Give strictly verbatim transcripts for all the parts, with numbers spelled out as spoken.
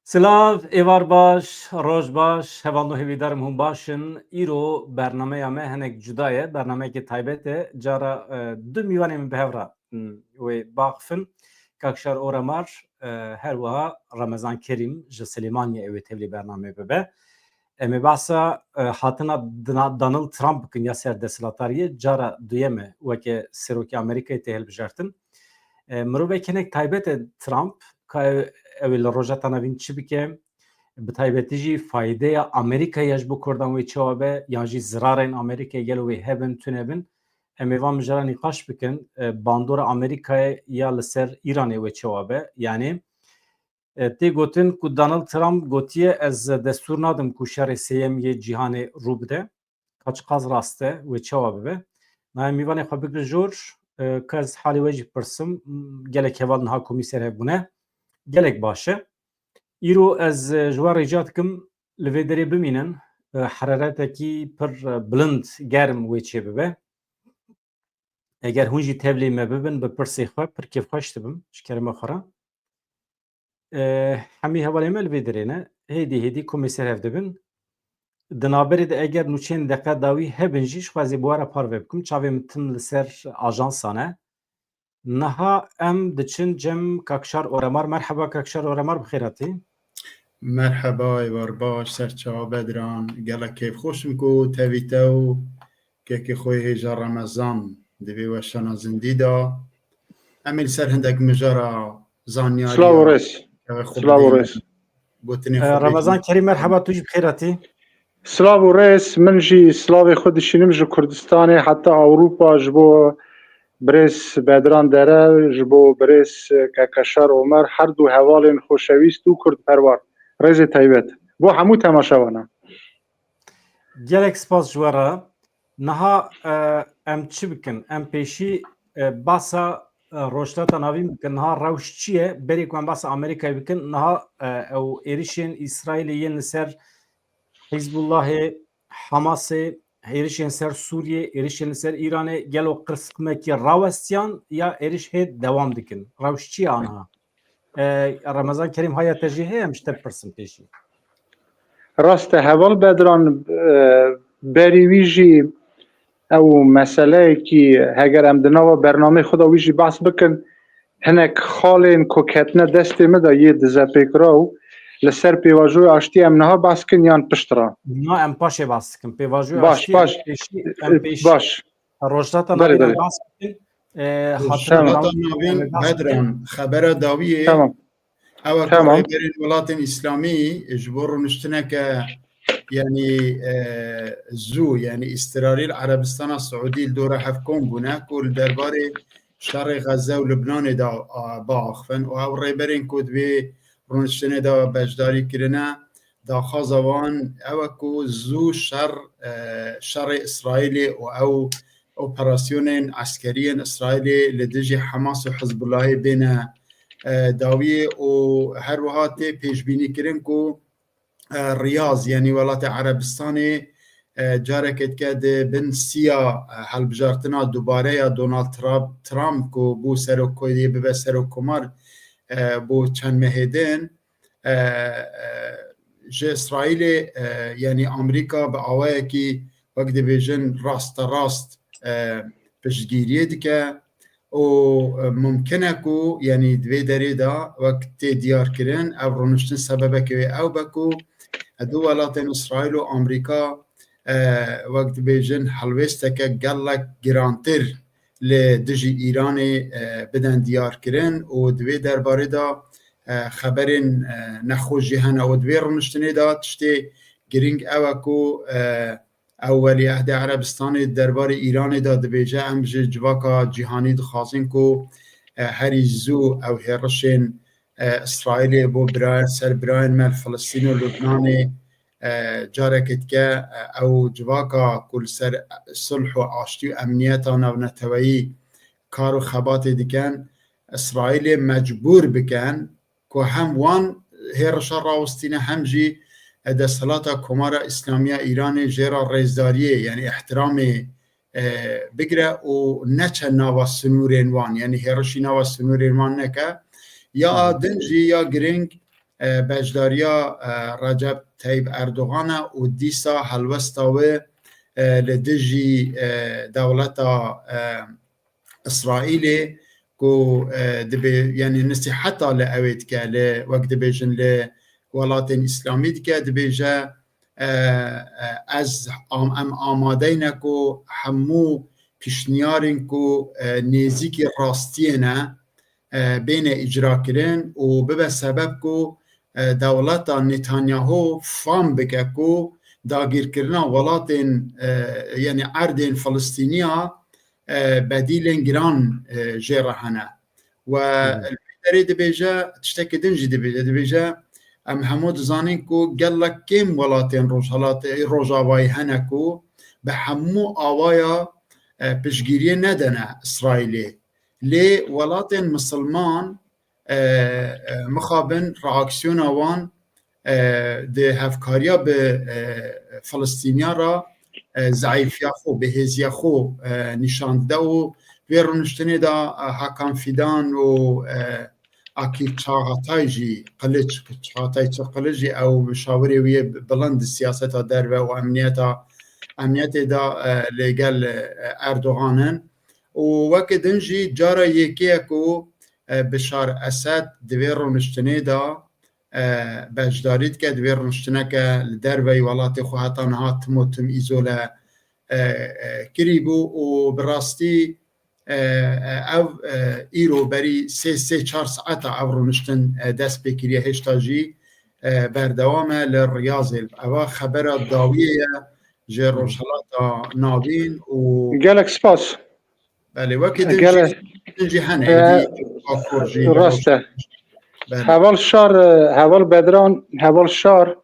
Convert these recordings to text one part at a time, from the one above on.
Silav, êvar baş, roj baş, hevalno hêvîdarim hûn baş in. Îro bernameya me hinek cuda ye, bernameyekê taybet e. Cara, e, du mîvanê min bi hev re, m, wê baxifin. Kakşar Oremar, e, her wiha Remezan Kerîm ji Silêmaniyê ew ê tevlî bernameyê bibe. Em ê behsa, e, hatina Dina-, Donald Trump bikin ya ser desthilatdariyê, cara duyem e weke serokê Amerîkayê tê hilbijartin. E, mirovek hinek taybet e Trump, ka ew, ew ê li Rojhilata Navîn çi bike, bi taybetî jî faydeya Amerîkayê ya ji bo Kurdan wê çawa be, yan jî zirarên Amerîkayê gelo wê hebin, tune bin. Em ê van mijara nîqaş bikin, e, bandora Amerîkayê ya li ser Îranê wê çawa be. Yanî, e, tê gotin ku Donald Trump gotiye, ez destûr nadim ku şerê sêyem yê cîhanê rû bide. Ka çiqas rast e, wê çawa bibe? Nayê mîvanê xwe bigre jor, e, ka ez halê we jî pirsim, m, gelek heval niha komî ser hev bûne. Gelek baş e. Îro ez, e, ji we rica dikim, li vê derê bimînin, e, heraretekî pir, e, bilind, germ wê çê bibe. Eger hûn jî tevlî me bibin, bi pirsê xwe, pir kêfxweş dibim, ji kerema xwe re. E, hemî hevalên me li vê derê ne. Hêdî hêdî komê ser hev dibin. Di navberê de eger nûçeyên deqa dawî hebin jî, ji xwe ez ê bi we re parve bikim. Çavê min tim li ser ajansan e. Niha em diçin cem Kakşar Oremar. Merheba Kakşar Oremar, bi xêr hatî. Merheba, êvar baş, ser çawa Bedran. Gelek kêfxweş im ku tevî te û kekê xwe yê hêja Remezan di vê weşana zindî de. Em ê li ser hindek mijara zanyariya Silav û rêz. Silav û rêz. Gotinê xwe Remezan Kerîm, merheba, tu jî bi xêr hatî. Silav û rêz, min jî silavê xwe dişînim ji Kurdistanê heta Ewropa, ji bo birêz Bedran Dere, ji bo birêz Kekeşar Omer, her du hevalên xoşewîst û kurdperwer. Rêzê taybet bo hemû temaşevana. Gelek spas ji we re. Niha, e, em çi bikin? Em pêşî, e, basa, e, Rojhilata Navîn bikin. Niha rewş çi ye? Berê ku em basa Amerîkayê bikin, niha, e, ew êrişên Îsraîlê yên li ser Hizbullahê, Hamasê, êrişên ser Sûriyê, êrişên li ser Îranê, gelo qirsikmekî rawestiyan ya êriş hê dewam dikin? Rewş çi ye aniha? E, Remezan Kerîm, haya te jî heye, em ji te bipirsin pêşî. Rast e, heval Bedran, e, berî wî jî ew meseleyekî, heger em di nava bernameyê xwe de wî jî behs bikin, hinek xalên ku ketine destê min de yê dizepêkiraw, li ser pêvajoyê aştiyê em niha behs kin yan piştre? Na, em paşê behs dikin. Pêvajoyê Baş, aştiyê baş. Em pêşî, em pêşî Rojhilata Navîn em behs bikin. E, Rojhilata Navîn, Bedran, xebera dawiyê. Tamam. Ew e ku rêberên welatên Îslamî ji bo rûniştineke, yanî, e, zû, yanî îstirarî li Erebistana Siûdî li dora hev kom bûne ku li derbarê şerê Xezze û Libnanê de, a, biaxivin û ew rêberên ku di vê rûniştinê de beşdarî kirine, daxwaza wan ew e ku zû şer, e, şerê Îsraîlê û ew operasyonên eskeriyên Îsraîlê li dijî Hamas û Hizbullahê bêne, e, dawiyê û her wiha tê pêşbînîkirin ku, e, Riyaz, yanî welatê Erebistanê, e, careke dike di bin siya, e, helbijartina dubare ya Donald Trump, Trump ku bû serok, yê bibe serokkomar, e, bo çend mehê din, e, e, ji Îsraîlê, e, yanî Amerîka bi awayekî, wek dibêjin, rasterast, e, piştgiriyê dike û, e, mumkin e ku, yanî di vê derê de, wek tê diyarkirin, ev rûniştin sebebekê wê ew be ku, e, du welatên Îsraîl û Amerîka, e, wek dibêjin, helwêsteke gelek girantir li dijî Îranê, e, bidin diyarkirin û di vê derbarê de, e, xeberên, e, nexweş jî hene û di vê rûniştinê de tiştê girîng ew e ku, e, ew Welîehdê Erebistanê di derbarê Îranê de dibêje, em ji civaka cîhanî dixwazin ku, e, herî zû ew hêrişên, e, Îsraîlê bo birayên, ser birayên me li Filistîn û Lubnanê, e, careke dike, e, ew civaka ku li ser sulh û aştî û emniyeta navneteweyî kar û xebatê dikin, Îsraîlê mecbûr bikin ku hem wan hêrişa rawestîne, hem jî, e, desthilata Komara Îslamî ya Îranê jê re rêzdariyê, yanî îhtiramê, e, bigire û neçe nava sinûrên wan, yanî hêrişî nava sinûrên wan neke. Ya Hı hı. din jî ya girîng, e, beşdariya, e, Recep Tayyip Erdogan e û dîsa helwesta wê, e, li dijî, e, dewleta, e, Îsraîlê ku, e, dibê, yanî nesîheta li ewê dike, li, wek dibêjin, li welatên Îslamî dike, dibêje, e, e, ez am-, em amadeyne ku hemû pişniyarên ku, e, nêzîkî rastiyê ne, e, bêne îcrakirin û bibe sebeb ku, e, dewleta Netanyahu fam bike ku dagîrkirina welatên, e, yanî erdên Filistîniya, e, bedîlên giran, e, jê re hene. We Hı hı. li vî derê dibêje, tiştekî din jî dibêje, dibêje, em hemû dizanin ku gelek kêm welatên Rojhilatê, Rojavayî hene ku bi hemû awaya, e, piştgiriyê nedene Îsraîlê. Lê welatên misilman, e, e, mixabin reaksiyona wan, e, di hevkariya bi, e, Filistîniya re, e, zeîfiya xwe, bihêziya xwe, e, nîşan dide û vê rûniştinê de, e, Hakan Fidan û, e, Akîl Çağatay jî, Qiliç, Çağatay Çi-, Qiliç jî ew muşawirê wî yê bilind di siyaseta derve û emniyeta, emniyetê de, e, lê gel, e, Erdogan in. Û weke din jî cara yekê ye ku, e, Bişar Esed di vê rûniştinê de, e, beşdarî dike, di vê rûniştineke li derveyî welatê xwe heta niha tim û tim îzole, e, e, kirîbû û bi rastî, e, e, ev, e, îro berî sê, sê çar saeta ev rûniştin, e, dest pê kiriye, hêşta jî, e, berdewam e li Riyazê. Eva xebera dawiyê ye ji Rojhilata Navîn û Gelek spas. Belê, wekî din Gelek jî, din jî hene, E, êdî Bakur jî, rast e. Belê. Heval Şar, e, Heval Bedran, Heval Şar,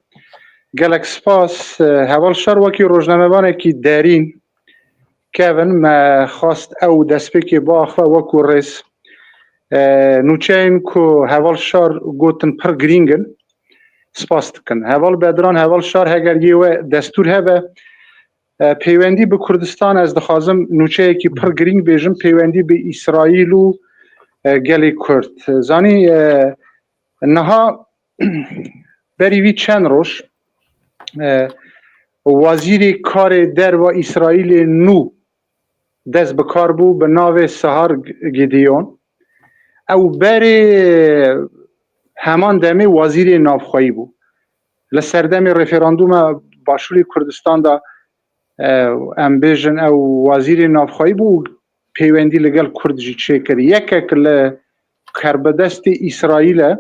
gelek spas. E, Heval Şar wekî rojnamevanekî derîn, Kevin, me xwest ew destpêkê biaxive wekû rêz. E, nûçeyên ku Heval Şar gotin pir girîng in. Spas dikin. Heval Bedran, Heval Şar, heger yê we destûr hebe, e, peywendî bi Kurdistan, ez dixwazim nûçeyekî pir girîng bêjim, peywendî bi Îsraîl û, e, gelê Kurd. Zanî, e, niha berî vî çend roj, e, wazîrê karê derva Îsraîlê nû dest bi kar bû, bi navê Sahar Gideon. Ew berê heman demê wazîrê navxweyî bû. Li serdemê referandûma Başûrê Kurdistan de, e, em bêjin ew wazîrê navxweyî bû û peywendî li gel Kurd jî çêkir. Yekek li kerbidestê Îsraîl e,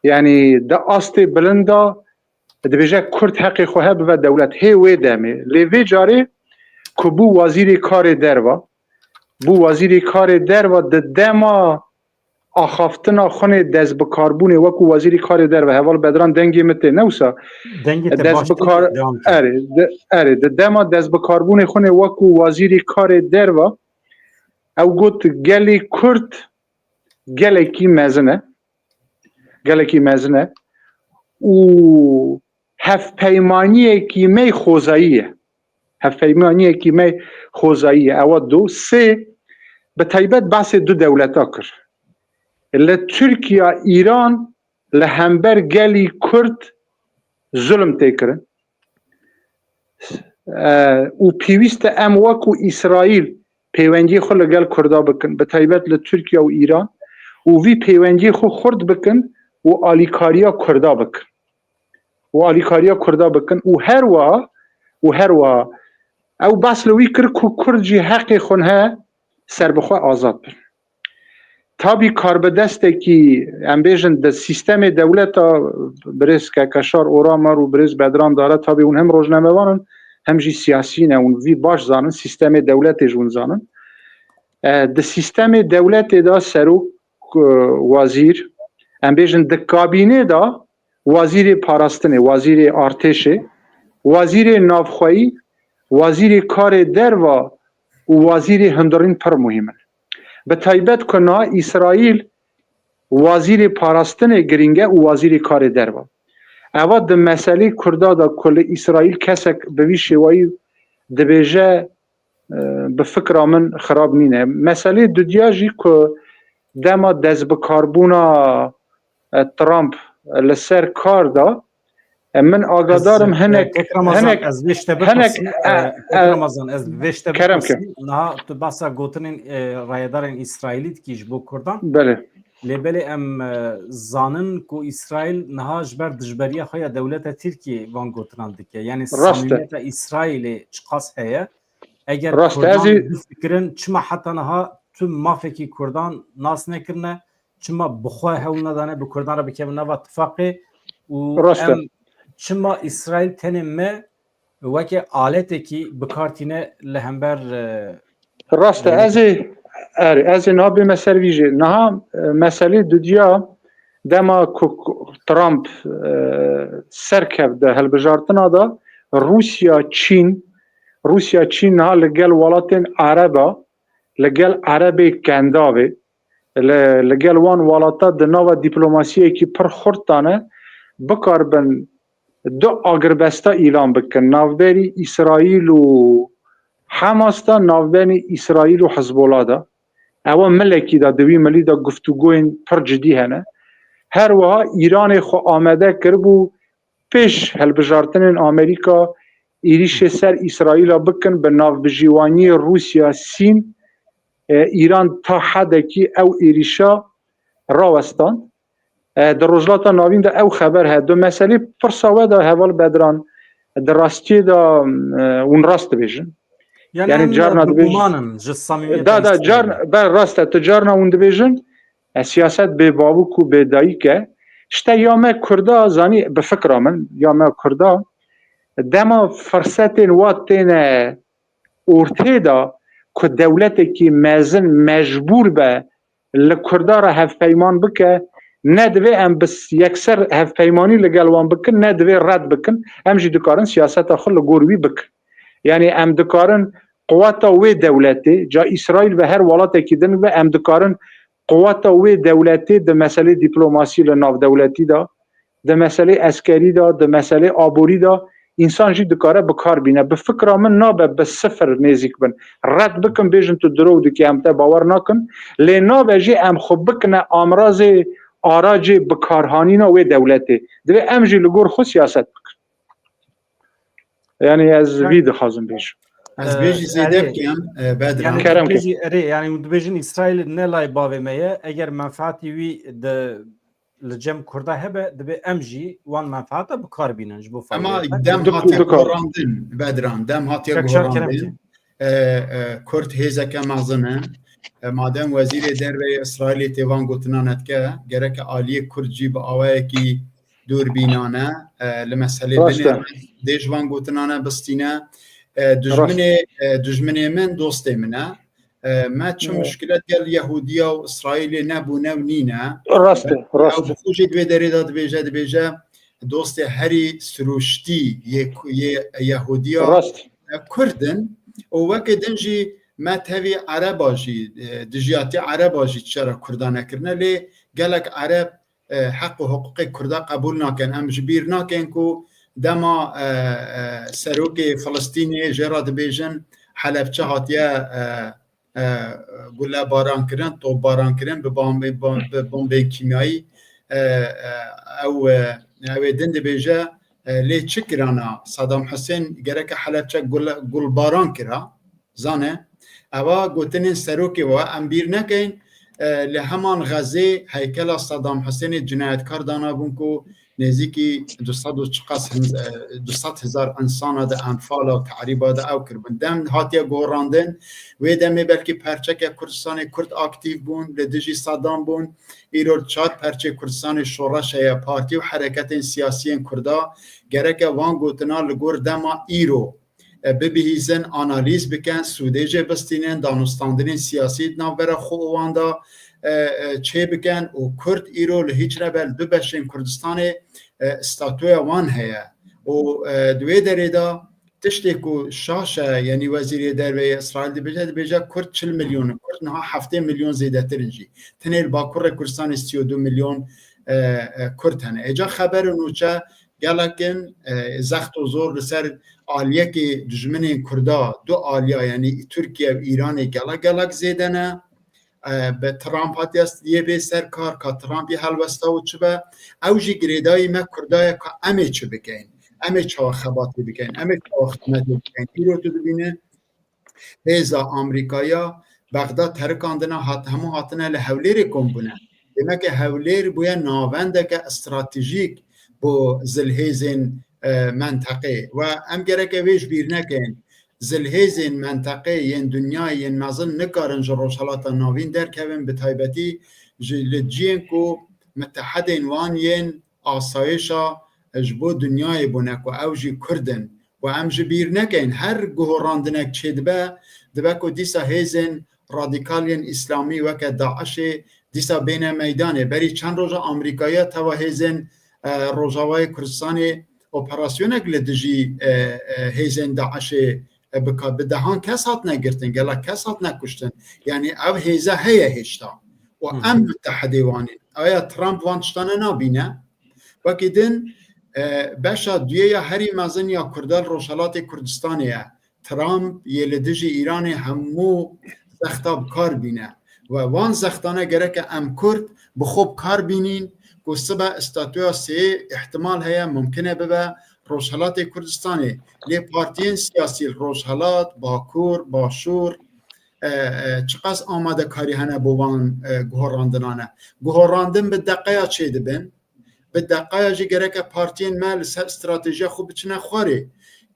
yanî di astê bilind de dibêje Kurd heqê xwe hebe bibe dewlet. Hê wê demê. Lê vê carê ku bû wazîrê karê derva, bû wazîrê karê derva di dema axaftina xwe nê destbikarbûnê wekû wazîrê karê derve, Heval Bedran, dengê min tê, ne wisa? Dengê te baş tê, dewam ke. Erê, di, erê, di dema destbikarbûnê xwe nê wekû wazîrê karê derve, ew got, gelê Kurd gelekî mezin e. Gelekî mezin e. Û hevpeymaniyekî me xwezayî ye. Hevpeymaniyekî me xwezayî ye. Ewa du, sê, bi taybet behsê du dewleta kir. Li Tirkiye, Îran li hember gelî Kurd zulm tê kirin. E, û pêwîst e em wekû Îsraîl pêwendiyê xwe li gel Kurda bikin, bi taybet li Tirkiye û Îran, û vî pêwendiyê xwe xurt bikin û alîkariya Kurda bikin. Û alîkariya Kurda bikin û her wiha, û her wiha ew behs li wî kir ku Kurd jî heqê xwe heye serbixwe azad bin. Tabî karbidestekî, em bêjin, di sîstemê dewleta, birêz Kekeşar Oramar û birêz Bedran Dare, tabî hûn hem rojnamevan in, hem jî siyasî ne, hûn vî baş zanin, sîstemê dewletê jî hûn zanin. E, di sîstemê dewletê de serok, e, wazîr, em bêjin di kabînê de wazîrê parastinê, wazîrê artêşê, wazîrê navxweyî, wazîrê karê derva û wazîrê hundirîn pir muhîm in. Bi taybet ku niha Îsraîl wazîrê parastinê girîng e û wazîrê karê derva. Eva di meselê Kurda de ku li Îsraîl kesek bi vî şêwayî dibêje, e, bi fikra min xirab nîne. Meselê dudiya jî ku dema destbikarbûna, e, Trump li ser kar da. E, min agadarim hinek, Kek Ramazan, hinek, ez vê işte hinek, e, Kek Ramazan, ez vê işte kerem ke. Niha tu bahsa gotinên e, rayedarên İsrailî dikî ji bo Kurdan. Belê. Lê belê em e, zanin ku Îsraîl niha ji ber dijberiya xwe ya dewleta Tirkiyê van gotinan dike. Yani samîmiyeta Îsraîlê çiqas heye? Eger Kurdan bifikirin, çima heta niha tu mafekî Kurdan nas nekirine? Çima bi xwe hewl nedane bi Kurdan re bikevin nava tifaqê û em çima Îsraîl tenê me weke aletekî bi kar tîne li hember e, Rast e, ez ê erê, ez ê niha bême ser vî jê. Niha e, meselê dudiya dema ku Trump e, serkev di hilbijartina de Rûsya, Çîn, Rûsya, Çîn niha li gel welatên Ereba, li gel Erebê kendavê, li, li gel wan welata di nava dîplomasiyekî pir xurt de ne, bikaribin du agirbesta îlan bikin, navberî Îsraîl û Hamas de, navberî Îsraîl û Hizbola de. Ewa milekî de, di wî milî de guftûgoyên pir cidî hene. Her wiha Îranê xwe amade kiribû pêş hilbijartinên Amerîka êrîşê ser Îsraîla bikin, bi navbijîwaniyê Rûsya, Sîn, e, Îran ta hedekî ew êrîşa rawestan. E, di Rojhilata Navîn de ew xeber heye. Di meselê pirsa we de heval Bedran, di rastiyê de e, hûn rast dibêjin. Yani, yani carna dibêjin. Ji samîmiyeta da, da, carna, be rast e, tu carna hûn dibêjin, e, siyaset bê bavûk û bê dayik e. İşte ya me Kurda, zanî, bi fikra min, ya me Kurda, dema firsetên wa têne ortê de ku dewletekî mezin mecbûr be li Kurda re hevpeyman bike, ne divê em bi yekser hevpeymanî li gel wan bikin, ne divê red bikin. Em jî dikarin siyaseta xwe li gor wî bikin. Yani em dikarin quweta wê dewletê, ca Îsraîl be her welatekî din be, em dikarin quweta wê dewletê di meselê dîplomasî li navdewletî de, di meselê eskerî de, di meselê aborî de, însan jî dikare bi kar bîne. Bi fikra min nabe bi sifir nêzîk bin. Red bikin, bêjin tu dirov dikî, em te bawer nakin. Lê nabe jî em xwe bikine amrazê, aracê bikarhanîna wê dewletê. Divê em jî li gor xwe siyaset bikin. Yani ez vî dixwazim bêjim. Ez bêjî zêde bikim, e, Bedran. Yani kerem dibêjî, erê, yani dibêjin Îsraîl ne lay bavê me ye. Eger menfaatî wî de li cem Kurda hebe, dibe em jî wan menfaata bi kar bînin ji bo faydê. Ema dem hate gorandin, Bedran, dem hate gorandin. E, e, Kurd hêzeke mezin e. E, madem Wezîrê Derve yê Îsraîlê tê van gotinan dike, gereke aliyê Kurd jî bi awayekî dûrbînane, e, li meselê binêre, dê ji van gotinane bistîne. E, dijminê, e, dijminê min dostê min e. E, me çi muşkilet gel Yehudiya û Îsraîlê nebûne û nîne. Rast e, rast e. Ew bi xwe jî di vê derê de dibêje, dibêje dostê herî sirûştî yê, yê Yehudiya, e, Kurd in. Û weke din jî me tevî Ereba jî, e, dijiyatî Ereba jî çi re Kurda nekirine, lê gelek Ereb e, heq û hiqûqê Kurda qebûl nakin. Em ji bîr nakin ku dema, e, e, serokê Filistînê jê re dibêjin Helebçe hatiye, e, e, gulebaran kirin, topbaran kirin bi bom-, bi bom-, bi bombên kîmyayî. E, e, ew, e, ew ê din dibêje, e, lê çi kirana? Saddam Husên gereke Helebçe gule-, gulbaran kira. Zane, eva gotinên serokê we em bîr nekeyn, e, li heman Xezê heykela Saddam Husênê cinayetkar danabûn ku nêzîkî du sed û çiqas hin-, e, du sed hezar insana di enfala û te'rîba de ew kiribin. Dem hatiye gorandin, wê demê belkî perçeke Kurdistanê Kurd aktîf bûn, li dijî Saddam bûn. Îro li çar perçê Kurdistanê şoreş heye, partî û hereketên siyasiyên Kurda gereke van gotina li gor dema îro e, bibihîzin, analîz bikin, sûdê jê bistînin, danûstandinên siyasî di navbera xwe û wan de, e, e, çê bikin û Kurd îro li hîç rebe li du beşên Kurdistanê, e, statûya wan heye. Û, e, di wê derê de tiştê ku şaş e, yanî Wezîrê Derve yê Îsraîl dibêje, dibêje Kurd çil milyon in, Kurd niha heftê milyon zêdetir in jî. Tenê li Bakurê Kurdistanê sî û du milyon, e, e, Kurd hene. Êca xeber û nûçe gelek in, e, zext û zor li ser aliyekê dijminên Kurda, du aliya, yanî Tirkiye û Îranê gelek gelek zêde ne. e, bi Trump hatiye yê bê ser kar, ka Trump yê helwesta û çi be, ew jî girêdayî me Kurda ye ka em ê çi bikeyn, em ê çawa xebatê bikeyn, em ê çawa xizmetê bikeyn. Îro tu dibîne hêza Amerîkaya Bexda terikandina hat, hemû hatine li Hewlêrê kom bûne. Demeke Hewlêr bûye navendeke stratejîk bo zilhêzên, e, menteqê. We em gereke vê ji bîr nekin. Zilhêzên menteqê yên dinyayê yên mezin nikarin ji Rojhelata Navîn derkevin, bi taybetî ji li ciyên ku mitehedên wan yên asayişa ji bo dinyayê bûne ku ew jî Kurd in. Û em ji bîr nekin, her guhorandinek çêdibe, dibe ku dîsa hêzên radîkal yên îslamî weke DAIŞê dîsa bêne meydanê. Berî çend roja Amerîkaya teva hêzên, e, Rojavayê Kurdistanê operasyonek li dijî, e, e, hêzên DAIŞê, e, bika. Bi dehan kes hatine girtin, gelek kes hatine kuştin. Yanî ev hêze heye hêşta. Û Hı hı. em mitehedê wan in. Aya Trump van tiştane nabîne? Wekî din, e, beşa duyê ya herî mezin ya Kurda li Rojhelatê Kurdistanê ye. Trump yê li dijî Îranê hemû zexta bi kar bîne. We wan zextane gereke em Kurd bi xwe bi kar bînîn ku sibe statûya sê îhtimal heye, mumkin e bibe Rojhelatê Kurdistanê. Lê partiyên siyasî li Rojhelat, Bakur, Başûr, e, e, çiqas amadekarî hene bo wan, e, guhorandinan e. Guhorandin bi deqeya çêdibin. Bi deqaya jî gereke partiyên me li ser stratejiya xwe biçine xwarê.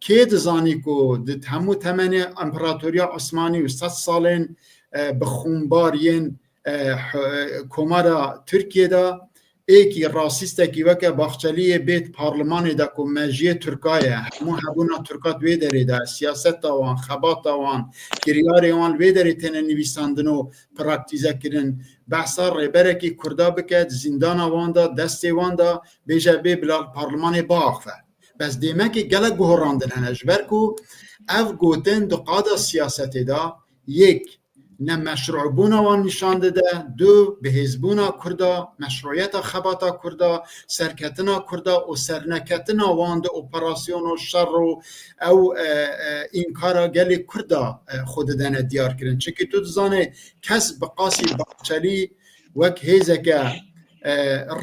Kê dizanî ku di hemû temenê Împaratoriya Osmanî û sed salên, e, bi xûnbar yên, e, h-, e, Komara Tirkiyê de êkî rasîstekî weke Baxçeliyê bêt parlimanê de ku mejiyê Tirka ye, hemû hebûna Tirka di wê derê de, siyaseta wan, xebata wan, kiryarê wan li wê derê têne nivîsandin û praktîze kirin. Behsa rêberekî Kurda bike, di zîndana wan de, destê wan de, bêje bê bila li parlimanê biaxive. Bes dêmekê gelek guhorandin hene, ji ber ku ev gotin di qada siyasetê de yek, ne meşrûbûna wan nîşan dide, du, bihêzbûna Kurda, meşrûyeta xebata Kurda, serketina Kurda û serneketina wan di operasyon û şer û ew, e, e, înkara gelê Kurda, e, xwe didene diyar kirin. Çimkî tu dizanê kes bi qasî Baxçelî wek hêzeke, e,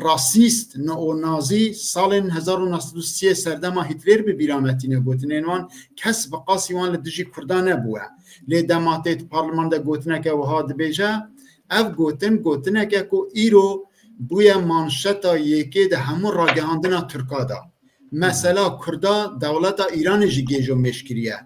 rasîst, neonazî, salên hezar û neh sed û sî serdema Hîtler bi bîra me tîne gotinên wan, kes bi qasî wan li dijî Kurdan nebûye. Lê dema tê di parliman de gotineke wiha dibêje, ev gotin, gotineke ku îro bûye manşeta yekê di hemû ragihandina Tirka de. Mesela Kurda dewleta Îranê jî gêj û mêj kiriye.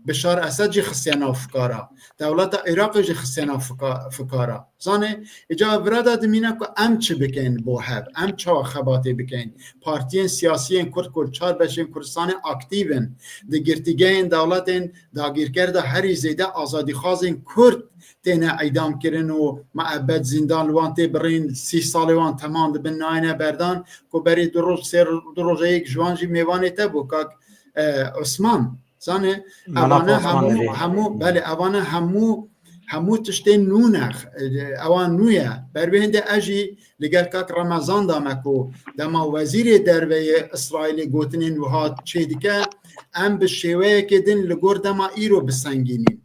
Bişar Esed jî xistiye nav fikara. Dewleta Iraqê jî xistiye nav fika-, fikara. Zanê, îca vira de dimîne ku em çi bikin bo hev, em çawa xebatê bikin. Partiyên siyasiyên Kurd ku li çar beşên Kurdistanê aktîv in, di girtîgehên dewletên dagîrker de herî zêde azadîxwazên Kurd têne îdam kirin û miebed zîndan li wan tê birîn, sî salê wan temam dibin, nayêne berdan, ku berî du roj, sê ro-, du roja yek ji wan jî mêvanê te bû, kak, e, Osman. Zanê, Mela evane Osman hemû, Elî. Hemû, belê, evane hemû, hemû tiştên nû ne, e, ewan nû ye. Ber wê hindê ez jî li gel kak Remezan de me ku dema wezîrê derve yê Îsraîlê gotinên wiha çêdike, em bi şêweyekê din li gor dema îro bisengînîn.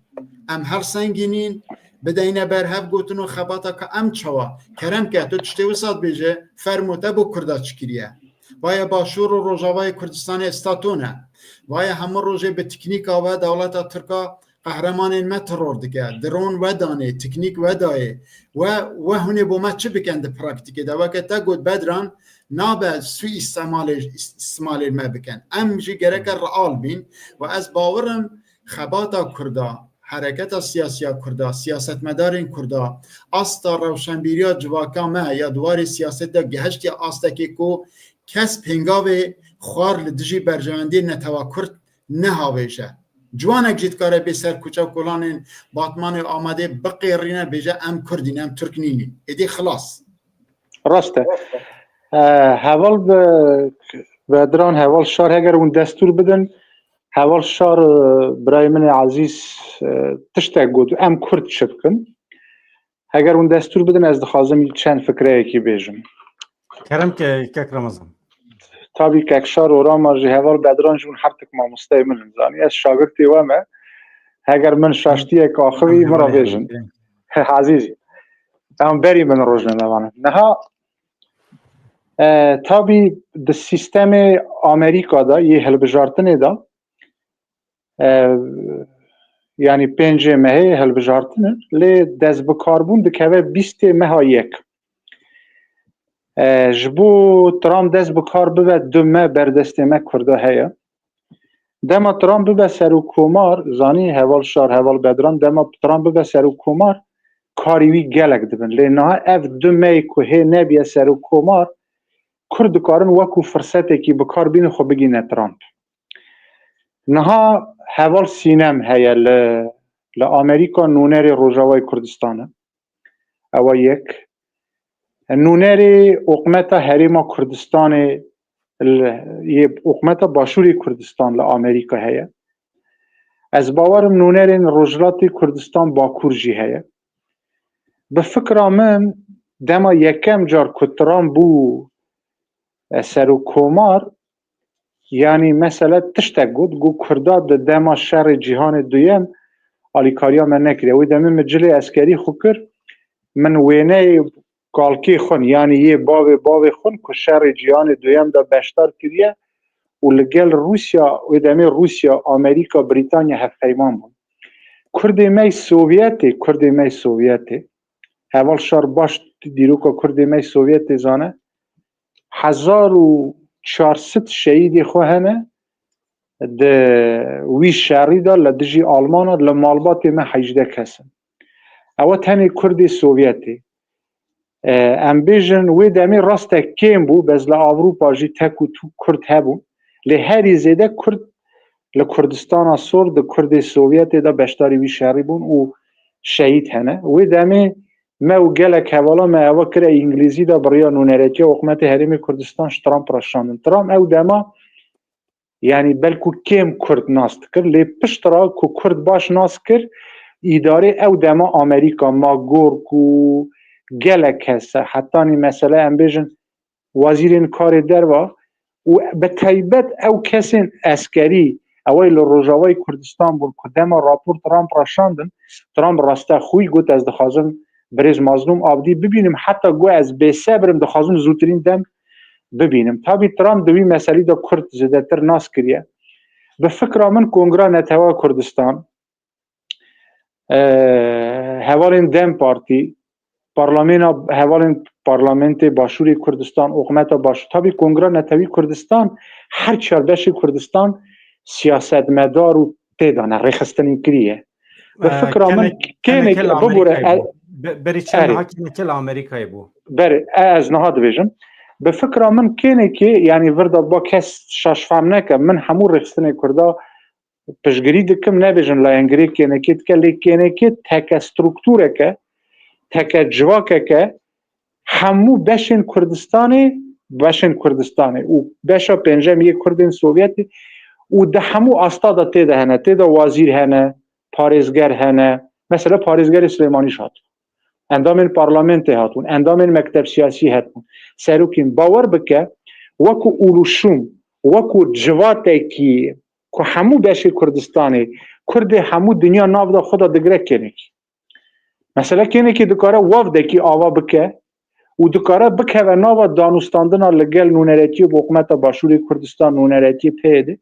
Em her sengînîn, bideyne ber hev gotin û xebata ka em çawa. Kerem ke, tu tiştê wisa dibêje, fermo te bo Kurda çi kiriye. Vaye Başûr û Rojavayê Kurdistanê estato ne. Vaye hemû rojê bi teknîka we dewleta Tirka qehremanên me teror dike. Dron we danê, teknîk we dayê. We, we hûnê bo me çi bikin di praktîkê de? Weke te got Bedran, nabe suîîstemalê, îstimalê me bikin. Em jî gereke real bîn. Ve ez bawerim xebata Kurda, hereketa siyasiya Kurda, siyasetmedarên Kurda, asta rewşenbîriya civaka me ya di warê siyaset de gehiştiye astekê ku kes pêngavê xwar li dijî berjewendiyê netewa Kurd nehavêje. Ciwanek jî dikare bê ser kuçe kolanên Batmanê û Amedê biqêrîne, bêje, em Kurd in, em Tirk nîn in. Êdî xilas. Rast e. E, heval bi, Bedran, heval Şar, heger hûn destûr bidin, heval Şar, e, birayê min ê ezîz, e, tiştek got, em Kurd çi bikin? Heger hûn destûr bidin, ez dixwazim çend fikreyekî bêjim. Kerem ke, kek Remezan. Tabî kek Şar û Rama jî, heval Bedran jî hûn her tik mamosteyê min in, zanî. Ez şagirtê we me. Heger min şaştiyek axivî, min re bêjin. Ezîzî. Em berî min rojnamevan. Niha e, tabî di sîstemê Amerîka de yê hilbijartinê de e, yanî pêncê mehê hilbijartin in, lê destbikarbûn dikeve bîstê meha yek. E, ji bo Trump dest bi kar bibe, du meh berdestê me Kurda heye. Dema Trump bibe serokkomar, zanî heval şar, heval Bedran, dema Trump bibe serokkomar, karî wî gelek dibin. Lê niha ev du mehê ku hê nebiye serokkomar, Kurd dikarin wekû firsetekî bi kar bînin xwe bigîne Trump. Niha heval Sînem heye li, li Amerîka, nûnerê Rojavayê Kurdistan e. Ewa yek. Nûnerê oqmeta Herêma Kurdistanê, li, yê oqmeta Başûrê Kurdistan li Amerîka heye. Ez bawerim nûnerên Rojhilatê Kurdistan Bakur jî heye. Bi fikra min dema yekem car ku Trump bû e, serokkomar, yanî mesele tiştek got, got Kurda di dema şerê cîhanê duyem alîkariya me nekiriye. Wê demê min cilê eskerî xwe kir, min wêneyê kalkê xwin, yanî yê bavê bavê xwin ku şerê cîhanê duyem de beşdar kiriye û li gel Rûsya, wê demê Rûsya, Amerîka, Brîtanya hevpeyman bûn. Kurdê me yê Sovyetê, Kurdê me yê Sovyetê, heval şar baş dîroka Kurdê me yê Sovyetê zane, hezar û çar sed şehîdê xwe hene di wî şerî de li dijî Almana, li malbatê me hejdeh kes in. Ew tenê Kurdê Sovyetê. E, em bêjin wê demê rastek kêm bû, bes li Ewropa jî tek û tû Kurd hebûn. Lê herî zêde Kurd li Kurdistana Sor di Kurdê Sovyetê de beşdarî wî şerî bûn û şehîd hene. Wê demê me û gelek hevala me ewa kire îngilîzî de bi riya nûneretiya Hikûmetê Herêmê Kurdistan ji Trump re şandin. Trump ew dema, yanî belkû kêm Kurd nas dikir, lê pişt re ku Kurd baş nas kir, îdarê ew dema Amerîka, Magork û gelek kes e, hetanî mesele em bêjin wezîrên karê derva û bi taybet ew kesên eskerî, ewey li Rojavayê Kurdistan bûn ku dema rapor Trump re şandin, Trump rastexûyî got, ez dixwazim birêz Mazlûm Abdî bibînim, heta got ez bêsebir im, dixwazim zûtirîn dem bibînim. Tabî Trump di wî meselî de Kurd zêdetir nas kiriye. Bi fikra min Kongra Netewa Kurdistan, e, hevalên dem Partî, parlamena, hevalên parlamentê Başûrê Kurdistan, Hikûmeta Baş, tabî Kongra Netewî Kurdistan, her çar beşê Kurdistan siyasetmedar û tê de ne, rêxistinî kiriye. Bi E, fikra min kênek-, kênek kêneke li bibûre, Amerîkayê e, bû. Be-, berî çend erê. Niha kêneke li Amerîkayê bû. Ber, e, ez niha dibêjim. Bi fikra min kênekê, yanî vir de ba kes şaş fehm neke, min hemû rêxistinê Kurda piştgirî dikim, nebêjin layengirê kênekê dike, lê kênekê teke struktûreke, teke civakeke, hemû beşên Kurdistanê, beşên Kurdistanê û beşa pêncem yê Kurdên Sovyetê û di hemû asta de tê de hene, tê de wazîr hene, parêzger hene, mesela parêzgerê Silêmanî jî hat. Endamên parlamentê hatibûn, endamên mekteb siyasî hatibûn. Serokên, bawer bike, wekû oluşûm, wekû civatekî ku hemû beşê Kurdistanê, Kurdê hemû dinya nav de xwe de digire kênekî. Mesela kênekî dikare wafdekî ava bike û dikare bikeve nava danûstandina li gel nûneretiya bi hikûmeta Başûrê Kurdistan, nûneretiya P Y D,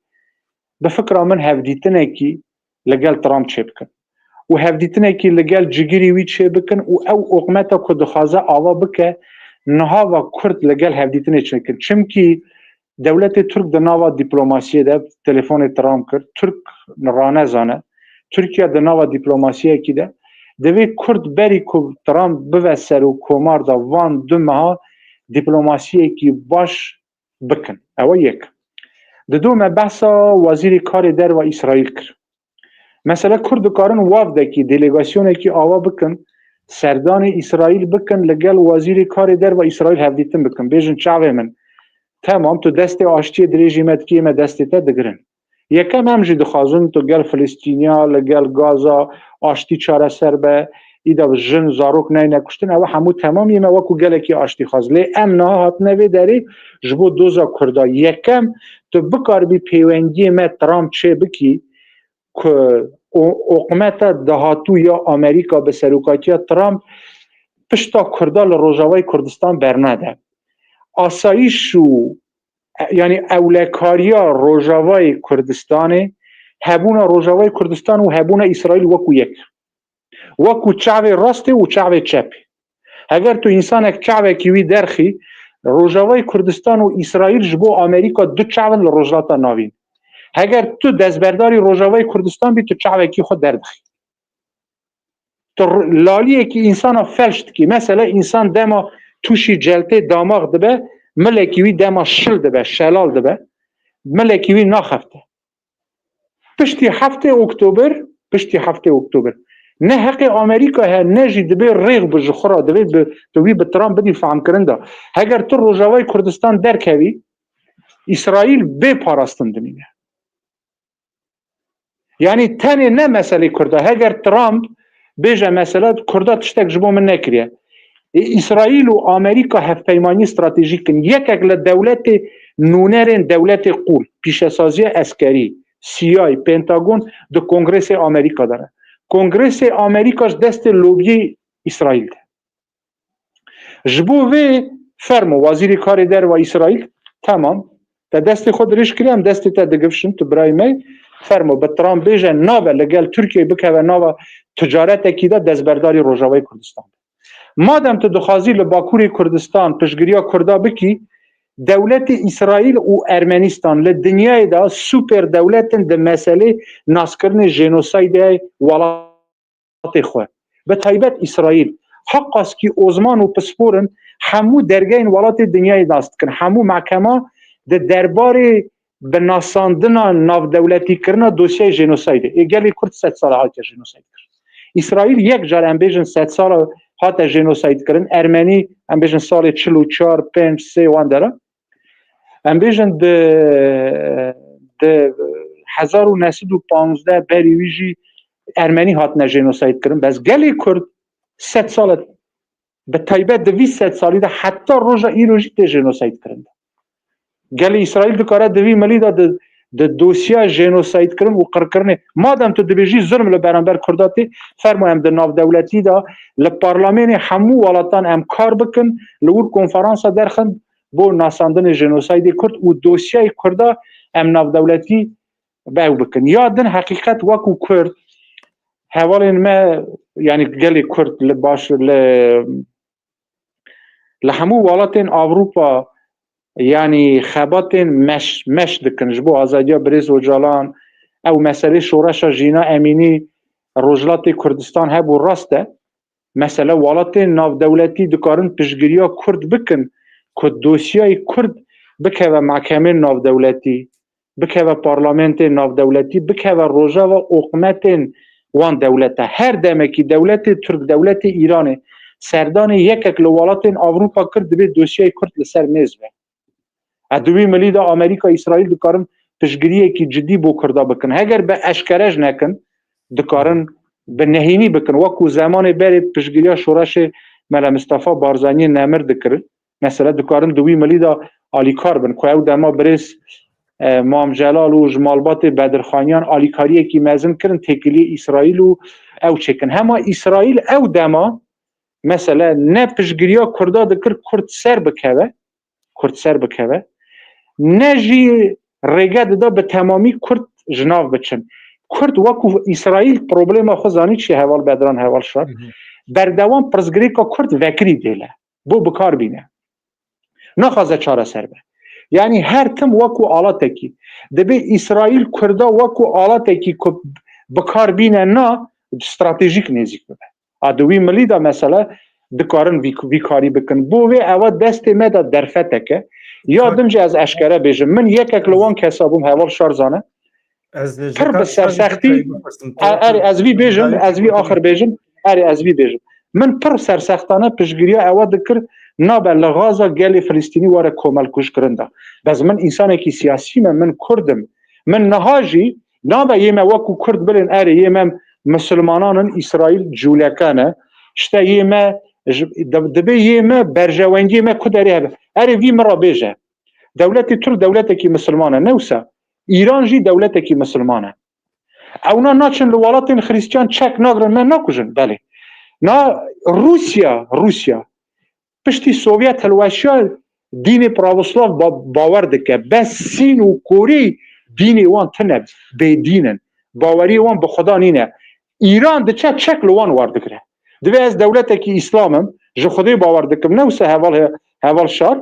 bi fikra min hevdîtinekî li gel Trump çêbikin û hevdîtinekî li gel cigirî wî çêbikin û ew hikûmeta ku dixwaze ava bike, niha ve Kurd li gel hevdîtinê çêkin. Çimkî dewletê Tirk di nava dîplomasiyê de telefonê Trump kir, Tirk ranezane. Tirkiye di nava dîplomasiyekî de. Divê Kurd berî ku Trump bibe serokkomar de van du meha dîplomasiyekî baş bikin. Ew e yek. Dido me behsa wezîrê karê derva Îsraîl kir. Mesela Kurd dikarin wafdekî, delegasyonekî ava bikin, serdanê Îsraîl bikin, li gel wezîrê karê derva Îsraîl hevdîtin bikin. Bêjin çavê min, temam, tu destê aştiyê dirêjî me dikî, me destê te digirin. Yekem em jî dixwazin tu gel Filistîniya, li gel Gaza aştî çareser be, îda jin, zarok neyne kuştin, ew hemû temam yê me wekû gelekî aştîxwaz. Lê em niha hatine vê derê ji bo doza Kurda. Yekem tu bikaribî pêwendiyê me Trump çê bikî ku o-, hikûmeta dahatû ya Amerîka bi serokatiya Trump pişta Kurda li Rojavayê Kurdistan bernede. Asayîş û, yanî ewlekariya Rojavayê Kurdistanê, hebûna Rojavayê Kurdistan û hebûna Îsraîl wekû yek. Wekû çavê rastê û çavê çepê. Heger tu însanek çavekî wî derxî, Rojavayê Kurdistan û Îsraîl ji bo Amerîka du çav in li Rojhilata Navîn. Heger tu destberdarî Rojavayê Kurdistan bî, tu çavekî xwe derdixî. Tu r-, laliyekî însana felç dikî. Mesela însan dema tûşî celtê damax dibe, milekî wî dema şil dibe, şelal dibe, milekî wî naxefte. Piştî heftê Oktober, piştî heftê Oktober, ne heqê Amerîka heye, ne jî dibê rêx bi ji xwe re, divê bi, tu wî bi Trump bidî fehmkirin de. Heger tu Rojavayê Kurdistan derkevî, Îsraîl bê parastin dimîne. Yanî tenê ne meselê Kurda. Heger Trump bêje mesela Kurda tiştek ji bo min nekiriye. Ê, Îsraîl û Amerîka hevpeymaniyê stratejîk in. Yekek li dewletê nûnerên dewletê qûl, pîşesaziya eskerî, C I A, Pentagon di Kongresê Amerîka de ne. Kongresê Amerîka ji destê lobiyê Îsraîl de. Ji bo vê fermo, Wazîrê Karê Derva Îsraîl, temam, te destê xwe dirêj kiriye, em destê te digifşin, tu birayê me, fermo, bi Trump bêje, nabe li gel Tirkiyeyê bikeve nava ticaretekî de destberdarî Rojavayê Kurdistan. Madem tu dixwazî li Bakurê Kurdistan piştgiriya Kurda bikî, dewletê Îsraîl û Ermenistan li dinyayê de super dewlet in di meselê naskirinê jenosaydê welatê xwe. Bi taybet Îsraîl. Heqaskî ozman û pispor in, hemû dergehên welatê dinyayê nas dikin. Hemû mehkema di derbarê bi nasandina navdewletîkirina dosyayê jenosaydê. Ê gelê Kurd sed sala hatiye jenosaydkirin. Îsraîl yek car em bêjin sed sala hate jenosaydkirin. Ermenî em bêjin salê çil û çar, pênc, sê wan dera. Em bêjin di, di hezar û neh sed û panzdeh berî wî jî Ermenî hatine jenosaydkirin. Bes gelê Kurd sed sal e, bi taybet di vî sed salî de heta roja îro jî tê jenosaydkirin. Gelê Îsraîl dikare di vî milî de di, di dosya jenosaydkirin û qirkirinê, madem tu dibêjî zulm li beramber Kurda tê, fermo em di navdewletî de li parlamenê hemû welatan em kar bikin, li wir konferansa derxin bo nasandinê jenosaydê Kurd û dosyayê Kurda em navdewletî bi ew bikin. Ya din heqîqet wekû Kurd, hevalên me, yanî gelê Kurd li baş, li, li hemû welatên Ewropa, yanî xebatên meş, meş dikin ji bo azadiya birêz Ocalan, ew meselê şoreşa Jîna Emînî Rojhilatê Kurdistan hebû rast e. Mesela welatên navdewletî dikarin piştgiriya Kurd bikin ku dosyayê Kurd bikeve mehkemên navdewletî, bikeve parlamentên navdewletî, bikeve rojeva oqmetên wan dewlete. Her demekî dewletê Tirk, dewletê Îranê serdanê yekek li welatên Ewropa kir, divê dosyayê Kurd li ser mêz be. E, di wî milî de Amerîka, Îsraîl dikarin piştgiriyekî cidî bo Kurda bikin. Heger bi eşkere jî nekin, dikarin bi nehînî bikin. Wekû zemanê berê piştgiriya şoreşê Mele Mistefa Barzaniyê Nemir dikirin. Mesela dikarin di wî milî de alîkar bin. Ku ew dema birêz, e, Mam Celal û ji malbatê Bedirxaniyan alîkariyekî mezin kirin têkiliyê Îsraîl û ew çêkin. Hema Îsraîl ew dema, mesela ne piştgiriya Kurda dikir Kurd ser bikeve, Kurd ser bikeve, ne jî rêge dida bi temamî Kurd ji nav biçin. Kurd wekû Îsraîl problema xwe zanî çi heval Bedran, heval Şar. Hı hı. Berdewam pirsgirêka Kurd vekirî dêle. Bo bikar bîne. Naxwaze çareser be. Yanî her tim wekû alatekî. Dibê Îsraîl Kurda wekû alatekî ku bikar bîne na stratejîk nêzîk bibe. A di wî milî de mesela dikarin vî, vî karî bikin. Bo vê ewa destê me de derfetek e. Ya Ka- din jî ez eşkere bêjim. Min yekek li wan kesa bûm, heval Şar zane. Ez pir bi sersextî, erê ez vî bêjim, ez vî axir bêjim, erê ez vî bêjim. Min pir sersextane piştgiriya ewa dikir, nabe li Gaza gelê Filistînî were komelkuj kirin de. Bes min însanekî siyasî me, min Kurd im. Min niha jî nabe yê me wekû Kurd bilên, erê yê me misilmanan in, Îsraîl cûleke ne. İşte yê me ji, di-, dibê yê me berjewendiyê me ku derê hebe. Erê vî min re bêje. Dewletê Tirk dewletekî misilman e, ne wisa? Îran jî dewletekî misilman e. Ewna naçin li welatên Xristiyan çek nagrin, me nakujin, belê. Na Rûsya, Rûsya piştî Sovyet hilweşiya dînê pravoslav ba-, bawer dike. Bes Sîn û Koreyî dînê wan tine, bêdîn in. Baweriyê wan bi Xweda nîne. Îran diçe çek li wan werdigire. Divê ez dewletekî Îslam im, ji Xwedê bawer dikim, ne wisa heval he-, heval şar.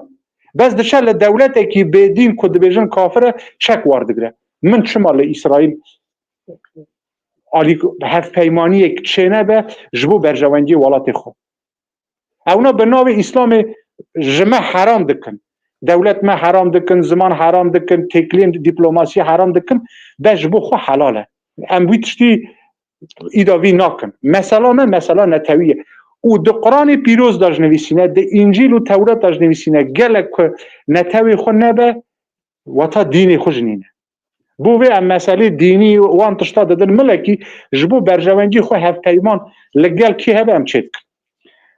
Bes diçe li dewletekî bêdîn ku dibêjin kafir e, çek werdigire. Min çima li Îsraîl alî hevpeymaniyek çênebe ji bo berjewendiyê welatê xwe? Ewna bi navê Îslamê ji me heram dikin. Dewlet me heram dikin, ziman heram dikin, têkiliyên dîplomasiyê heram dikin. Be ji bo xwe helal e. Em wî tiştî îda vî nakin. Mesela me, mesela netewî ye. Û di Quranê Pîroz de ji nivîsîne, di Încîl û Tewrat de ji nivîsîne, gelek ku netewê xwe nebe, wata dînê xwe jî nîne. Bo vê em meselê dînî wan tişta didin milekî, ji bo berjewendî xwe hevpeyman li gel kî hebe em çê dikin.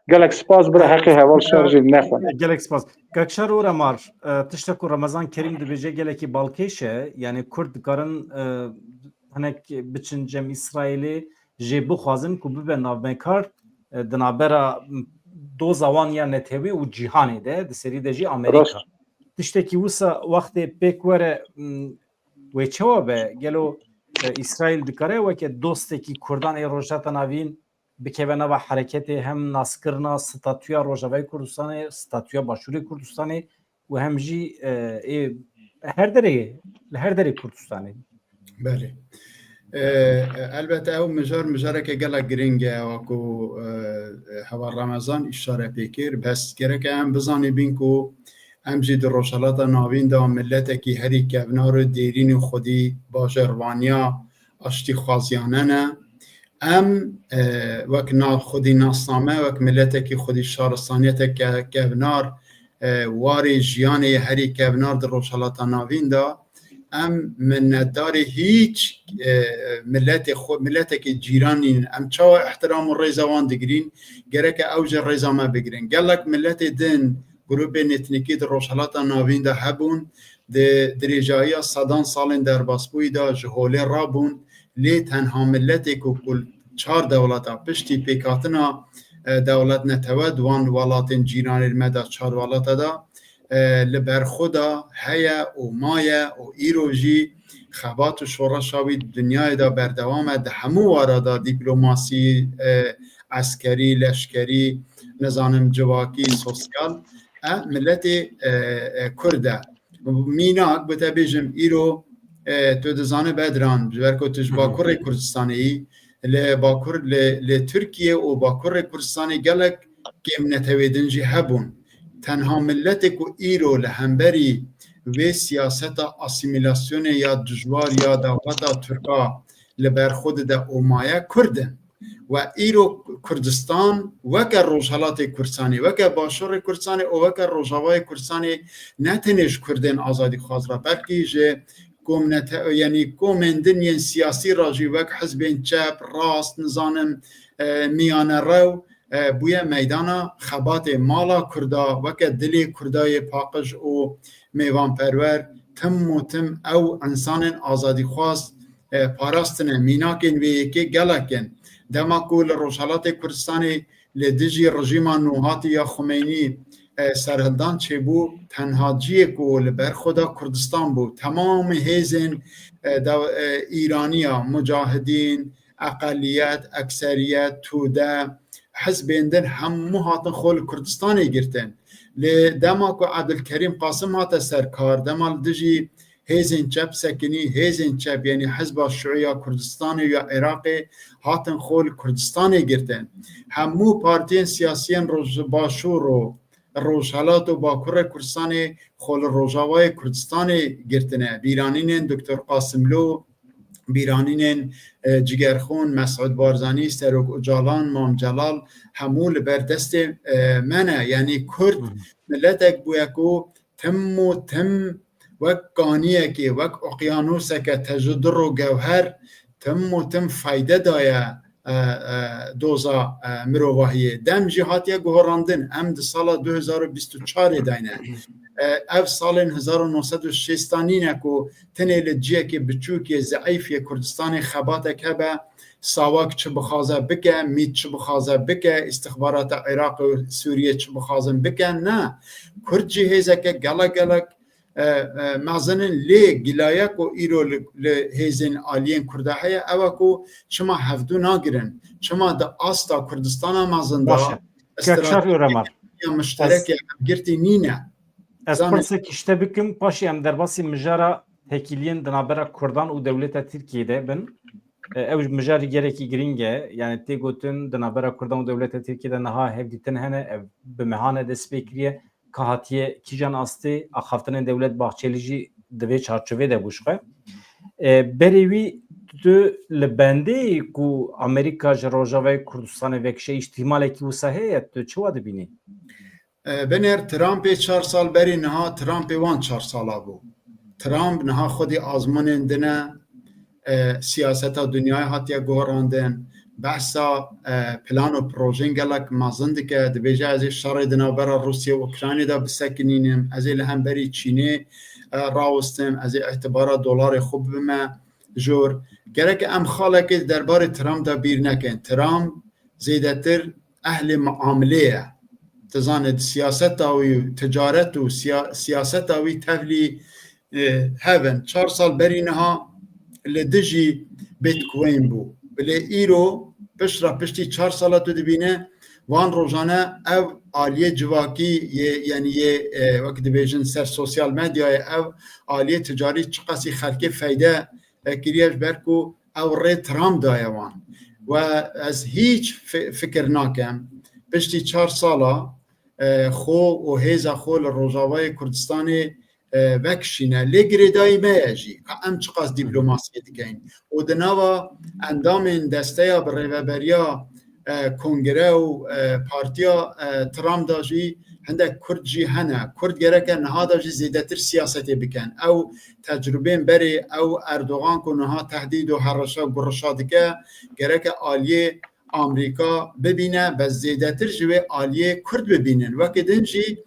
Gelek spas bira, heqê heval şer jî nexwe. Gelek spas. Kak Şar û Remar, e, tiştek ku Remezan Kerîm dibêje gelekî balkêş e, yani Kurd dikarin, e, hinek biçin cem Îsraîlê jê bixwazin ku bibe navbeynkar, e, di navbera doza wan ya netewî û cîhanê de, di serî de jî Amerîka. Rast. Tiştekî wisa wextê pêk were, m, wê çawa be? Gelo, e, Îsraîl dikare weke dostekî Kurdan ê Rojhilata Navîn bikeve nava hereketê hem naskirina statûya Rojavayê Kurdistanê, statûya Başûrê Kurdistanê û hem jî, e, ê her derê, li her derê Kurdistanê. Belê. E, elbette ew mijar, mijareke gelek giring e, wa ku, e, e, heval Remezan îşare pê kir. Bes gereke em bizanîbîn ku em jî di Rojhilata Navîn de miletekî herî kevnar û dêrîn û xwedî bajarvaniya aştîxwaziyane ne. Em, e, wek na-, xwedî nasname, wek miletekî xwedî şaristaniyetek ke-, kevnar, e, warê jiyanê herî kevnar di Rojhilata Navîn de, em minnetdarê hîç, e, miletê xwe, miletekî cîran nîn. Em çawa ihtiram û rêza wan digirîn, gereke ew jî rêza me bigirin. Gelek miletê din, grûpên etnîkî di Rojhilata Navîn de hebûn, di dirêjayiya sedan salên derbasbûyî de ji holê rabûn, lê tenha miletê ku, ku çar dewleta piştî pêkhatina, e, dewlet netewe di wan welatên cîranên me de, çar welata de, e, li ber xwe de heye û maye û îro jî xebat û şoreşa wî di dinyayê de berdewam e, di hemû wara de, dîplomasî, e, eskerî, leşkerî, nizanim civakî, sosyal, e, miletê, e, e, Kurd e. Mînak, bi te bêjim, îro, e, tu dizane Bedran, ji ber ku tu ji Hı hı. Bakurê Kurdistanê yî, li Bakur, li, li Tirkiye û Bakurê Kurdistanê gelek kêmnetewê din jî hebûn. Tenha miletê ku îro li hemberî vê siyaseta asîmîlasyonê ya dijwar ya dewleta Tirka li ber xwe dide û maye, Kurd in. We îro Kurdistan weke Rojhelatê Kurdistanê, weke Başûrê Kurdistanê û weke Rojavayê Kurdistanê ne tenê ji Kurdên azadîxwaz re, belkî ji komnete-, yanî komên din yên siyasî re jî wek hizbên çep, rast, nizanim, e, miyane rew, e, bûye meydana xebatê mala Kurda, weke dilê Kurda yê paqij û mêvanperwer, tim û tim ew însanên azadîxwaz, e, parastine. Mînakên vê yekê gelek in. Dema ku li Rojhelatê Kurdistanê li dijî rejîma nûhatî ya Xumeynî, e, serhildan çêbû, tenha ciyê ku li ber xwe da Kurdistan bû. Temamê hêzên, e, dew-, e, Îraniya, mucahidîn, eqeliyet, ekseriyet, tude, hizbên din hemû hatin xwe li Kurdistanê girtin. Lê dema ku Ebdilkerîm Qasim hate ser kar, dema li dijî hêzên çep sekinî, hêzên çep, yanî Hizba Şiû ya Kurdistanê ya Iraqê, hatin xwe li Kurdistanê girtin. Hemû partiyên siyasiyên Roj-, Başûr û Rojhelat û Bakurê Kurdistanê xwe li Rojavayê Kurdistanê girtine. Bîranînên Doktor Qasimlo, bîranînên, e, Cigerxûn, Mesûd Barzanî, Serok Ocalan, Mam Celal, hemû li ber destê, e, me ne. Yanî Kurd Hı hı. miletek bûye ku tim û tim wek kaniyekê, wek okyanuseke tejû dir û gewher tim û tim fayde daye, e, e, doza, e, mirovahiyê. Dem jî hatiye guherandin. Em di sala du hezar û bîst û çarê dayne. E, ev salên hezar û neh sed û şêst nîne ku tenê li ciyekê biçûkê, zeîf yê Kurdistanê xebatek hebe, Sawak çi bixwaze bike, mît çi bixwaze bike, îstixbarata Iraq û Sûriyê çi bixwazin bikin, ne. Kurd jî hêzeke gelek gelek, e, e, mezin in, lê gilaya ku îro li, li hêzên aliyên Kurda heye, ew e ku çima hevdû nagirin, çima di asta Kurdistana mezin de Baş e. Kekşar Öremer. stratejiya muşterek Ez- ya hevgirtî nîne. Ez Zanî- pirsek ji te bikim, paşê em derbasî mijara têkiliyên di navbera Kurdan û dewleta Tirkiyê de bin. E, ew mijarî gelekî girîng e. Yani tê gotin di navbera Kurdan û dewleta Tirkiyê de niha hevdîtin hene, ev bi mehan e dest pê kiriye. Ka hatiye kîjan astê, axaftinên Dewlet Bahçelî jî di vê çarçovê de bû ji xwe. E, berê wî tu li bendê yî ku Amerîka ji Rojavayê Kurdistanê vekişe, îhtîmalekî wisa heye, tu çawa dibînî? E, binêr Trumpê çar sal berî niha Trumpê wan çar sala bû. Trump niha xwedî azmûnên din e, e, siyaseta dinyayê hatiye guherandin. Behsa, e, plan û projên gelek mezin dike. Dibêje, ez ê şerê di navbera Rûsya û Ukraynê de bisekinînim. Ez ê li hemberî Çînê, e, rawestim. Ez ê îtibara dolarê xwe bibime jor. Gerek em xalekê di derbarê Trump de bîr nekin. Trump zêdetir ehlê muamilê ye. Tu zanî, di siyaseta wî û ticaret û siya-, siyaseta wî tevlî, e, hev in. Çar sal berî niha li dijî Bitcoin bû. Lê îro pişt re, piştî çar sala tu dibîne, van rojane ev aliyê civakî yê, yani yê, e, wek dibêjin ser sosyal medyayê, ev aliyê ticarî çiqasî xelkê feyde e, kiriye, ji ber ku ew rê Trump daye wan. We ez hîç fi-, fikir nakem, piştî çar sala, e, xwe û hêza xwe li Rojavayê Kurdistanê, e, vekişîne. Lê girêdayî me ye jî, ka em çiqas dîplomasiyê dikeyn. Û di nava endamên desteya bi rêveberiya, e, kongre û, e, partiya, e, Trump de jî hindek Kurd jî hene. Kurd gereke niha de jî zêdetir siyasetê bikin. Ew tecrûbên berê, ew Erdogan ku niha tehdîd û herişa gurişa dike, gereke aliyê Amerîka bibîne, bes zêdetir ji wê aliyê Kurd bibînin. Weke din jî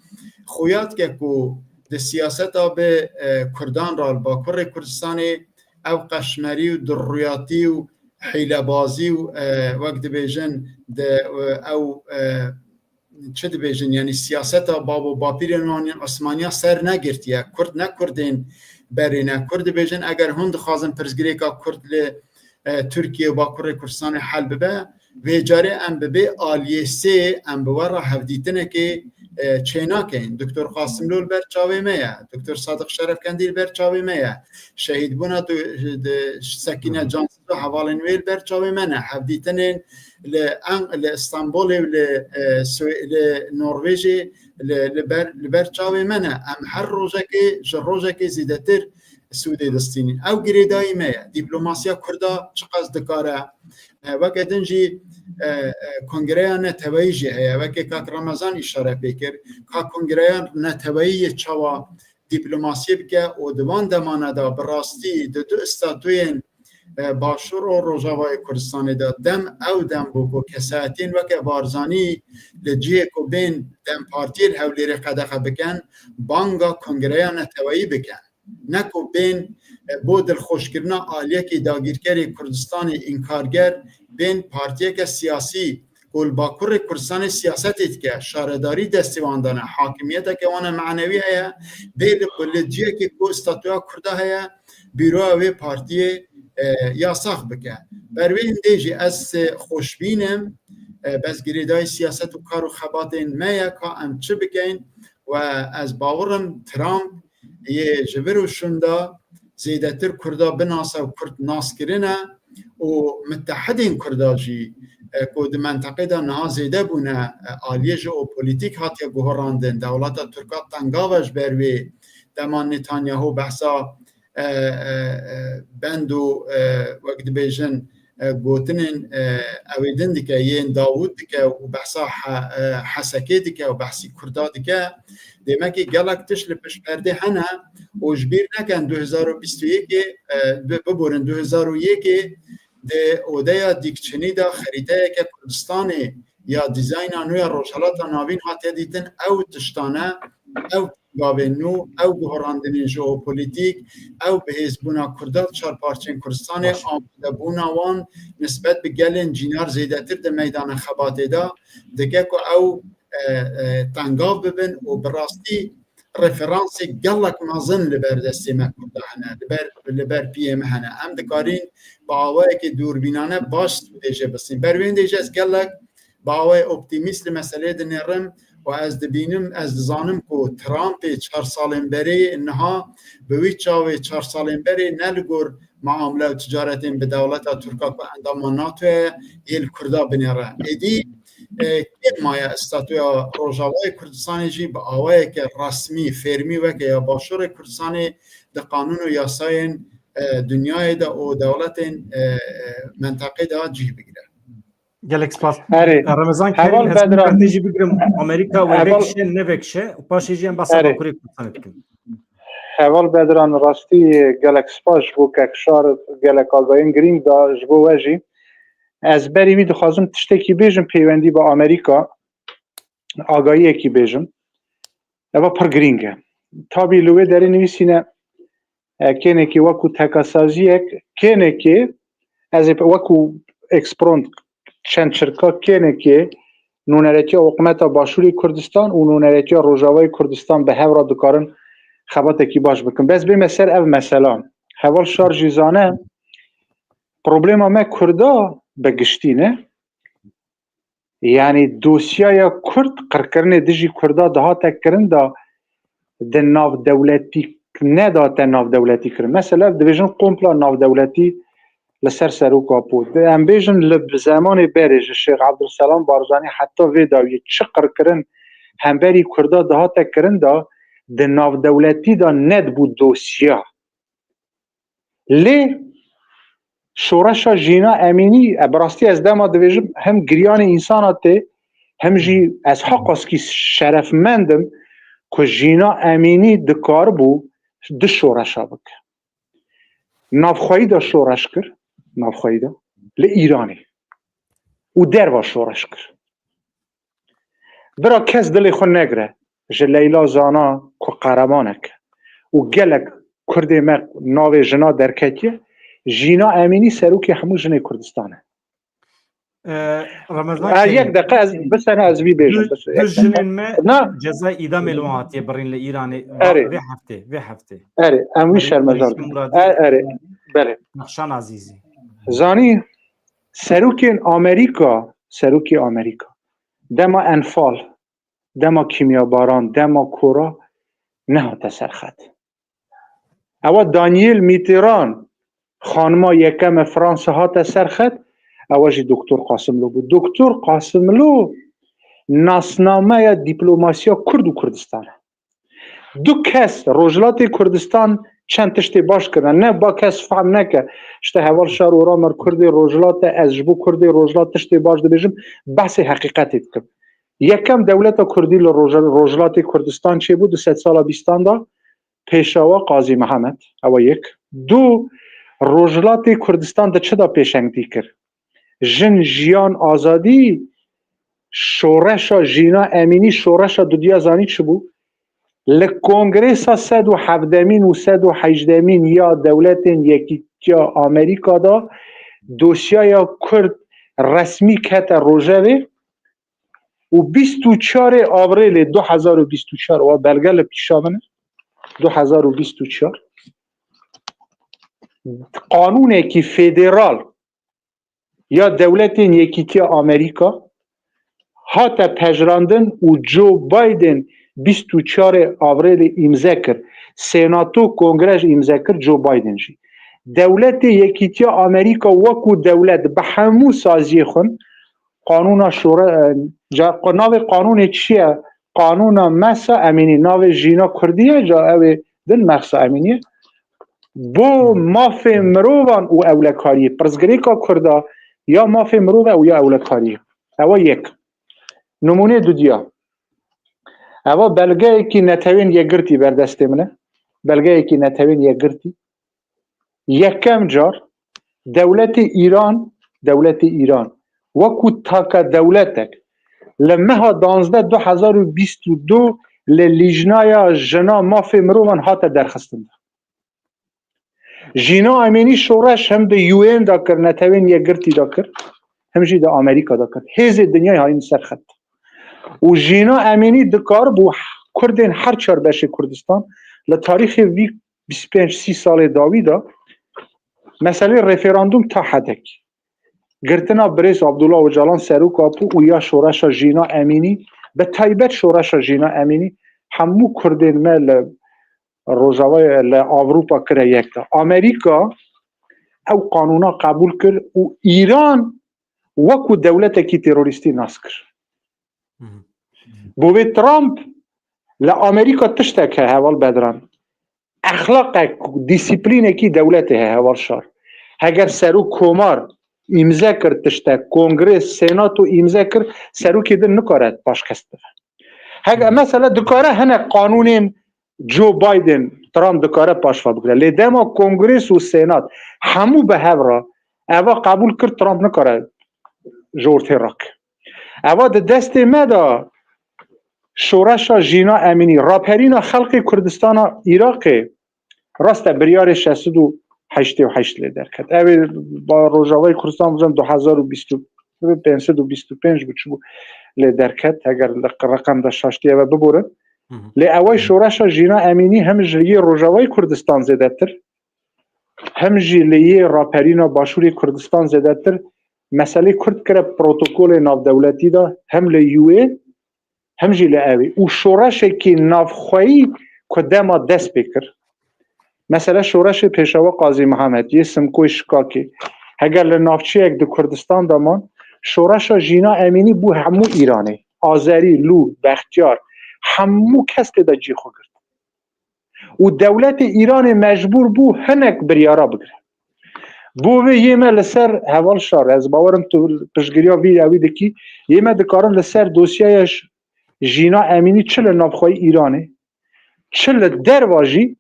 xuya dike ku di siyaseta bi, e, Kurdan re li Bakurê Kurdistanê ew qeşmerî û durriyatî û hîlebazî û, e, wek dibêjin, di, e, ew, e, çi dibêjin, yani siyaseta bab û bapîrên wan yên Osmaniya ser negirtiye. Kurd ne Kurdên berê ne. Kurd dibêjin, eger hûn dixwazin pirsgirêka Kurd li, e, Tirkiye û Bakurê Kurdistanê hel bibe, vê carê em bi bê aliyê sê, em bi we re hevdîtinekê, e, çênakeyn. Doktor Qasimlo li ber çavê me ye. Doktor Sadiq Şerefkendî li ber çavê me ye. Şehîdbûna tu, di, Sekîne Can Hevalên wê li ber çavê me ne. Hevdîtinên li Eng-, li Stenbolê û li, e, Swê-, li Norvêjê li, li ber, li ber çavê me ne. Em her rojekê ji rojekê zêdetir sûdê distînin. Ew girêdayî me ye. Dîplomasiya Kurda çiqas dikare, e, weke din jî, e, e, kongreya neteweyî jî heye. Weke kak Remezan îşare pê kir. Ka kongreya neteweyî yê çawa dîplomasiyê bike û di van demane de bi rastî di du statûyên, e, Başûr û Rojavayê Kurdistanê de dem ew dem bû ku kesayetiyên weke Barzanî li cihê ku bên DEM Partiyê li Hewlêrê qedexe bikin, banga kongreya neteweyî bikin. Ne ku bên, e, bo dilxweşkirina aliyekî dagîrkerê Kurdistanê înkarger, bên partiyeke siyasî ku li Bakurê Kurdistanê siyasetê dike, şaredarî destê wan de ne, hakimiyeteke wan e manewî heye, bê li, li cihekê ku statûya Kurda heye, bîroya wê partiyê, e, yasax bike. Ber wê hindê jî ez, e, xweşbîn im, e, bes girêdayî siyaset û kar û xebatên me ye ka em çi bikeyn we ez bawer im Trump yê ji vir û şûnda zêdetir Kurda binase û Kurd nas kirine û mitehidên Kurda jî, e, ku di menteqê de niha zêde bûne, e, aliyê jeopolîtîk hatiye guherandin. Dewleta Tirka tengav e ji ber wê. Dema Netanyahu behsa, e, e, e, bend û, e, wek dibêjin, e, gotinên, e, ewê din dike, yên Dawûd dike û behsa He-, e, Hesekê dike û behsî Kurda dike. Demekî gelek tişt li pişt perdê hene û ji bîr nekin du hezar û bîst û yekê, e, bi-, biborin, du hezar û yekê di odeya Dîkçinî de xerîteyeke Kurdistanê ya dîzayna nû ya Rojhilata Navîn hatiye dîtin. Ew tiştane, ew gavên nû, ew guherandinên jeopolîtîk, ew bihêzbûna Kurda di çar parçeyên Kurdistanê, amadebûna wan nisbet bi gelên cînar zêdetir di meydana xebatê de dike ku ew, e, e, tengav bibin û bi rastî referansê gelek mezin li ber destê me Kurda hene, li ber, li ber piyê me hene. Em dikarîn bi awayekî dûrbînane baş vê jê bisîn. Ber wê dê jî ez gelek bi awayê optîmîst li meseleyê dinêrim û ez dibînim, ez dizanim ku Trumpê çar salên berê niha bi wî çavê çar salên berê ne li gor muamele û ticaretên bi dewleta Tirka ku endama NATO ye, yê li Kurda binêre. Êdî, e, kêm maye statûya Rojavayê Kurdistanê jî bi awayeke resmî, fermî weke ya Başûrê Kurdistanê di qanûn û yasayên, e, dinyayê de û dewletên, e, e, menteqê de cih bigire. Gelek spas. Erê. Remezan Kerîm, heval hezkî Bedran. Te jî bigirim, Amerîka wê heval vekişe, nevekişe, û paşê jî em behsa Erê. Bakurê Kurdistanê dikin. Heval Bedran, rastî gelek spas ji bo kekşar, gelek agayên girîng da ji bo we jî. Ez berî wî dixwazim tiştekî bêjim peywendî bi Amerîka, agahiyekî bêjim. Eva pir girîng e. Tabî li wê derê nivîsîne, e, kênekê wekû tekasaziyek, kênekê ez ê wekû ekspront çend çirka kênekê nûneretiya hikûmeta Başûrê Kurdistan û nûneretiya Rojavayê Kurdistan bi hev re dikarin xebatekî baş bikin. Bes bême ser ev mesela. Heval Şar jî zane, problema me Kurda bi giştî ne. Yanî dosyaya Kurd, qirkirinê dijî Kurda dihate kirin da di navdewletî, nedate navdewletî kirin. Mesela dibêjin kompla navdewletî li ser serok Apo. Em bêjin li bi zemanê berê ji Şêx Ebdulselam Barzanî heta vê dawiyê çi qirkirin hemberî Kurda dihate kirin da di navdewletî de nedibû dosya. Lê şoreşa Jîna Emînî, e, bi rastî ez dema dibêjim, him giryanê însana tê, him jî ez heqaskî şerefmend im ku Jîna Emînî dikaribû di şoreşa bike. Navxweyî de şoreş kir, navxweyî de, li Îranê. Û derva şoreş kir. Bira kes dilê xwe negire. Ji Leyla zana ku qeremanek e. Û gelek Kurdê me navê jina derketiye. Jîna Emînî serokê hemû jinê Kurdistan e. Ee, Ramazan Ha, Kerîm, yek deqe ez bisene ez vî bêjim. Du, bis-, du yek deqe. Jinên me Na. Cezayê îdamê li wan hatiye birîn li Îranê. Erê. Vê heftê, vê heftê. Erê, em wî Erê, şermezar Erê, bûn. Muradî. E, erê. Belê. Nexşan Azîzî. Zanî, serokên Amerîka, serokê Amerîka, dema Enfal, dema kîmyabaran, dema kora nehate ser xet. Ewa Daniel Mitterrand, xanima yekem e Fransa hate ser xet, ewa jî Doktor Qasimlo bû. Doktor Qasimlo nasnameya dîplomasiya Kurd û Kurdistan e. Du kes Rojhilatê Kurdistan çend tiştê baş kirine. Ne ba kes fehm neke. İşte heval Şar Oramer Kurdê Rojhilat e, ez ji bo Kurdê Rojhilat tiştê baş dibêjim, behsê heqîqetê dikim. Yekem dewleta Kurdî li Roj-, Rojhilatê Kurdistan çêbû di sedsala bîstan de, Pêşawa Qazî Mihemed, ew e yek. Du, Rojhilatê Kurdistan di çi de pêşengtî kir? Jin, jiyan, azadî, şoreşa Jîna Emînî, şoreşa dudiya zanî çi bû? Li kongresa sed û hevdemîn û sed û hejdemîn ya Dewletên Yekîtiya Amerîka de dosyaya Kurd resmî kete rojevê û bîst û çarê Avrêlê du hezar û bîst û çar, wa belge li pîşa min e, du hezar û bîst û çar, qanûnekî federal ya Dewletên Yekîtiya Amerîka hate pejirandin û Joe Biden bîst û çarê Avrêlê îmze kir. Senato, Kongre jî îmze kir, Joe Biden jî. Dewletê Yekîtiya Amerîka wekû dewlet bi hemû saziyê xwe, qanûna şore-, e, ca-, navê qanûnê çi ye? Qanûna Mahsa Emînî, navê jîna Kurdî ye, ca ew ê din Mahsa Emînî ye. Bo mafê mirovan û ewlekariyê, pirsgirêka Kurda ya mafê mirov e û ya ewlekariyê. Ew e yek. Nimûnê dudiya. Ev e belgeyekî Netewên Yekgirtî ber destê min e. Belgeyekî Netewên Yekgirtî. Yekem car dewletê Îran, dewletê Îran wekû taka dewletek li meha danzdeh du hezar û bîst û du li Lîjnaya Jina Mafê Mirovan hate derxistin. Jîna Emînî şoreş hem di U N de kir, Netewên Yekgirtî de kir, hem jî di Amerîka de kir. Hêzê dinyayê hayîn ser xet. Û Jîna Emînî dikaribû Kurdên her çar beşê Kurdistan li tarîxê vî bîst pênc sî salê dawî de meselê referandum ta hedek. Girtina birêz Abdullah Ocalan serok Apo û ya şoreşa Jîna Emînî, bi taybet şoreşa Jîna Emînî, hemû Kurdên me li Rojavayê, li Ewropa kire yek de. Amerîka ew qanûna qebûl kir û Îran wekû dewletekî terorîstî nas kir. Bo vê Trump li Amerîka tiştek he, heval Bedran. Exlaqek, dîsîplînekî dewletê he, heval Şar. Heger serok komar îmze kir tiştek, kongre, senato îmze kir, serokê din nikare paşkest bibe. Heger mesela dikare hinek qanûnên Joe Biden, Trump dikare paşva bigire. Lê dema Kongres û Senat hemû bi hev re eva qebûl kir, Trump nikare ji ortê rake. Eva di destê me de şoreşa Jîna Emînî, raperîna xelkê Kurdistana Iraqê, rast e, biryarê şeş sed û heştê û heşt lê derket. Ev ê ba Rojavayê Kurdistan bibin du hezar û bîst û pênc sed û bîst û pênc bû, çi bû lê derket, heger li reqem de şaştî eve biborin. Lê ew ê şoreşa Jîna Emînî hem ji yê Rojavayê Kurdistan zêdetir, hem jî li yê raperîna Başûrê Kurdistan zêdetir meselê Kurd kire protokolê navdewletî de, hem li U N hem jî li ewê û şoreşekî navxweyî ku dema dest pê kir. Mesela şoreşê Pêşewa Qazî Mihemed yê Simkoyê Şikakê, heger li navçeyek di Kurdistan de man, şoreşa Jîna Emînî bû hemû Îranê, Azerî, Lûr, Bextiyar, hemû kes tê de cî xwe girt. Û dewletê Îranê mecbûr bû hinek biryara bigire. Bo vê yê me li ser, heval Şar, ez bawerim tu piştgiriya vî ewî dikî, yê me dikarin li ser dosyaya J-, Jîna Emînî çi li navxweyî Îranê, çi li derva jî,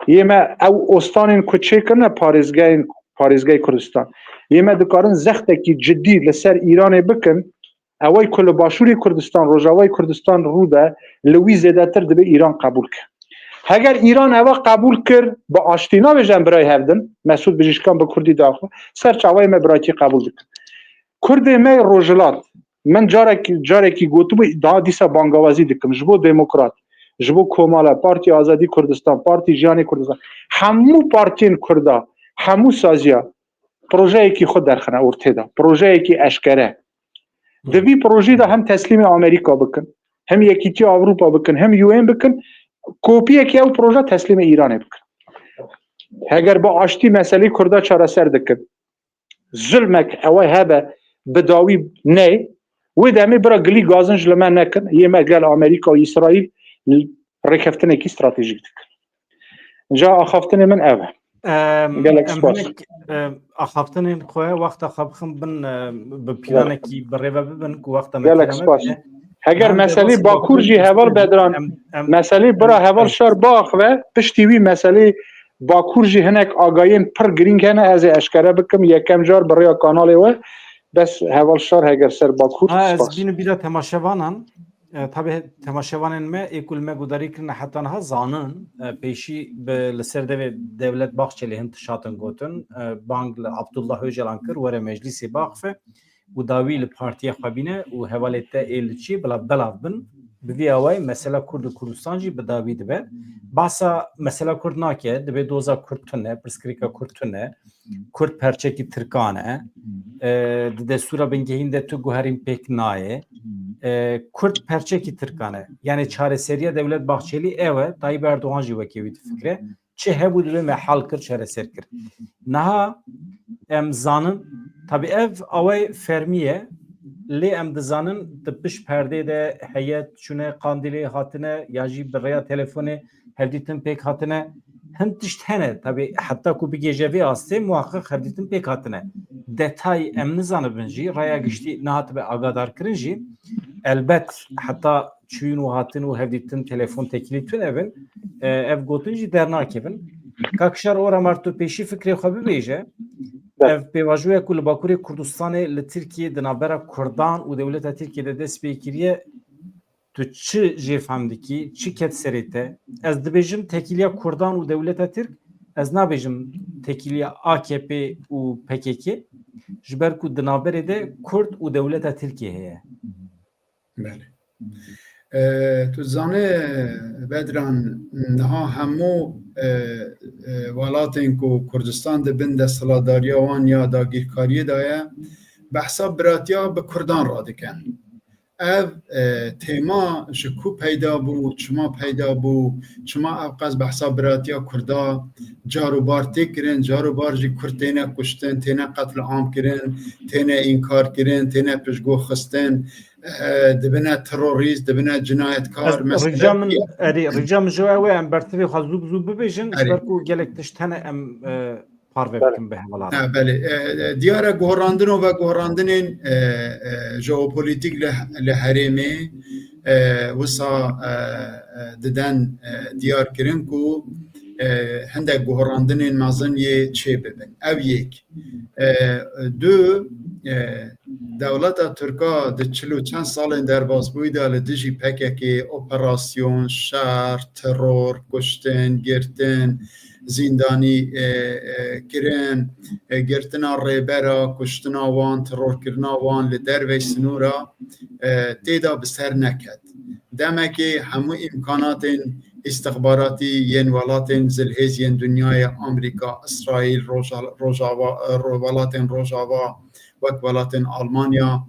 yê me ew ostanên ku çêkirine parêzgehên, parêzgehê Kurdistan, yê me dikarin zextekî cidî li ser Îranê bikin, ewey ku li Başûrê Kurdistan, Rojavayê Kurdistan rû de, li wî zêdetir dibe Îran qebûl ke. Heger Îran eva qebûl kir, bi aştî nabêje em birayê hev din, Mesûd Bijîşkan bi kurdî diaxivin, ser çavayê me birayetî qebûl dikin. Kurdê me yê Rojhilat, min carek, carekî gotibû, daha dîsa bangawazî dikim, ji bo demokrat, ji bo Komala, Partî Azadî Kurdistan, Partî Jiyanê Kurdistan, hemû partiyên Kurda, hemû saziya, projeyekî xwe derxine ortê de, projeyekî eşkere. Di vî projî de hem teslîmê Amerîka bikin, hem Yekîtiya Ewropa bikin, hem U N bikin, kopiyekî ew proje teslîmê Îranê bikin. Heger bi aştî meselê Kurda çareser dikin, zulmek ewe hebe bi dawî ney, wê demê bira gilî gazin ji li me nekin, yê me gel Amerîka û Îsraîl rêkeftinekî stratejîk dikin. Ca axaftinê min ev e. Em, Gelek em spas. Hinek, em, axaftinên xwe wexta xwe bixin bin, em, bi planekî bi rê ve bibin ku wexta me Gelek têra me spas. Bide. Heger Em de meselê baş Bakur jî, heval Bedran, em, em, meselê bira em, heval em, Şar biaxive, piştî wî meselê Bakur jî hinek agayên pir girîng hene, ez ê eşkere bikim, yekem car bi rêya kanalê we, bes heval Şar heger ser Bakur, Ha, ez spas. Bînim bîra temaşevanan. E, tabi temaşevanên me ê ku li me guhdarî kirine heta niha zanin, e, pêşî bi, li ser devê Devlet Bahçelî hin tişt hatin gotin, e, bang li Abdullah Ocalan kir, were meclîsê biaxife û dawî li partiya xwe bîne û hevalê te ê li çî bila belav bin. Bi vî awayî mesela Kurd û Kurdistan jî bi dawî dibe. Bahsa mesela Kurd nake, dibê doza Kurd tune, pirsgirêka Kurd tune. Kurd perçekî Tirkan e. E, di destûra bingehîn de tu guherîn pêk nayê. E, Kurd perçekî Tirkan e. Yani çareseriya Devlet Bahçelî ew e, Tayyip Erdogan jî wekî wî difikire. Çi hebû divê me hal kir, çareser kir. Niha em zanin, tabi ev away fermî ye, lê em dizanin di pişt perdê de heyet çûne Qandîlê hatine ya jî bi rêya telefonê hevdîtin pêk hatine. Hin tişt hene, tabi heta ku bigêje vê astê muhaqiq hevdîtin pêk hatine. Detay em nizanibin jî, raya giştî nehatibe agadarkirin jî. Elbet heta çûyîn û hatin û hevdîtin telefon tekîlî tune bin, e, ev gotin jî dernakevin. Kak Şar Oramar, tu pêşî fikrê xwe bibêje. Be. Ev pêvajoya ku li Bakurê Kurdistanê li Tirkiyê di navbera Kurdan û dewleta Tirkiyê de dest pê kiriye, Tu çi jêfehm dikî, çi ket serê te? Ez dibêjim tekîliya Kurdan û dewleta Tirk, ez nabêjim tekîliya A K P û P K K, ji ber ku di navberê de Kurd û dewleta Tirkiyê heye. Belê. E, tu zanî, Bedran, niha hemû, e, e, welatên ku Kurdistan di bin desthilatdariya wan ya dagîrkariyê de ye, behsa biratiya bi Kurdan re dikin. Ev, e, tema ji ku peyda bû, çima peyda bû, çima ev qas behsa biratiya Kurda car û bar tê kirin, car û bar jî Kurd têne kuştin, têne qetliam kirin, têne înkar kirin, têne piştguh xistin, e, dibine terorîst, dibine cinayetkar. Ez, rica min, erê, rica min ji we ew e, em bertivê xwe zû bi zû bibêjin, ji ber ku gelek tişt hene em, e, parve bikin bi hevalan. Ha, belê. E, e, diyar e, guherandin û veguherandinên, e, e, jeopolitîk li, li herêmê, e, wisa, e, e, diden, e, diyar kirin ku, e, hindek guherandinên mezin yê çê bibin. Ev yek. E, du, e, dewleta Tirka di çil û çend salên derbasbûyî de li dijî P K K operasyon, şer, teror, kuştin, girtin, zîndanî, e, e, kirin, e, girtina rêbera, kuştina wan, terorkirina wan li dervey sinûra, e, tê de bi ser neket. Demekê hemû îmkanatên îstixbaratî yên welatên zilhêz yên dinyayê, Amerîka, Îsraîl, Roja-, Rojava, e, ro-, welatên Rojava, wek welatên Almanya,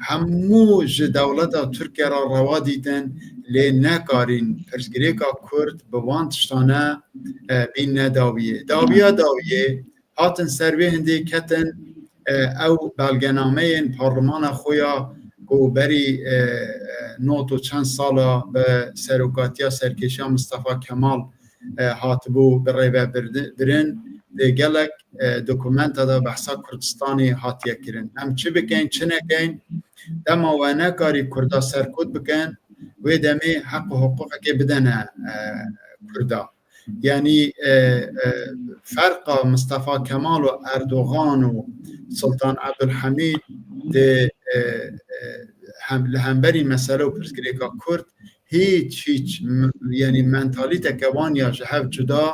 hemû ji dewleta Tirkiye re rewa dîtin, lê nekarîn pirsgirêka Kurd bi wan tiştane, e, bînne dawiyê. Dawiya dawiyê hatin ser vê hindê ketin, e, ew belgenameyên parlimana xwe ya ku berî, e, e, nod û çend sala bi serokatiya serkêşiya Mistefa Kemal, e, hatibû bi rêve birdi-, birin, lê gelek, e, dokumenta de behsa Kurdistanê hatiye kirin. Em çi bikeyn, çi nekeyn, dema we nekarî Kurda serkot bikin, wê demê heq û hiqûqekê bidene, e, Kurda. Yanî, e, e, ferqa Mistefa Kemal û Erdogan û Sultan Abdulhamid di, e, e, hem, li hemberî mesele û pirsgirêka Kurd hîç, hîç, m-, yanî mentalîteke wan ya ji hev cuda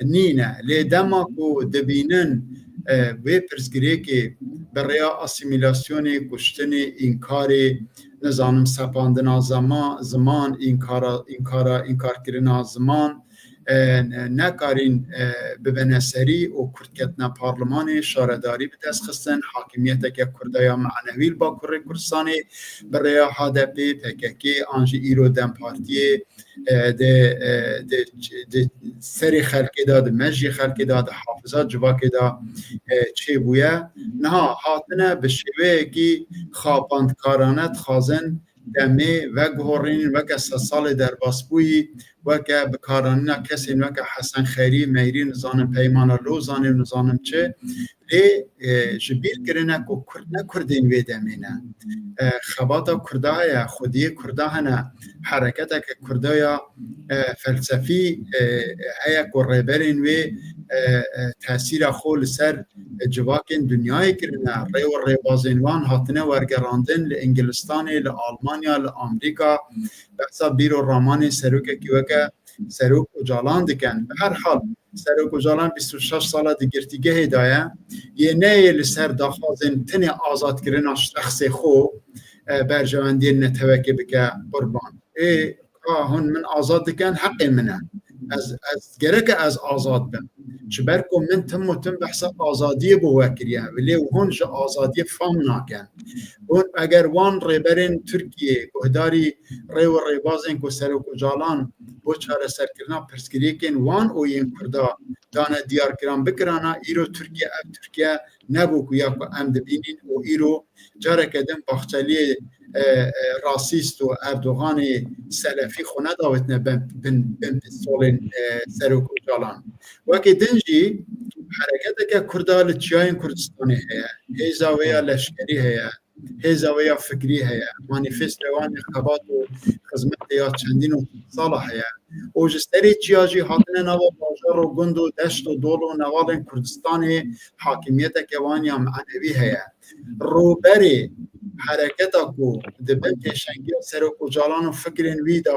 nîne. Lê dema ku dibînin, e, vê pirsgirêkê bi rêya asîmîlasyonê, kuştinê, înkarê, nizanim, sepandina zema-, ziman, înkara, înkara, înkarkirina ziman, e, ne-, nekarîn, e, bibene serî û Kurd ketine parlimanê, şaredarî bi dest xistin, hakimiyeteke Kurda ya manewî li Bakurê Kurdistanê bi rêya H D P, P K K an jî îro DEM Partiyê, e, di, e, di, di serê xelkê de, di mejiyê xelkê de, di hafiza civakê de, e, çêbûye. Niha hatine bi şêweyekî xapandkarane dixwazin demê veguhorînin, weke sedsalê derbasbûyî, weke bikaranîna kesên weke Hesen Xeyrî, Meyrî, nizanim Peymana Lozanê û nizanim çi. Lê, e, ji bîr kirine ku Kurd ne Kurdên wê demê ne. E, xebata Kurda heye, xwediyê Kurda hene, hereketeke Kurda ya, e, felsefî, e, heye ku rêberên wê, e, e, tesîra xwe li ser civakên dinyayê kirine, rê û rêbazên wan hatine wergerandin li Îngilistanê, li Almanya, li Amerîka, behsa bîr û ramanên serokekî weke Serok Ocalan dikin. Bi her hal, Serok Ocalan bîst û şeş sala di girtîgehê de ye. Yê neyê li ser daxwazên tenê azadkirina şexsê xwe, e, berjewendiyên netewekê bike qurban. Ê, ka hûn min azad dikin, heqê min e. Ez, ez, gereke ez azad bim. Ji ber ku min tim û tim behsa azadiyê bo we kiriye. Lê hûn ji azadiyê fam nakin. Hûn eger wan rêberên Tirkiyê, guhdarî rê û rêbazên ku Serok Ocalan bo çareserkirina pirsgirêkên wan û yên Kurda dane diyarkiran bikirana, îro Tirkiye ev Tirkiye nebû ku ya ku em dibînin û îro careke din Baxçeliyê, e, e, rasîst û Erdoganê selefî xwe nedawêtine bin, bin, bin pistolên, e, Serok Ocalan. Wekî din jî hereketeke Kurda li çiyayên Kurdistanê heye. Hêza wê ya leşkerî heye. Hêza wê ya fikrî heye. Manîfestoya wan ya xebat û xizmetê ya çendîn û sala heye. Û ji serê çiya jî hatine nava bajar û gund û deşt û dol û nevalên Kurdistanê hakimiyeteke wan ya manevî heye. Rûberê hereketa ku di bin pêşengiya Serok Ocalan û fikrên wî de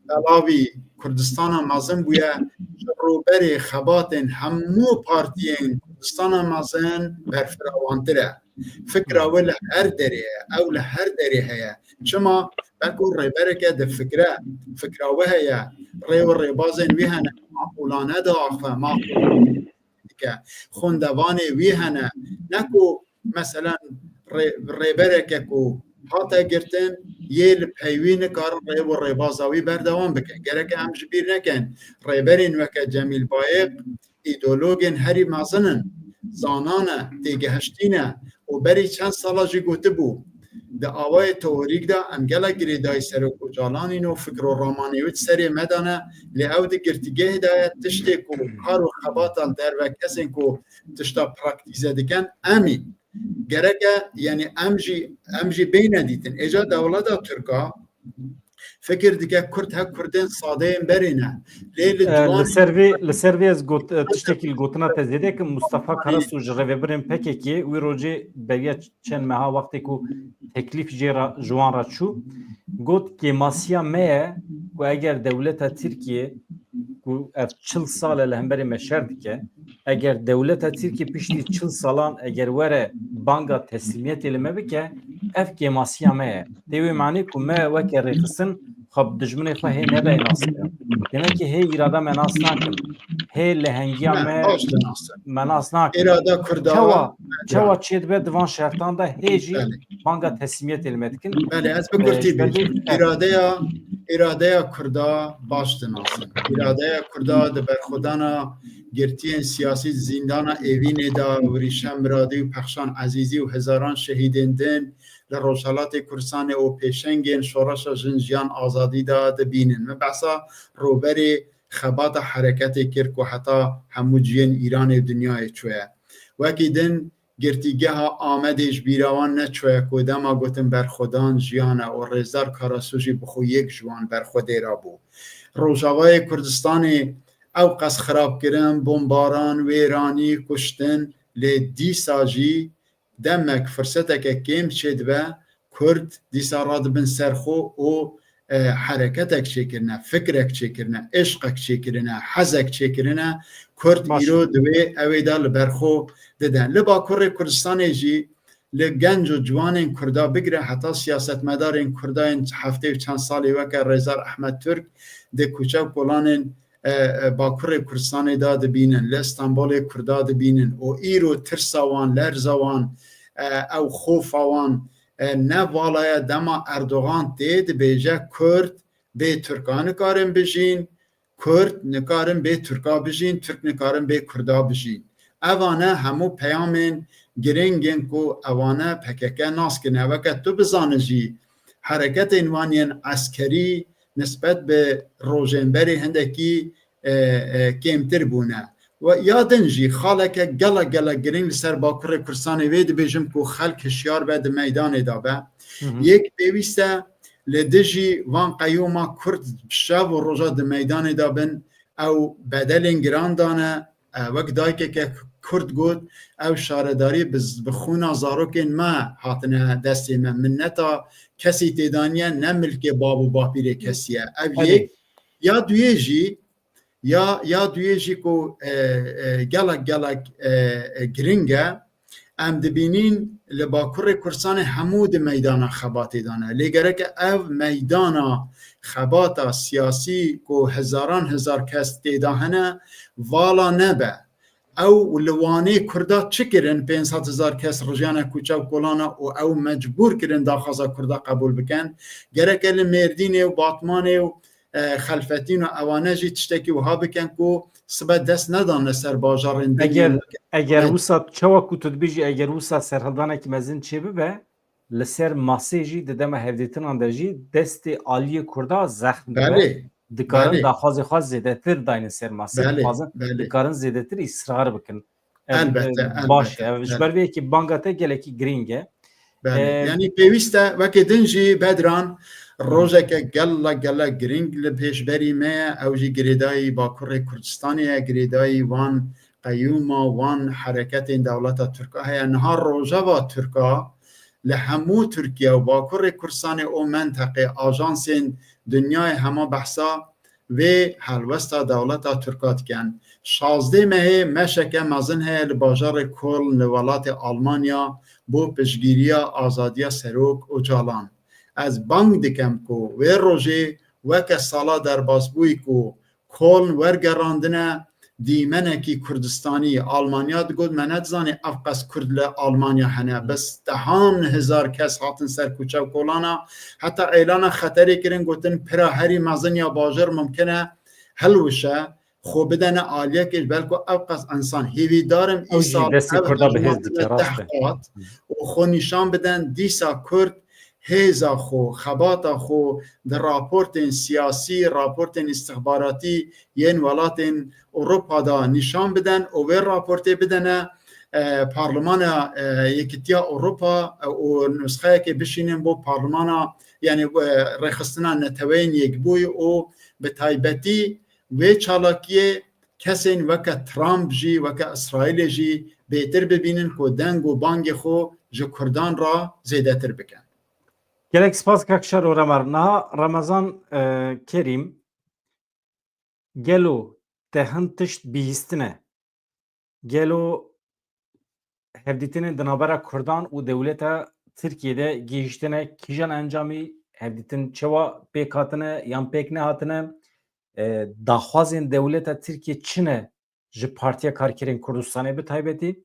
belavî Kurdistana mezin bûye, ji rûberê xebatên hemû partiyên Kurdistana mezin berfirawantir e. Fikra wê li her derê ye, ew li her derê heye. Çima? Belku rêbereke difikre, fikra wê heye, rê û rêbazên wî hene, maqûlane diaxe, maqûlane dike, xwendevanê wî hene. Ne ku, meselen, rê-, rêbereke ku hate girtin, yê li peywî nikarin rê û rêbaza wî berdewam bikin. Gereke em ji bîr nekin, rêberên weke Cemîl Bayik, îdeologên herî mezin in, zana ne, têgihiştî ne û berî çend sala jî gotibû, di awayê teorîk de em gelek girêdayî Serok Ocalanîn û fikr û ramanê wê di serê me de ne, lê ew di girtîgehê de ye, tiştê ku kar û xebata li derve kesên ku tişta praktîze dikin, em î. Gereke, yanî em jî, em jî bêne dîtin. Êca dewleta Tirka fikir dike Kurd hek Kurdên sadeyên berê ne. Lê li E, ciwan li ser vê, li ser vê ez got, e, tiştekî li gotina te zêde kim. Mustafa Karasu ji rêvebirên P K K wî rojê beriya çend meha wextê ku teklîf jê re, ji wan re çû, got, kêmasiya me ye ku eger dewleta Tirkiye ku ev çil sal e li hemberî me şer dike, eger dewleta Tirkiye piştî çil salan eger were banga teslîmiyetê li me bike, ev kêmasiya me ye. Tê wê manê ku me weke rêxistin xwe bi dijminê xwe hê nebe nas bikin. Demek ki hê îrada me nas nakin. Hê lehengiya Ne, me baş dinasin. me nas nakin. Îrada Kurda Çawa, çawa çêdibe di van şertan de hê jî Belê. banga teslîmiyetê li me dikin. Belê, ez bi Ee, kurtî ji ber bêjim. vê- Îradeya, îradeya Kurda baş dinasin. Îradeya Kurda di berxwedana girtiyên siyasî di zîndana Êvînê de, Wirîşe Miradî û Pexşan Ezîzî û hezaran şehîdên din li Rojhelatê Kurdistanê û pêşengên şoreşa jin jiyan azadî de dibînin. Min behsa rûberê xebata hereketê kir ku heta hemû cihên Îranê û dinyayê çûye. Wekî din girtîgeha Amedê ji bîra wan neçûye ku dema gotin berxwedan jiyan e û Rêzdar Karasu jî bi xwe yek ji wan berxwedê re bû. Rojavayê Kurdistanê ew qas xirabkirin, bombaran, wêranî, kuştin, lê dîsa jî demek, firseteke kêm çêdibe, Kurd dîsa radibin ser xwe û, e, hereketek çêkirine, fikrek çêkirine, eşqek çêkirine, hezek çêkirine, Kurd Baş. îro di wê ewê de li ber xwe dide. Li Bakurê Kurdistanê jî li genc û ciwanên Kurda bigire heta siyasetmedarên Kurda yên heftê û çend salî weke Rêzdar Ehmed Turk di kuçe û kolanên e, e, Bakurê Kurdistanê de dibînin, li Stenbolê Kurda dibînin û îro tirsa wan, lerza wan, e, ew xofa wan, e, ne vala ye dema Erdogan tê dibêje Kurd bê Tirka nikarin bijîn, Kurd nikarin bê Tirka bijîn, Tirk nikarin bê Kurda bijîn. Evane hemû peyamên giring in ku ewane P K K nas kine. Weke tu bizane jî hereketên wan yên eskerî nisbet bi rojên berê hindekî, e, e, kêmtir bûne. We ya din jî xaleke gelek, gelek giring li ser Bakurê Kurdistanê wê dibêjim ku xelk hişyar be, di meydanê de be. Hı hı. Yek pêwîst e li dijî van qeyûma Kurd bi şev û roja di meydanê de bin, ew bedelên giran dane, e, wek dayikeke Kurd got, ew şaredarî bi z-, bi xûna zarokên me hatine destê me. Minneta kesî tê daniye, ne milkê bab û bapîrê kesî ye. Ev Belê. yek, ya duyê jî, ya, ya duyê jî ku, e, e, gelek, gelek, e, e, giring e, em dibînîn li Bakurê Kurdistanê hemû di meydana xebatê de ne. Lê gereke ev meydana xebata siyasî ku hezaran hezar kes tê de hene, vala nebe. Ew li Wanê Kurda çi kirin? Pênc sed hezar kes rijiyane kuçe û kolana û ew mecbûr kirin daxwaza Kurda qebûl bikin. Gereke li Mêrdînê û Batmanê û, e, Xelfetîn û ewane jî tiştekî wiha bikin ku sibe dest nedan li ser bajarên din Eger, yên eger Evet. wisa çawa ku tu dibêjî, eger wisa serhildanekî mezin çêbibe, li ser masê jî di dema hevdîtinan de jî destê aliyê Kurda zexm dibe. Belê, Dikarin belê. daxwazê xwe zêdetir daynin ser masê, Belê, dixwazin belê. dikarin zêdetir îsrar bikin. Ev, Elbette, e, baş e. elbette, Ev ji ber elbette. vê yekê banga te gelekî girîng e. Belê. Ee, Yanî pêwîst e, wekî din jî Bedran, rojeke gelek, gelek girîng li pêşberî me ye. Ew jî girêdayî Bakurê Kurdistanê ye, girêdayî wan qeyûma, wan hereketên dewleta Tirka heye. Niha rojeva Tirka, li hemû Tirkiye û Bakurê Kurdistanê û menteqê ajansên dinyayê hema behsa vê helwesta dewleta Tirka dikin. Şazdeh mehê meşeke mezin heye li bajarê Köln li welatê Almanya bo piştgiriya azadiya Serok Ocalan. Ez bang dikim ku wê rojê weke sala derbasbûyî ku Köln wergerandine dîmenekî Kurdistanî. Almanya digot, me nedizanî ev qas Kurd li Almanya hene. Bes dehan hezar kes hatin ser kuçe û kolana. Heta eylana xeterê kirin, gotin, pira herî mezin ya bajêr mumkin e hilwişe, xwe bidene aliyekê, belku ev qas insan. Hêvîdar im Ew jî îsal destê ev Kurda bi hêz hejmar dike, bide rast deh e. Qat û xwe nîşan biden dîsa Kurd hêza xwe, xebata xwe di raportên siyasî, raportên îstixbaratî yên welatên Ewropa de nîşan biden û wê raportê bidene, e, Parlemana, e, Yekîtiya Ewropa, e, û nusxeyekê bişînin bo Parlemana, yanî, e, Rêxistina Neteweyên Yekbûyî û bi taybetî wê çalakiyê kesên weke Trump jî, weke Îsraîlê jî bêtir bibînin ku deng û bangê xwe ji Kurdan re zêdetir bikin. Gelek spas kak Şero Remer. Niha Remezan, e, Kerîm, gelo te hin tişt bihîstine? Gelo hevdîtinên di navbera Kurdan û dewleta Tirkiyê de gihîştine kîjan encamî? Hevdîtin çawa pêk hatine yan pêk nehatine? E, daxwazên dewleta Tirkiyê çi ne ji Partiya Karkerên Kurdistanê bi taybetî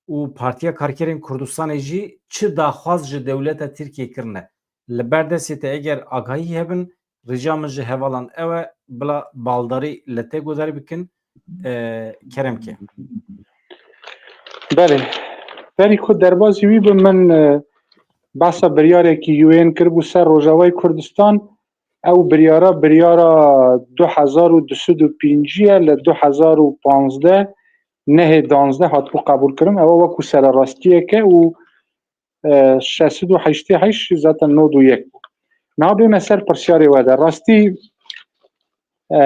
û Partiya Karkerên Kurdistanê jî çi daxwaz ji dewleta Tirkiyê kirine? Li ber destê te eger agahî hebin, rica min ji hevalan ew e, bila baldarî li te guhdar bikin, e, kerem ke. Belê. Berî ku derbazî wî bim, min, e, behsa biryarekî U N kiribû ser Rojavayê Kurdistan. Ew biryara, biryara du hezar û du sed û pêncî ye, li du hezar û panzdeh, nehê danzdeh hatibû qebûlkirin. Ew wekû sererastiyeke û, e, şeş sed û heştê heşt zaten nod û yek bû. Niha bême ser pirsyarê we de. Rastî, e,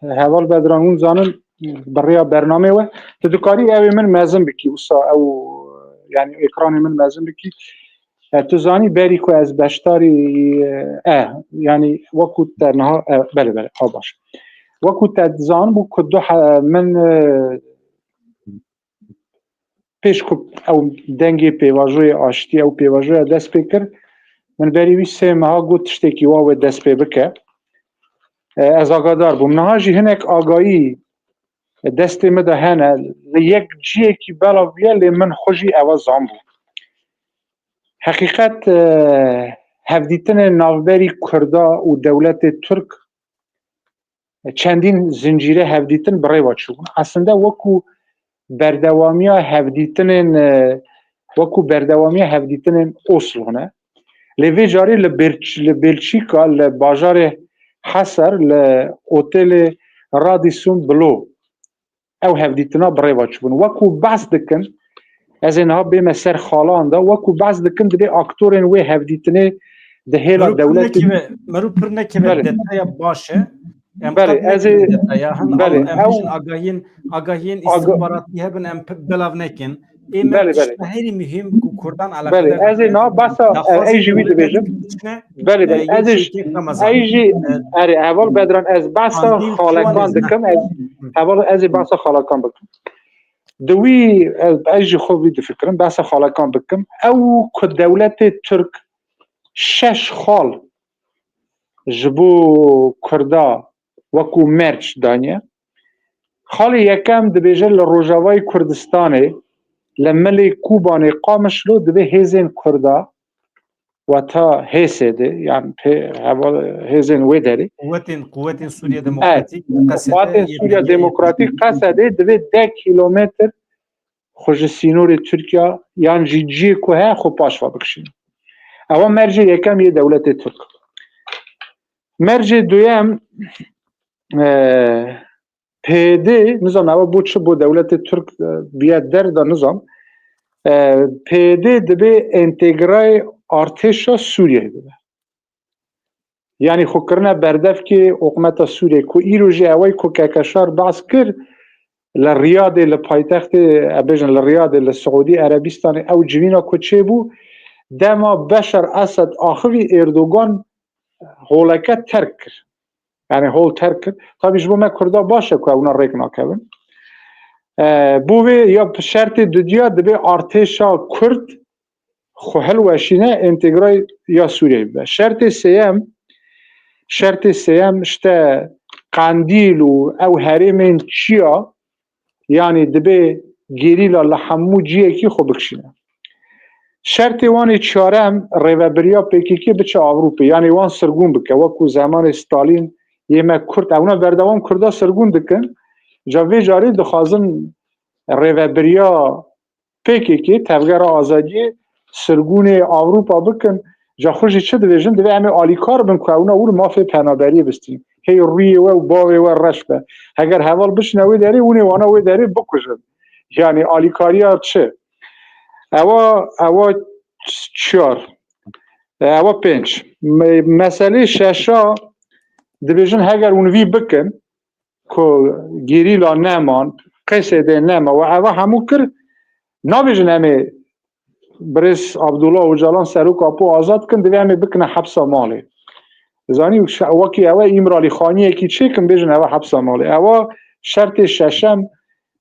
heval Bedran, hûn zanin, bi rêya bernamê we, tu dikarî ew ê min mezin bikî, wisa ew, yanî ekranê min mezin bikî. E, tu zanî berî ku ez beşdarî, e, e, yanî wekû te niha, e, belê, belê, ha baş. Wekû te zanibû ku du he-, min, e, pêş ku ew dengê pêvajoyê aştî, ew pêvajoya dest pê kir, min berî wî sê meha got tiştekî wa wê dest pê bike. E, ez agadar bûm. Niha jî hinek agayî destê min de hene. Li yek ciyekî belav bûye, lê min xwe jî ewa zanbû. Heqîqet, e, hevdîtinên navberî Kurda û dewletê Tirk çendîn zincîre hevdîtin bi rê ve çûbûn. Aslında wekû berdewamiya hevdîtinên, e, wekû berdewamiya hevdîtinên Oslo ne. Lê vê carê li Belç-, li Belçîka, li bajarê Heser, li otelê Radisson Blu ew hevdîtina bi rê ve çûbûn. Wekû behs dikin, ez ê niha bême ser xalan de, wekû behs dikin, divê aktorên wê hevdîtinê di hêla Mero pir dewletê nekeve, mero pir nekeve Belê. Detaya baş e. Em Belê, qet ez ê, nekeve detaya. Hin belê, al-, em ew, bijin agahiyên, agahiyên aga- îstixbaratî hebin, em pi-, belav nekin. Ê me Belê, belê. Tişta herî muhîm ku Kurdan Belê, eleqedar ez ê niha behsa, e, daxwazê ey jî wî dewletê dibêjim. Belê, belê, Ee, ez ê, yekê Ramazan. Ey jî, Ee, erê, heval Bedran, ez behsa Qandîl xalekan çiwanê dikim, ez, Hı. Heval, ez ê behsa xalekan bikim. Di wî, ez, ez jî xwe vî difikirim, behsa xalekan bikim. Ew ku dewletê Tirk şeş xal ji bo Kurda wekû merc daniye. Xalê yekem dibêje li Rojavayê Kurdistanê, li milê Kûbanê Qamişlo divê hêzên Kurda, weta H S D, yan pê-, heval hêzên wê derê. Quwetên, quwetên Sûriye E, Demokratîk, Q S D, Quwetên Sûriye Y P G. Demokratîk, Q S D divê deh kîlometr xwe ji sînorê Tirkiye yan jî cihê ku heye xwe paş ve bikişîne. Ewa mercê yekem yê dewletê Tirk. Mercê duyem, e, P Y D, nizam ewa bo çi bo dewletê Tirk, e, biye der de nizam. E, P Y D dibê entegrayê artêşa Sûriyeyê bibe. Yanî xwe kirine berdevkê hikûmeta Sûriyeyê ku îro jî ewey ku Kekeşar behs kir, li Riyadê, li paytextê, e, bêjin li Riyadê, li Siûdî Erebistanê ew civîna ku çêbû, dema Beşar Esed axivî Erdogan holeke terk kir. Yani hol terk kir. Tabii ji bo me Kurda baş e ku ewna rêk nakevin. E, bo vê ya şertê dudiya dibê artêşa Kurd xwe hilweşîne entegraya Sûriyeyê bibe. Şertê sêyem, şertê sêyem işte Qandîl û ew herêmên çiya, yani dibê gerîla li hemû ciyekî xwe bikişîne. Şertê wan ê çarem rêvebiriya P K K biçe Ewropê, yani wan sirgûn bike, wekû zemanê Stalin yê me Kurd, ewna berdewam Kurda sirgûn dikin, ca vê carî dixwazin rêvebiriya P K K, Tevgera Azadiyê, sirgûnê Ewropa bikin, ca xwe jî çi dibêjin, divê em ê alîkar bin ku ewna wir mafê penaberiyê bistîn. Hey rûyê we û bavê we reş be. Heger heval biçine wê derê, hûn ê wana wê derê bikujin. Yani alîkariya çi? Ewa, ewa çar. Ewa pênc. Me-, meselê şeşa dibêjin heger hûn vî bikin, ku gerîla neman, Qesedê nema we eva hemû kir, nabêjin em ê birêz Abdullah Ocalan serok Apo azad kin, divê em ê bikine hepsa malê. Zanî, wekî ewe Îmralî Xaniyekî çêkin, bêjin ewe hepsa malê. Ewa şertê şeşem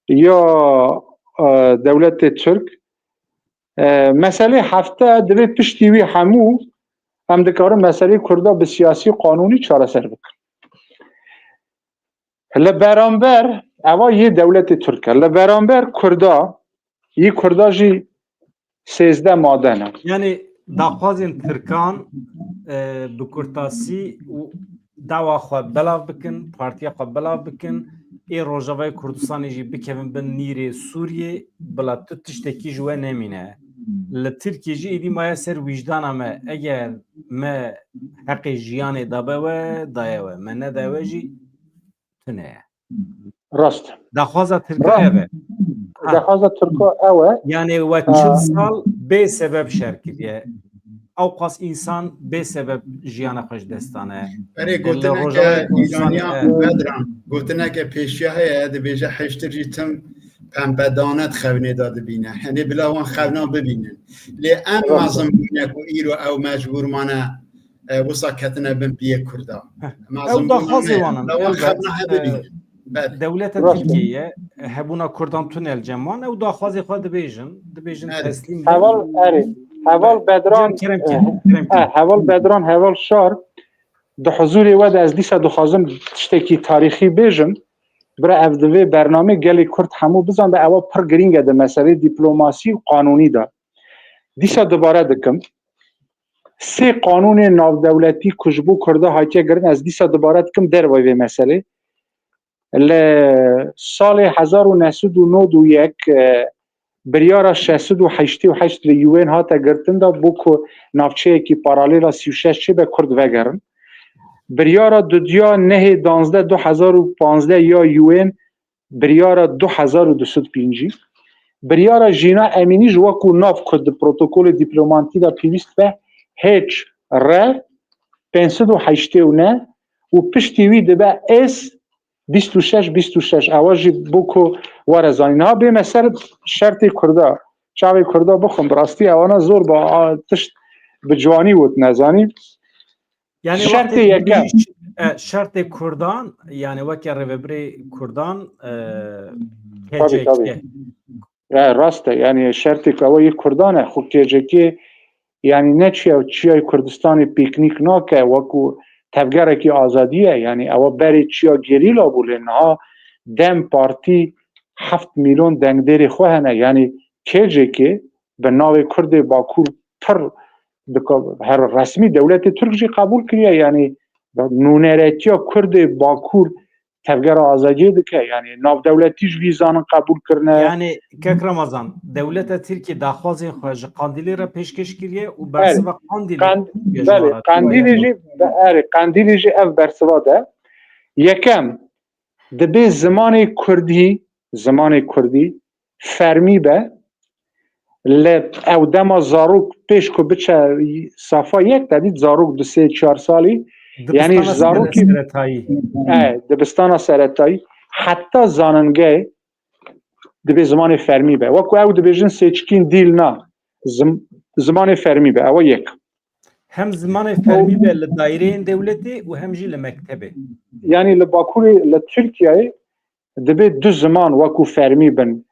ya, e, dewletê Tirk. E, meselê hefte divê piştî wî hemû em dikarin meselê Kurda bi siyasî û qanûnî çareser bikin. Li beramber, eva yê dewletê Tirk e. Li beramber Kurda, yê Kurda jî sêzdeh made ne. Yani daxwazên Tirkan, e, bi kurtasî û dawa xwe belav bikin, partiya xwe belav bikin, ê Rojavayê Kurdistanê jî bikevin bin nîrê Sûriyê, bila tu tiştekî ji we nemîne. Li Tirkiyê jî êdî maye ser wîjdana me. Eger me heqê jiyanê dabe we, daye we. Me nedaye we jî, tune ye. Rast. Daxwaza Tirka Rast. Ev e. Ha. Daxwaza Tirka ew e. Yani we Ha. çil sal bê sebeb şer kiriye. Ewqas însan bê sebeb jiyana xwe ji dest dane. Erê, Li gotineke Rojavayê Kurdistan, Îraniyan e. Bedran, gotineke pêşiya heye, dibêje hêştir jî tim pempedane di xewnê de dibîne. Henê bila wan xewna bibînin. Lê em Rast. mezin bûne ku îro ew mecbûr mane, e, wisa ketine bin piyê Kurda. Heh. Mezin Ew daxwazê bûne, wan in, bila wan elbet, xewna hebe e, bînin. Belê. Dewleta Rast. Tirkiyeyê hebûna Kurdan tune li cem wan, ew daxwazê xwe dibêjin, dibêjin Belê. teslîm bin. Heval, erê, heval Bedran, Kerem e, Kerem, Kerem e, Kerem. heval Bedran, heval Şar, di huzurê we de ez dîsa dixwazim tiştekî tarîxî bêjim. Bira ev divê bernamê gelê Kurd hemû bizan be, ewa pir girîng e di meselê dîplomasî û qanûnî de. Dîsa dibare dikim. Sê qanûnê navdewletî ku ji bo Kurda hatiye girin, ez dîsa dibare dikim dervayê vê meselê. Li salê hezar û neh sed û nod û yek, e, biryara şeş sed û heştê û heşt li U N hate girtin da bû ku navçeyekî paralêla sî û şeş çêbe Kurd vegerin. Biryara dudiya nehê danzdeh du hezar û panzdeh ya U N biryara du hezar û du sed pêncî. Biryara Jîna Emînî ji wekû nav ku di protokolê dîplomatî de pêwîst be H R pênc sed û heştê û neh û piştî wî dibe S bîst û şeş bîst û şeş. Ewa jî bû ku were zanîn. Ha bême ser şertê Kurda. Çavê Kurda bixwin, bi rastî ewana zor ba, a, tişt bi ciwanî wot nezanî. Yani Şertê wextê yekem. dibêjî, e, şertê Kurdan, yani weke rêvebirê Kurdan, e, Tabii, K C K. tabii. E, rast e, yani şertê ku ewa yê Kurdan e, xwe K C K, yani ne çiya, çiyayê Kurdistanê pîknîk nake, wekû tevgerekî azadî ye, yani ewa berê çiya gerîla bû, lê niha DEM Partî heft milyon dengdêrê xwe hene, yani K C K bi navê Kurdê Bakur pir dika-, her resmî dewletê Tirk jî qebûl kiriye, yani nûneretiya Kurdê Bakur tevgera azadiyê dike, yani navdewletî ji vî zanin qebûl kirine. Yani kek Ramazan, dewleta Tirkiyê daxwazên xwe ji Qandîlê re pêşkêş kiriye û Erê, bersiva Qandîlê Qand-, ya ji belê, wan re Qandîlê tîne. jî, be-, erê, Qandîlê jî ev bersiva de. Yekem, dibê zimanê Kurdî, zimanê Kurdî fermî be, li ew dema zarok pêş ku biçe safa yek, te dît zarok du sê çar salî, yani Dibistana seretayî. E, dibistana seretayî, heta zaningehê dibê zimanê fermî be. Wekû ew dibêjin sêçkîn dîl na. Zim-, zimanê fermî be. Ewa yek. Hem zimanê fermî be li daîreyên dewletê û hem jî li mektebê. Yanî li Bakurê, li Tirkiyeyê dibê du ziman wekû fermî bin,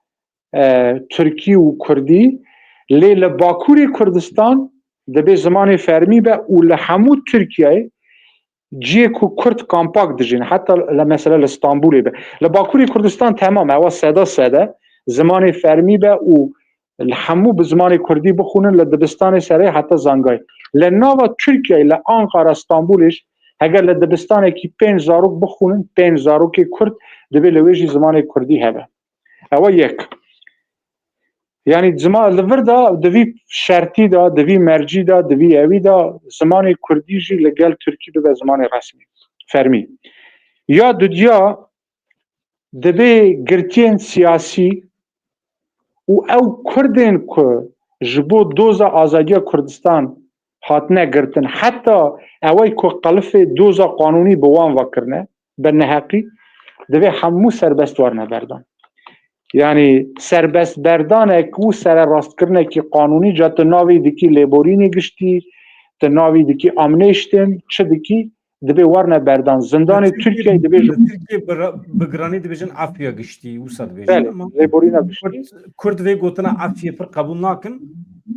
e, Tirkî û Kurdî. Lê li Bakurê Kurdistan dibê zimanê fermî be û li hemû Tirkiyeyê ciyê ku Kurd kampak dijîn, heta li, mesela li Stenbolê be. Li Bakurê Kurdistan temam, ewa seda sede zimanê fermî be û li hemû bi zimanê Kurdî bixwînin, li dibistanê serê heta zangayê. Li nava Tirkiyeyê, li Ankara, Stenbolê jî, heger li dibistanekî pênc zarok bixwînin, pênc zarokê Kurd, dibê li wê jî zimanê Kurdî hebe. Ewa yek. Yanî zima-, li vir de, di vî şertî de, di vî mercî de, di vî ewî de zimanê Kurdî jî li gel Tirkî bibe zimanê resmî, fermî. Ya dudiya, dibê girtiyên siyasî û ew Kurdên ku ji bo doza azadiya Kurdistan hatine girtin, heta ewey ku qelifê doza qanûnî bi wan ve kirine, bi neheqî, divê hemû serbest werine berdan. Yanî serbest berdanek û sererastkirinekî qanûnî, ca tu navî dikî lêborînê giştî, tu navî dikî amnêştin, çi dikî, dibê werine berdan. Zindanê Tirkiyeyê dibêjin. Tirkiye bi ra-, bi giranî dibêjin afiya giştî, wisa dibêjin. Belê, ama lêborîna giştî. Kurd, Kurd vê gotina afiye pir qebûl nakin.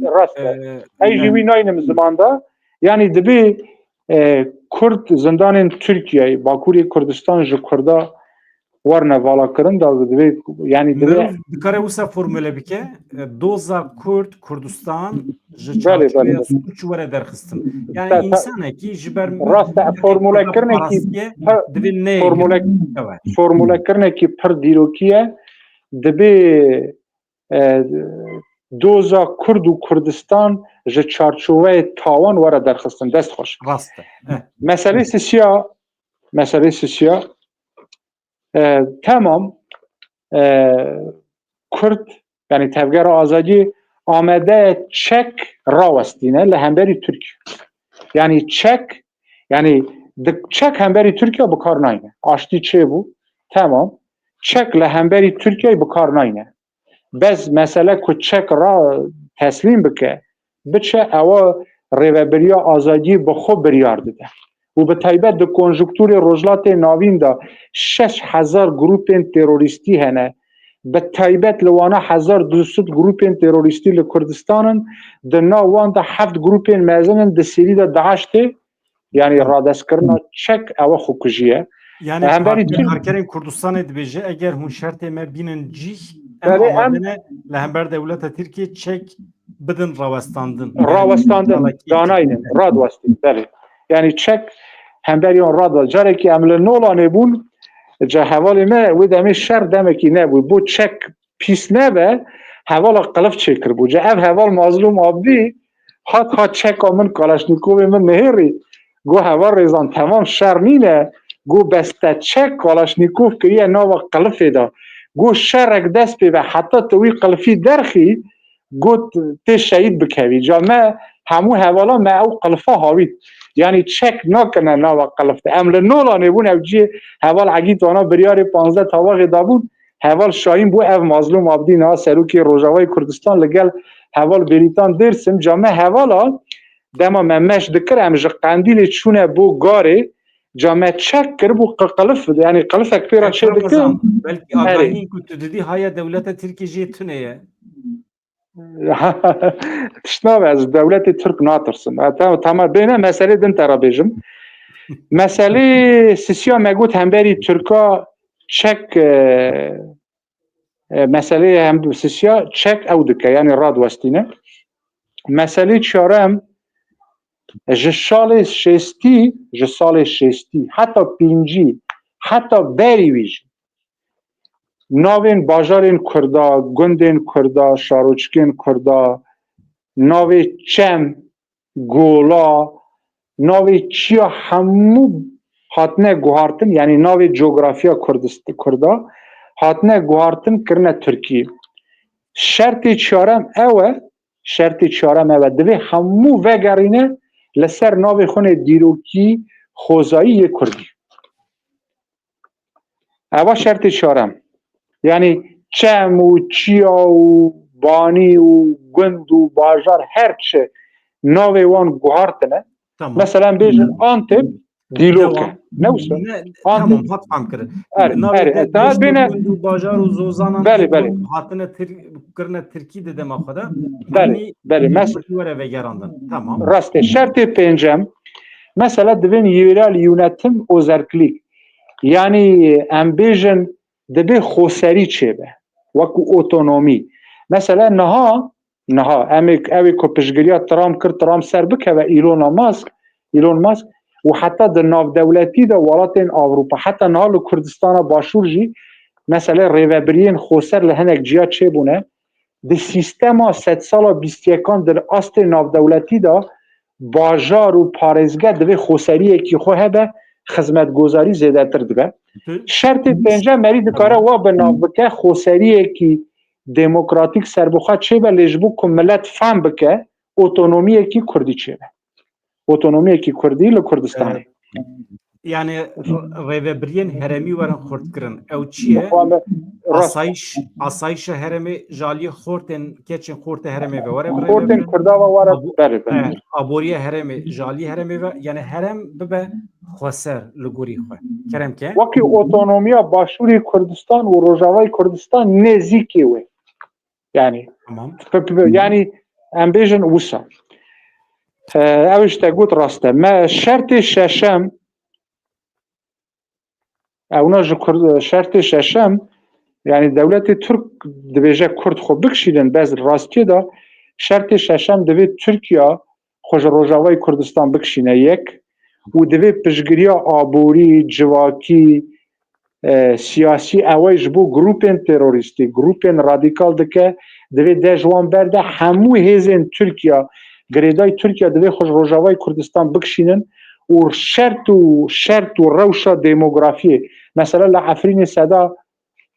Rast e. Ee, Ey jî yani. Wî naynim zimanda. Yanî dibê, e, Kurd zindanên Tirkiyeyê, Bakurê Kurdistan ji Kurda werine valakirin da divê, yanî divê Mirov dikare wisa formule bike, e, doza Kurd, Kurdistan ji Belê, çarçoveya belê, belê. Sûc were derxistin. Yani Te-, te-, insanekî ji ber rast e, formule kirinekî parastiye pir, divê ne formule, formule kirinekî pir dîrokî ye. Dibê, e, doza Kurd û Kurdistan ji çarçoveyê tawan were derxistin. Dest xweş. Rast e. Heh. Meselê sisiya, meselê sisiya, e, temam, e, Kurd, yani Tevgera Azadiyê amade çek rawestîne li hemberî Tirkiye. Yani çek, yani di-, çek hemberî Tirkiye bi kar nayne. Aştî çêbû, temam. Çek li hemberî Tirkiye bi kar nayne. Bes mesele ku çek ra teslîm bike, biçe, ewa rêvebiriya azadiyê bi xwe biryar dide. Û bi taybet di konjunkturê Rojhilatê Navîn de şeş hezar grûpên terorîstî hene. Bi taybet li wana hezar du sed grûpên terorîstî li Kurdistan in. Di nav wan de heft grûpên mezin in, di serî de DAIŞ tê. Yanî radestkirina çek ew xwekujî ye. Yani Hemberî Partiya Tirk- Karkerên Kurdistanê dibêje, eger hûn şertê me bînin cîh, em Belê, em amade ne li hember dewleta Tirkiye çek bidin rawestandin. Yani Rawestandin, çalakî danaynin, çekin. Radwestîn, belê. Yani çek hemberî wan radwest. Carekî em li Nolanê bûn, ca hevalê me wê demê şer demekî nebû. Bo çek pîs nebe, hevala qilif çêkiribû. Ca ev heval Mazlûm Abdî hat, hat çeka min, Kalaşnîkovê min nihêrî. Got, heval Rêzan, temam, şer nîne. Got, bes te çek Kalaşnîkov kiriye nava qilifê de. Got, şerek dest pê be, heta tu wî qilifî derxî, got, tê şehîd bikevî. Ca me hemû hevala me ew qilifa hawît. Yanî çek nakirine nava qilif de. Em li Nolanê bûn, ew cihê heval Egît wana biryarê panzdeh Tavaxê dabûn. Heval Şahîn bû, ev Mazlûm Abdî niha serokê Rojavayê Kurdistan li gel heval Bêrîtan Dêrsim, ca me hevala dema me meş dikir, em ji Qendîlê çûne bo Garê, ca me çek kiribû qi-, qilif, yani qilifek pê re çê dikin. Belkî Erê. Agahiyên ku tu didî haya dewleta Tirkiyê jê tune ye. Tişt nabe, ez dewletê Tirk natirsim. Ha, te-, tema bêne meselê din te re bêjim. Meselê sisiya me got hemberî Tirka çek, e, e, meselê hem sisiya çek ew dike, yani radwestîne. Meselê çarem, ji şalê şêstî, ji salê şêstî, heta pêncî, heta berî wî jî, navên bajarên Kurda, gundên Kurda, şaroçikên Kurda, navê çem, gola, navê çiya hemû hatine guhartin, yani navê cografiya Kurdist-, Kurda hatine guhartin, kirine Tirkî. Şertê çarem ew e, şertê çarem ew e, divê hemû vegerîne li ser navê xwe nê dîrokî xwezayî yê Kurdî. Eva şertê çarem. Yani çem û çiya û banî û gund û bajar her çi navê wan guhartine. Tamam. Mesela em bêjin Antep, Dîlok e. Devam. Ne wisa? Ne, Antep. Tamam, hat fam kirin. Erê, navê erê, te daha bêne gund û bajar û zozanan belê, belê. Hatine tir-, kirine tirkî di dema xwe de. Belê, yanî belê. Mes- were vegerandin. Tamam. Rast e. Şertê pêncem, mesela divên yerel yönetim özellik. Yanî em bêjin dibe xoserî çêbe. Wekû otonomî. Mesela niha Niha em ê, ew ê ku piştgiriya Trump kir, Trump ser bikeve, Elon Musk, Elon Musk û heta di navdewletî de welatên Ewropa, heta niha li Kurdistana Başûr jî, mesele rêvebiriyên xoser li hinek ciya çêbûne. Di sîstema sedsala bîst yekan di astê navdewletî de bajar û parêzgeh divê xoseriyekî xwe hebe, xizmetgozarî zêdetir dibe. Şertê pêncem merî dikare wa bi nav bike, xoseriyekî demokratîk serbixwe çêbe, lê ji bo ku milet fam bike, otonomiyekî kurdî çêbe. Otonomiyekî kurdî li Kurdistanê. Ee, yani rêvebiriyên herêmî werin xurtkirin. Ew çi ye? Asayiş, asayişa herêmê ji aliyê xortên, keçên xortê herêmê ve were birêve. Xortên Kurda ve were berê. Aboriya herêmê ji aliyê herêmê ve, yani herêm bibe xweser li gorî xwe. Kerem ke? Wekî otonomiya Başûrê Kurdistan û Rojavayê Kurdistan nêzîkê wê. Yani, tamam. P P P, yani em bêjin wisa. Ee, ew işte got rast e. Me şertê şeşem, ewna ji Kurd, şertê şeşem, yani dewletê Türk dibêje Kurd xwe bikişînin, bez rastiyê de şertê şeşem divê Tirkiye xwe ji Rojavayê Kurdistan bikişîne yek û divê piştgiriya aborî, civakî, e, siyasî ewey ji bo grûpên terorîstî, grûpên radîkal dike, divê de ji wan berde hemû hêzên Tirkiye, girêdayî Tirkiye divê xwe ji Rojavayê Kurdistan bikişînin û şert û, şert û rewşa demografiyê, mesela li Efrînê seda,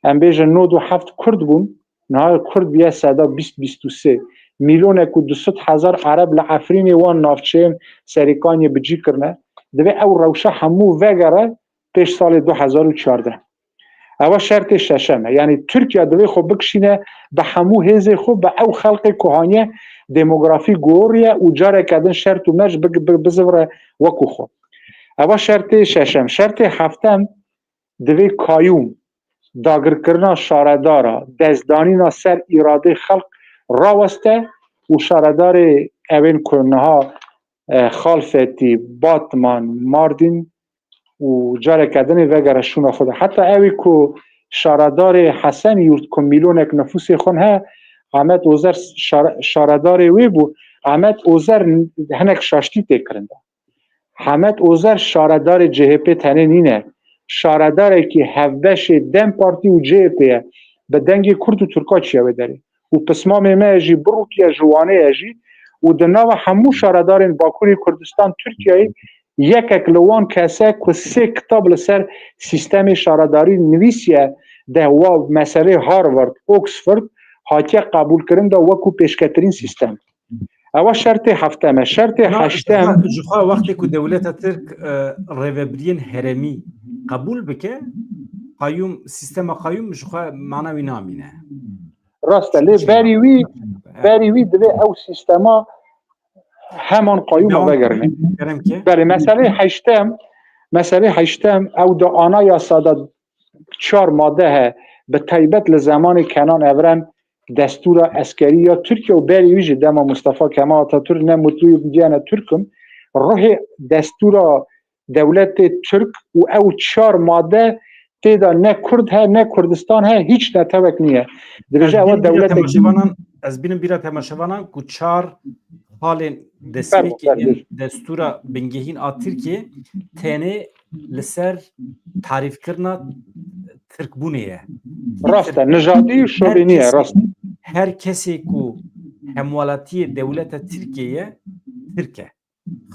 em bêjin nod û heft Kurd bûn, niha Kurd bûye seda bîst, bîst û sê. Milyonek û du sed hezar Ereb li Efrînê wan navçeyên Serêkaniyê bi cî kirine. Divê ew rewşa hemû vegere pêş salê du hezar û çardeh. Ewa şertê şeşem e. Yani Tirkiye divê xwe bikişîne bi hemû hêzê xwe, bi ew xelqê ku haniye demografî guhoriye û careke din şert û merc bi-, bi-, bizivire wekû xwe. Ewa şertê şeşem. Şertê heftem, divê kayûm, dagirkirina şaredara, destdanîna ser îradê xelq raweste û şaredarê ewên ku niha, e, Xalfetî, Batman, Mardin û careke dinê vegere şûna xwe de. Heta ewî ku şaredarê Hesen Yurt ku mîlonek nifûsê xwe he, Ahmet Ozer şare-, şaredarê wê bû. Ahmet Ozer hinek şaştî tê kirin de. Hemed Ozer şaredarê C H P tenê nîne. Şaredarekî hevbeşê dem Partî û C H P ye. Bi dengê Kurd û Tirka çiye wê derê. Û pismamê me ye jî, birûkiye ji Wanê ye jî. Û di nava hemû şaredarên Bakurê Kurdistan Tirkiyeyê yekek li wan kese ku sê kitab li ser sîstemê şaredarî nivîsiye, de wa meselê Harvard, Oxford hatiye qebûlkirin de wekû pêşketirîn sîstem. Ewa şertê heftem e. Şertê Na, heştem. Ji xwe, ji xwe wextê ku dewleta Tirk, e, rêvebiriyên herêmî qebûl bike, qayûm, sîstema qayûm ji xwe mana wî namîne. Rast e, lê Çi berî wî, Evet. berî wî divê ew sîstema heman qayûma Devam vegerine. Kerem ke. Belê, meselê heştem, meselê heştem, ew di anayasa de çar made he, bi taybet li zemanê Kenan Evren destûra eskerî ya Tirkiye û berî wî jî dema Mustafa Kemal Atatürk ne mutlu diyene Türk'üm, ruhê destûra dewletê Tirk û ew çar made tê de ne Kurd he, ne Kurdistan he, hiç netewek niye. Dibêje Ez ewa bînim bîra dewletek temaşevanan, ez bînim bîra temaşevanan ku çar halên Fermo, destpêkê fermo. yên destûra bingehîn a Tirkiyê tenê li ser tarîfkirina Tirkbûnê ye. Rast e, nijadî û Her şovînî ye, kesê, rast. her kesê ku hemwelatiyê dewleta Tirkiyê ye, Tirk e.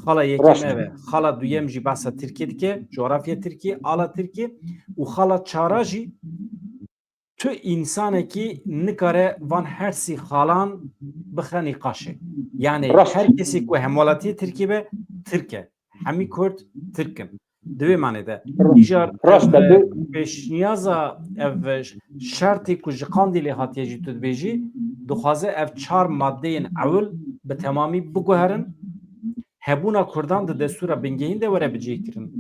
Xala yekem Rast. ev e. Xala duyem jî behsa Tirkiyê dike, coğrafya Tirkiyê, ala Tirkiyê û xala çara jî tu însanekî nikare van her sî xalan bixe nîqaşê. Yani Rast. her kesê ku hemwelatiyê Tirkî be, Tirk e. Hemî Kurd Tirk in. Di wê manê de. Ra-, Îcar rast e, ev, bi- pêşniyaza ev şertê ku ji Qandîlê hatiye jî tu dibêjî, dixwaze ev çar madeyên ewil bi temamî biguherin, hebûna Kurdan di destûra bingehîn de were bicihkirin.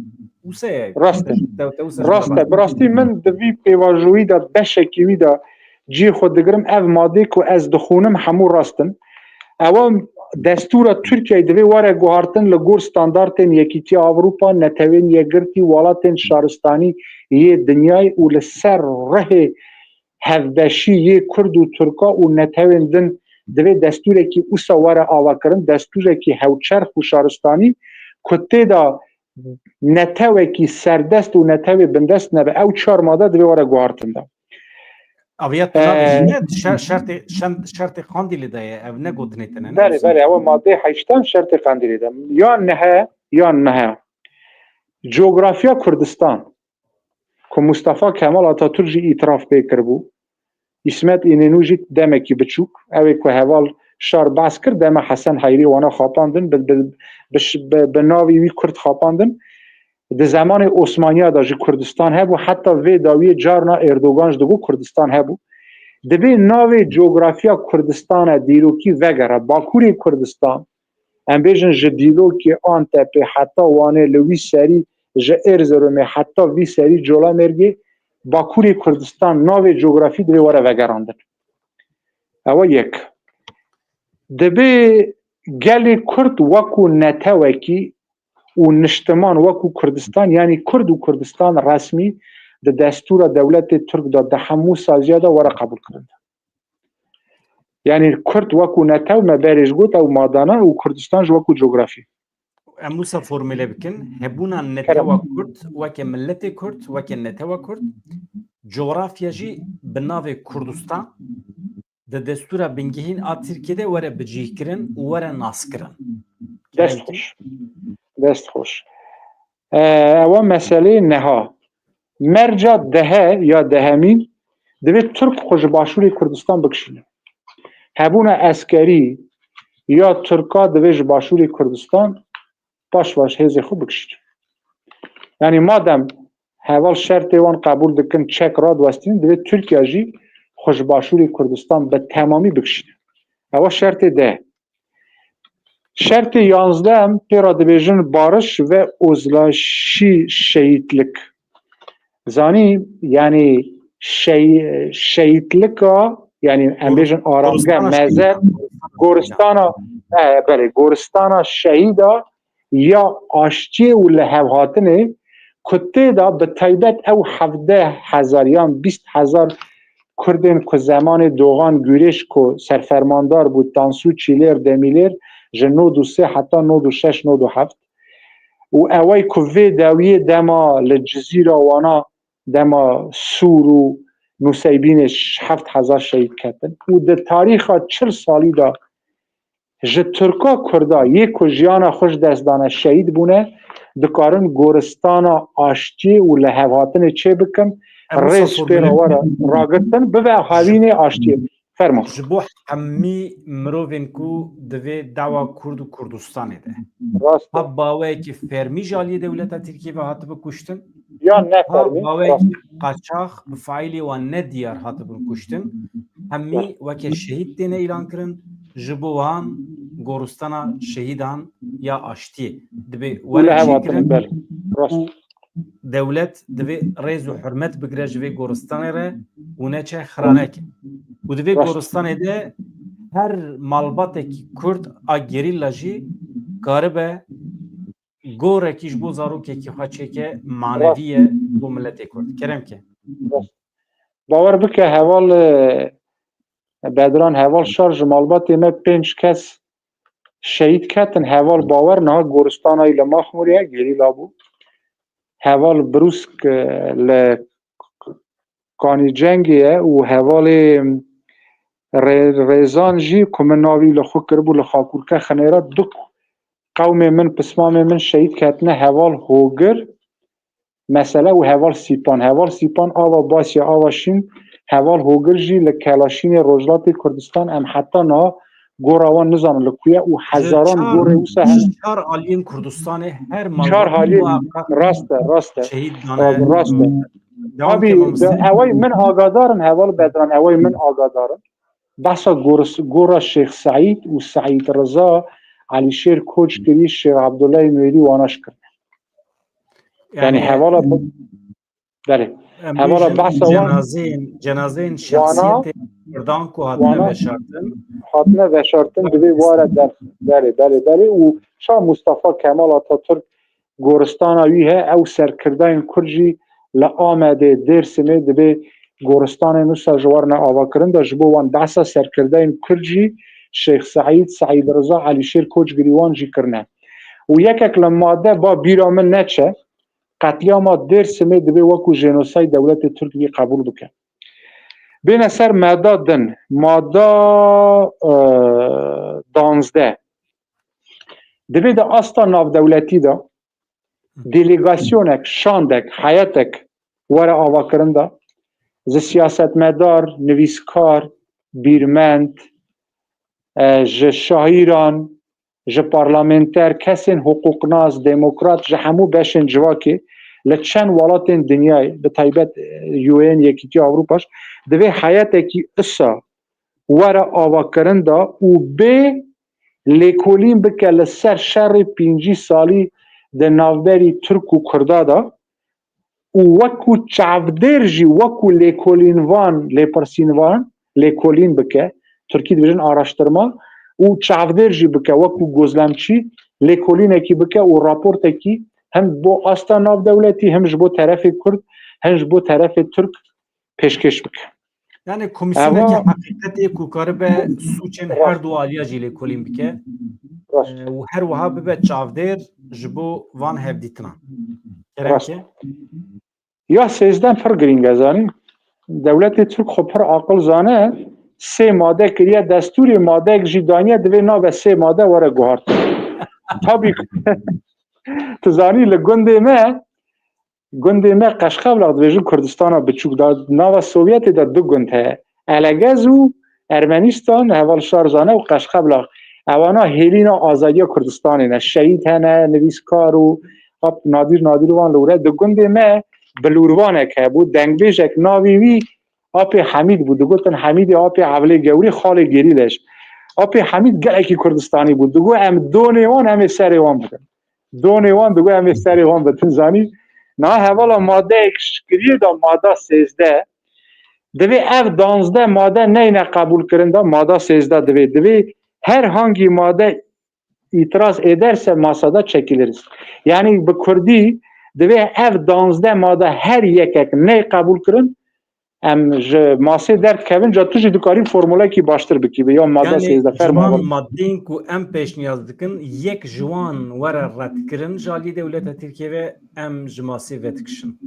Wisa ye. Rast e. Te, te wisa Rast e. Bi rastî min di vî pêvajoyî de beşekî wî de cihê xwe digirim. Ev madê ku ez dixwînim hemû rast in. Ewa destûra Tirkiyeyê divê were guhartin li gor standartên Yekîtiya Ewropa, Netewên Yekgirtî, welatên şaristanî yê dinyayê û li ser rihê hevbeşî yê Kurd û Tirka û netewên din divê destûrekî wisa were avakirin, destûrekî hewçerx û şaristanî ku tê de netewekî serdest û netewê bindest nebe. Ew çar made divê were guhartin de. Aviya tu navê jî ne şer-, şertê, şen-, şertê Qandîlê de ye, ev ne gotinê te ne, ne Belê, wisa? Belê, ewa madeyê heştan şertê Qandîlê de. Yan nehe, yan nehe. Coğrafya Kurdistan ku Mustafa Kemal Atatürk jî îtiraf pê kiribû. Îsmet Înênû jî demekî biçûk. Ew ê ku heval şar behs kir, dema Hesen Heyrî wana xapandin, bi, bi, bi, ş- bi, bi navê wî Kurd xapandin. Di zemanê Osmaniya de jî Kurdistan hebû, heta vê dawiyê carna Erdogan jî digot Kurdistan hebû. Divê navê coğrafya Kurdistana dîrokî vegere. Bakurê Kurdistan, em bêjin ji Dîlokê, Antepê heta Wanê, li wî serî ji Erzeromê heta vî serî Colemêrgê, Bakurê Kurdistan navê coğrafî divê were vegerandin. Ewa yek. Divê gelê Kurd wekû netewekî û niştiman wekû Kurdistan, yanî Kurd û Kurdistan resmî di destûra dewletê Tirk de di hemû saziya de were qebûl kirin. Yanî Kurd wekû netew me berê jî got ew madana û Kurdistan jî wekû coğrafî. Em wisa formule bikin. Hebûna netewa Kurd weke miletê Kurd, weke netewa Kurd, coğrafya jî bi navê Kurdistan di destûra bingehîn a Tirkiyê de were bicihkirin û were naskirin. Dest xweş. Dest xweş. E, ewa meselê neha. Merca dehe ya dehemîn divê Tirk xwe ji Başûrê Kurdistan bikişîne. Hebûna eskerî ya Tirka divê ji Başûrê Kurdistan baş baş hêzê xwe bikişîne. Yanî madem heval şertê wan qebûl dikin, çek radiwestînin, divê Tirkiye jî xwe ji Başûrê Kurdistan bi temamî bikişîne. Ewa şertê deh. Şertê yanzdeh em pê re dibêjin barış ve uzlaşi şehitlik. Zanî, yanî şey, şehitlika, yanî em bêjin aramgeh, mezer, goristana, e, belê, goristana şehîda ya aştiyê û lihevhatinê ku tê de bi taybet ew hevdeh hezar yan bîst hezar Kurdên ku zemanê Dogan Gurêş ku serfermandar bû, Tansu Çîlêr Demîlêr ji nod û sê heta nod û şeş nod û heft û ewey ku vê dawiyê dema li Cizîra wana dema Sûr û Nuseybînê heft hezar şehîd ketin û di tarîxa çil salî de ji Tirka Kurda yê ku jiyana xwe ji dest dane şehîd bûne, dikarin goristana aştiyê û lihevhatinê çê bikin, rêz pê re were ragirtin, bibe havînê aştiyê. Fermo. Ji bo hemî mirovên ku di vê dawa Kurd û Kurdistanê de Rast e. ha baweyekî fermî ji aliyê dewleta Tirkiyê ve hatibe kuştin, Yan ne ha fermî. Rast. Baweyekî qaçax bi faîlê wan ne diyar hatibin kuştin, hemî weke şehîd têne îlan kirin, ji bo wan goristana şehîdan ya aştiyê dibe Û were lihevhatinê, çêkirin belê. Rast. û dewlet divê rêz û hurmet bigire ji vê goristanê re û neçe xiranekê. Û di vê Rast. Goristanê de her malbatekî Kurd a gerîla jî karibe gorekî ji bo zarokekî xwe çêke manevî ye bo miletê Kurd. Kerem ke. Bawer bike heval, e, Bedran, heval şar ji malbatê me pênc kes şehîd ketin. Heval Bawer niha goristana wî li Maxmûrê ye, gerîla bû. Heval Brûsk, e, li Kanî Cengê ye û hevalê Rê-, Rêzan jî ku min navî li xwe kiribû li Xakurke Xinêra du qewmê min, pismamê min şehîd ketine, heval Hogir, mesele û heval Sîpan. Heval Sîpan ava Basya, ava Şîn, heval Hogir jî li Kelaşînê Rojhilatê Kurdistan, em heta niha gora wan nizanin li ku ye û hezaran gorê wisa hene. Çar aliyên Kurdistanê her Çar aliyên, rast e, rast e. Şehîd dane. Rast e. Abî, ewey min agadar in, heval Bedran, ewey min agadar in. behsa goris-, gora Şêx Seîd û Seîd Riza, Elîşêr Koçgirî, Şêx Abdullah Nûêrî wana jî kirine. Yani, hevala bi-, belê. Em Hevala bêjin behsa wan cenazeyên, cenazeyên wana, şexsiyetê Kurdan ku hatine wana veşartin. Hatine veşartin, divê ware derxin. Belê, belê, belê. Û ça Mustafa Kemal Atatürk goristana wî he, ew serkirdayên Kurd jî li Amedê, Dêrsimê divê goristanên wisa ji warine avakirin de ji bo wan behsa serkirdayên Kurd jî Şêx Seîd, Seîd Riza, Elîşêr Koçgirî wan jî kirine. Û yekek li made ba bîra min neçe, qetlîama Dêrsimê divê wekû jenosayd dewletê Tirk vî qebûl bike. Bêne ser mada din, mada, e, danzdeh. Divê di asta navdewletî de delegasyonek, şandek, heyetek were avakirin de, ji siyasetmedar, nivîskar, bîrmend, e, ji şaîran, ji parlamenter, kesên hiqûqnas, demokrat, ji hemû beşên civakê, li çend welatên dinyayê, bi taybet, e, U N, Yekîtiya Ewropa jî, divê heyetekî isa were avakirin de û bê lêkolîn bike li ser şerê pêncî salî di navberî Tirk û Kurda de û wekû çavdêr jî, wekû lêkolînvan, lêpirsînvan lêkolîn bike, Tirkî dibêjin araştirma, û çavdêr jî bike, wekû gözlemçî lêkolînekî bike û raportekî hem bo asta navdewletî, hem ji bo terefê Kurd, hem ji bo terefê Tirk pêşkêş bike. Yani komîsyoneke heqîqetê ku karibe sûcên her du aliya jî lêkolîn bike, e, û her wiha bibe çavdêr ji bo van hevdîtinan. Kerem ke? Ya sêzdeh pir girîng e, zanî. Dewletê Tirk xwe pir aqil zane, sê made kiriye destûrê, madeyek jî daniye, divê nave sê made were guhartin. Tabî ku tu zanî li gundê me, gundê me Qeşqeblax dibêjin Kurdistana Biçûk de, nava Sovyetê de du gund heye. Elegez û Ermenîstan, heval Şar zane, û Qeşqeblax. Ewana hêlîna azadiya Kurdistanê ne. Şehîd hene, nivîskar û ap Nadîr Nadîrovan li wire. Di gundê me bilûrvanek hebû, dengbêjek navê wî Apê Hemîd bû. Digotin Hemîdê apê Evlê Gewrî, xalê Gerîleş. Apê Hemîd gelekî Kurdistanî bû. Digot em donê wan, em ê serê wan bidin. Donê wan digot em ê serê wan bitin, zanî. Niha hevala madeyek şikiriyê de, mada sêzdeh, divê ev danzdeh made neyne qebûlkirin de, mada sêzdeh divê, divê her hangî made îtiraz êderse masada çekiliriz. Yani bi kurdî divê ev danzdeh made her yekek ney qebûlkirin, em ji masê derdikevin, ca tu jî dikarî formulekî baştir bikî, bi ya made Yani sêzdeh, ji fermo wan bikî. Madeyên ku em pêşniyaz dikin, yek ji wan were redkirin ji aliyê dewleta Tirkiyê ve, em ji masê vedikişin.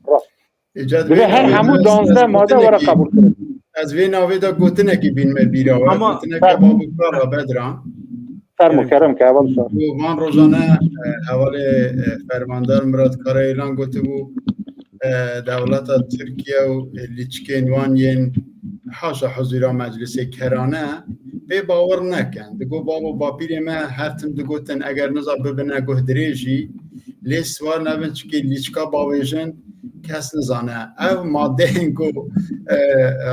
Rast. Îca Divê divê her navê hemû de ez danzdeh made were gotinekî, qebûl kirin. Ez vê navê de gotinekî bînime bîra we. Ama gotineke Fer- Babûkara Bedran. Fermo, kerem ke, heval Şar. Û van rojane, e, hevalê, e, Fermandar Murat Karayilan gotibû, e, dewleta Tirkiye û, e, lîçkên wan yên haşa huzura meclisê kerane, pê bawer nekin. Digo bavo bapîrê me her tim digotin, eger niza bibine guhdirêjî, lê siwar nebin, çikê lîçka bavêjin, kes nizane. Ev madeyên ku, e,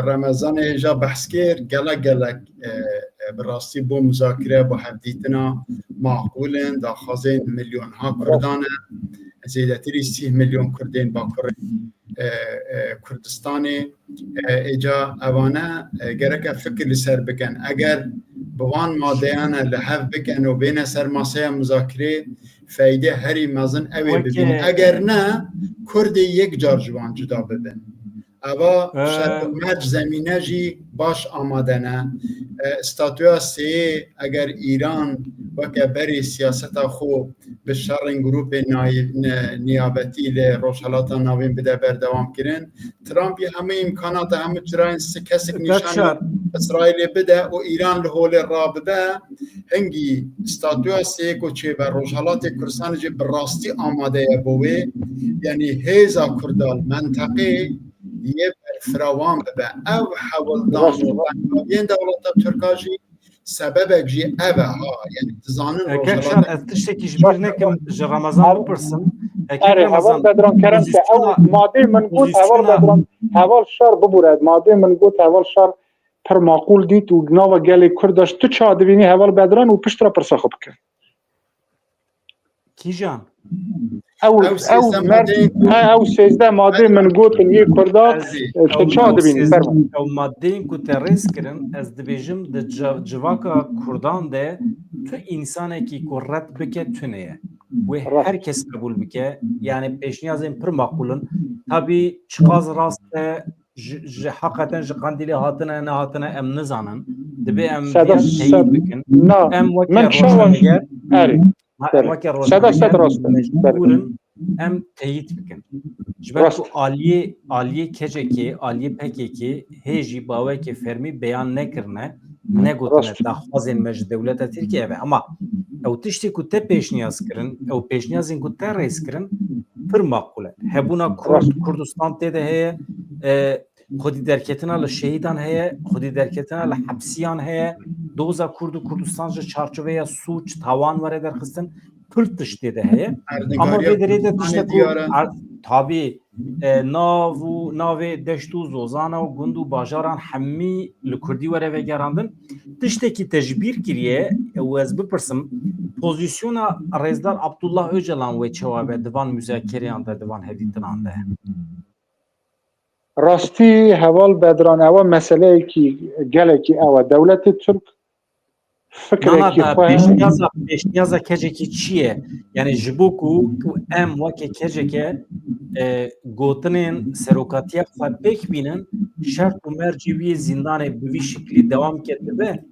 Remezanê hêja behs kir, gelek gelek, e, e, bi rastî bo muzakire, bo hevdîtina maqûl in, daxwazên milyonha Kurdan e, zêdetirî sî milyon Kurdên Bakurê, e, e, Kurdistanê. E, êca evane, e, gereke fikir li ser bikin. Eger bi van madeyane li hev bikin û bêne ser masaya muzakirê, feyde herî mezin ew ê bibînin. Wekî Eger ne, Kurdê yek car ji wan cuda bibin. Eva Ee, şer û merc zemîne jî baş amade ne. E, statûya sêyê eger Îran weke berê siyaseta xwe bi şerên grûpên nayî-, ne-, niyabetî li Rojhelata Navîn bide berdewam kirin, Trump yê hemû îmkanata, hemû çirayên si kesik nîşan Şar. Îsraîlê bide û Îran li holê rabibe, hingî statûya sêyê ku çêbe Rojhelatê Kurdistanê jî bi rastî amade ye bo wê, yanî hêza Kurda li menteqê yê berfiravan bibe. Ev hewldan û bengaviyên dewleta Tirka jî sebebek jî ev e ha. Yanî dizanin Kek Şar, Rojhelata ez tiştekî ji bîr nekim, ji Remezan bipirsim. Kek Erê, heval Remezan, Bedran, kerem ke, ew pozîsyona, madê min got, heval pozîsyona Bedran, heval Şar bibûre, madê min got, heval Şar, pir maqûl dît û nava gelê Kurd de ji tu ça dibînî heval Bedran û piştre pirsa xwe bike. Kîjan? Ew, ew, ew, mer, ew sêzdeh madê min gotin yê Kurda, tu ça dibînî? Fermo. Ew madeyên ku te rêz kirin, ez dibêjim di civaka Kurdan de tu însanekî ku red bike tune ye. Wê her kes qebûl bike. Yani pêşniyazên pir maqûl in. Tabî çiqas rast e, ji, ji heqeten ji Qandîlê hatine, nehatine em nizanin. Dibe em viyan teyîd bikin. Em weke rojnameger, em weke rojnameger mecbûr in em teyîd bikin. Ji ber ku aliyê, aliyê kecekê, aliyê P K K hê jî bawekê fermî beyan nekirine, negotine daxwazên me ji dewleta Tirkiye ve. Ama ew tiştê ku te pêşniyaz kirin, ew pêşniyazên ku te rêz kirin, pir maqûl e. Hebûna Kurd, Kurdistan tê de heye, e, xwedî derketina li şehîdan heye, xwedî derketina li hepsiyan heye, doza Kurd û Kurdistan ji çarçoveya sûc, tawan were derxistin, pir tiştê de heye. Ama vê derê de tiştek ku tabî e, nav û navê deşt û zozana û gund û bajaran hemî li Kurdî were vegerandin. Tiştekî te ji bîr kiriye û ez bipirsim, pozîsyona Rêzdar Abdullah Ocalan wê çawa be di van muzakereyan de, di van hevdîtinan de? Rastî heval Bedran, ewa meseleyekî gelekî ew e. Dewletê Tirk fikrekî xwe. Pêşniyaza, pêşniyaza kecekî çi ye? Yani ji bo ku em weke keceke e, gotinên serokatiya xwe pêk bînin, şert û mercê wî yê zîndanê bi vî şiklî dewam ketibe,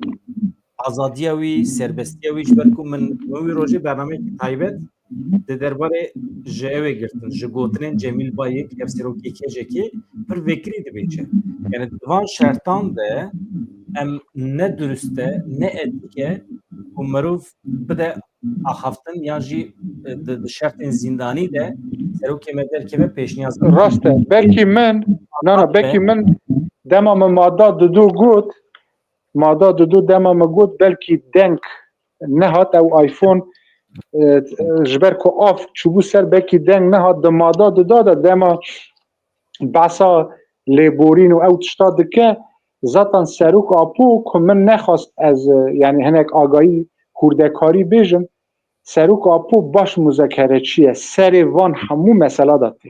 azadiya wî, serbestiya wî, ji ber ku min, min wî rojê bernameyekî taybet di derbarê ji ew ê girtin, ji gotinên Cemîl Bayik, hevserokê kecekê, pir vekirî dibêje. Yani di van şertan de em ne durust e, ne etîk e ku mirov bide axaftin yan jî, e, di, di şertên zîndanî de serokê me derkeve pêşniyaz bike. Rast e. Belkî min, na, na, belkî min dema min madda didu got, madda didu dema min got, belkî deng nehat, ew iPhone, e, ji ber ku av çûbû ser, belkî deng nehat. Di madda dida de dema behsa lêborîn û ew tişta dike, zaten Serok Apo ku min nexwast ez, e, yani hinek agahî hûrdekarî bêjim, Serok Apo baş muzekereçî ye, serê van hemû mesela de tê.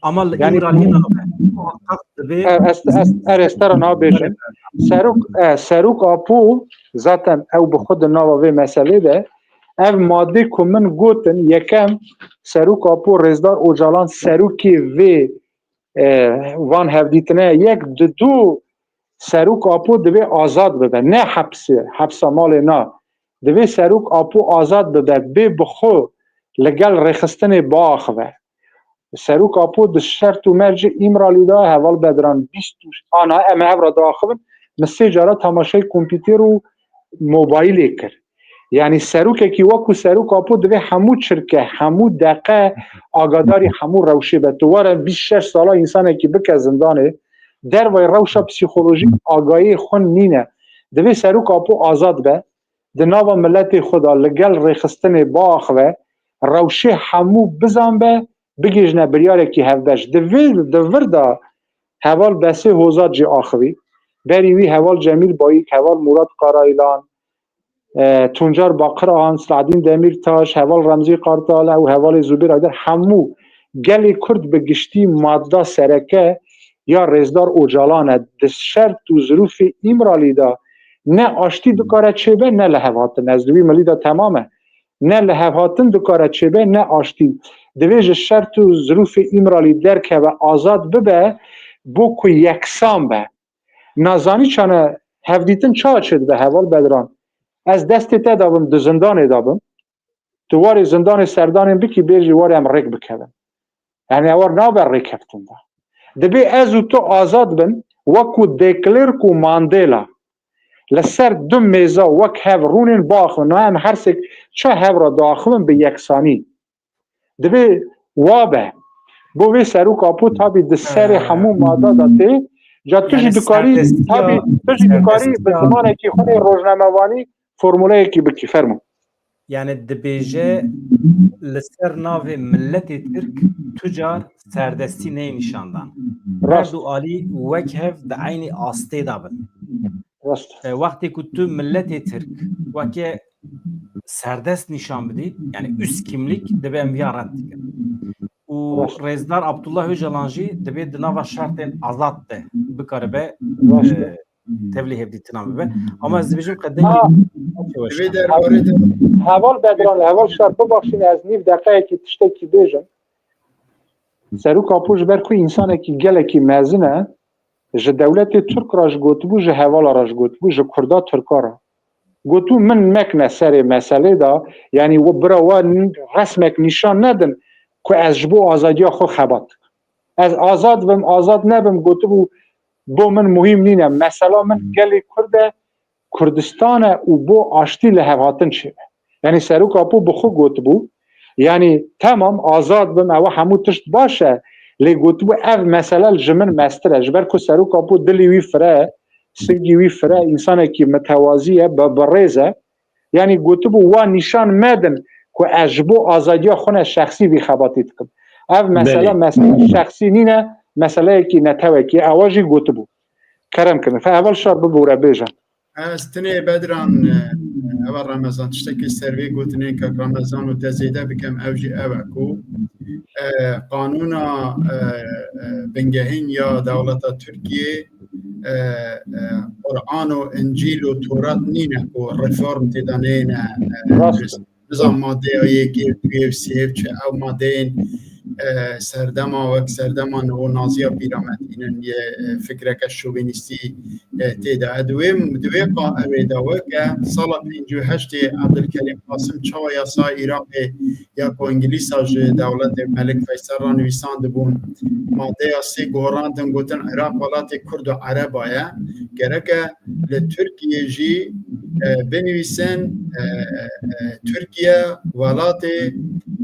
Ama li Îmraliyê nave. Muhakkak divê. Ez, ez, ez te re nabêjim. Serok, e, Serok Apo zaten ew bi xwe di nava vê meselê de, ev madê ku min gotin, yekem Serok Apo Rêzdar Ocalan serokê vê, e, van hevdîtine ye. Yek, di du, Serok Apo divê azad bibe. Ne hepsê, hepsa malê na. Divê Serok Apo azad bibe, bê bi xwe li gel rêxistinê biaxive. Serok Apo di şert û mercê Îmralî de, heval Bedran, bîst û, ana, em ê hev re diaxivin, min sê cara temaşey kompîter û mobaylê kir. Yani serokekî wekû Serok Apo divê hemû çirke, hemû deqe agadarî hemû rewşê be. Tu were bîst şeş sala însanekî bike zindanê, dervayî rewşa psîkolojîk agahiyê xwe nîne. Divê Serok Apo azad be, di nava miletê xwe de li gel rêxistinê biaxive, rewşê hemû bizanbe, bigihîjne biryarekî hevbeş. Di vê, di vir de heval Besê Hozat jî axivî. Berî wî heval Cemîl Bayik, heval Murat Karaylan, e, Tuncer Baqir Ahan, Selahaddîn Demîrtaş, heval Remzî Kartal, ew hevalê Zubêr Ayder, hemû gelê Kurd bi giştî madda sereke ya Rêzdar Ocalan e. Di şert û zirûfê Îmralî de ne aştî dikare çêbe, ne lihevhatin. Ez di wî milî de temam e. Ne lihevhatin dikare çêbe, ne aştî. Divê ji şert û zirûfê Îmralî derkeve, azad bibe, bo ku yeksan be. Nazanî çane hevdîtin çawa çêdibe, heval Bedran? Ez destê te de bim, di zindanê de bim. Tu warê zindanê serdanên bikî, bêjî warê em rêk bikevin. Yani ewar nabe rêkeftin de. Dibê ez û tu azad bin, wekû De Klerk û Mandela. Li ser du mêza wek hev rûnên biaxivin. Na em her sêk ça hev re diaxivin bi yeksanî. Divê wa be. Bo vê Serok Apo tabî di serê hemû mada de tê. Ca tu jî dikarî, tabî tu jî dikarî bi zimanekî xwe rojnamevanî formuleyekî bikî. Fermo. Yani dibêje li ser navê miletê Tirk tu car serdestî neyê nîşandan. Her du alî wek hev di eynî astê de bin. Rast. E, wextê ku tu miletê Tirk weke serdest nîşan bidî, yani üst kimlik, dibe em viya red dikin. Û Rast. Rêzdar Abdullah Öcalan jî dibe di nava şertên azad de bikaribe, Rast. e, tevlî hevdîtinan bibe. Ama ez dibêjim qedengê Ha. Divê derbarê de Heval Bedran, heval Şar, bibaxşîne ez nîv deqeyekî tiştekî bêjim. Serok Apo ji ber ku însanekî gelekî mezin e, ji dewletê Tirk re jî gotibû, ji hevala re jî gotibû, ji Kurda Tirka re. Gotibû, min mekne serê meselê de, yanî we bira we n-, resmek nîşan nedin ku ez ji bo azadiya xwe xebat dikim. Ez azad bim, azad nebim, gotibû, bo min muhîm nîne. Mesela min gelê Kurd e, Kurdistan e û bo aştî li hevhatin çêbe. Yanî Serok Apo bi xwe gotibû, yanî temam azad bim, ew hemû tişt baş e, lê gotibû ev mesele ji min mestir e. Ji ber ku Serok Apo dilî wî fire, singî wî fire, însanekî mitewazî ye, bi, bi rêz e. Yanî gotibû, wa nîşan medin ku ez ji bo azadiya xwe ne şexsî vî xebatî dikim. Ev mesele Belê. mesele şexsî nîne, meseleyekî netewekî ye. Ewa jî gotibû. Kerem kirin. Fe heval Şar bibûre bêje. Ez tinê Bedran, e, eva Remezan, tiştekî ser vê gotinên kak Remezan û te zêde bikem, ew jî ew e ku, e, qanûna, e, e, bingehîn ya dewleta Tirkiyê, e, e, Quran û Încîl û Torat nîne ku reform tê de neyne, e, Rast. Nizam madeya yekê, duyê, sê, çi ew madeyên, e, serdema wek serdema neonaziya bîra me tînin yê, e, fikreke şovînîstî, e, tê de. Di wê, di wê qa-, ewê de weke sala pêncî û heştê Ebdulkerîm Qasim çawa yasaya Iraqê ya ku Îngilîsa ji dewletê Melik Feysel re nivîsandibûn, madeya sê guherandin, gotin Iraq welatê Kurd û Ereba ye. Gereke li Tirkiyê jî, e, binivîsin, e, e, Tirkiye welatê,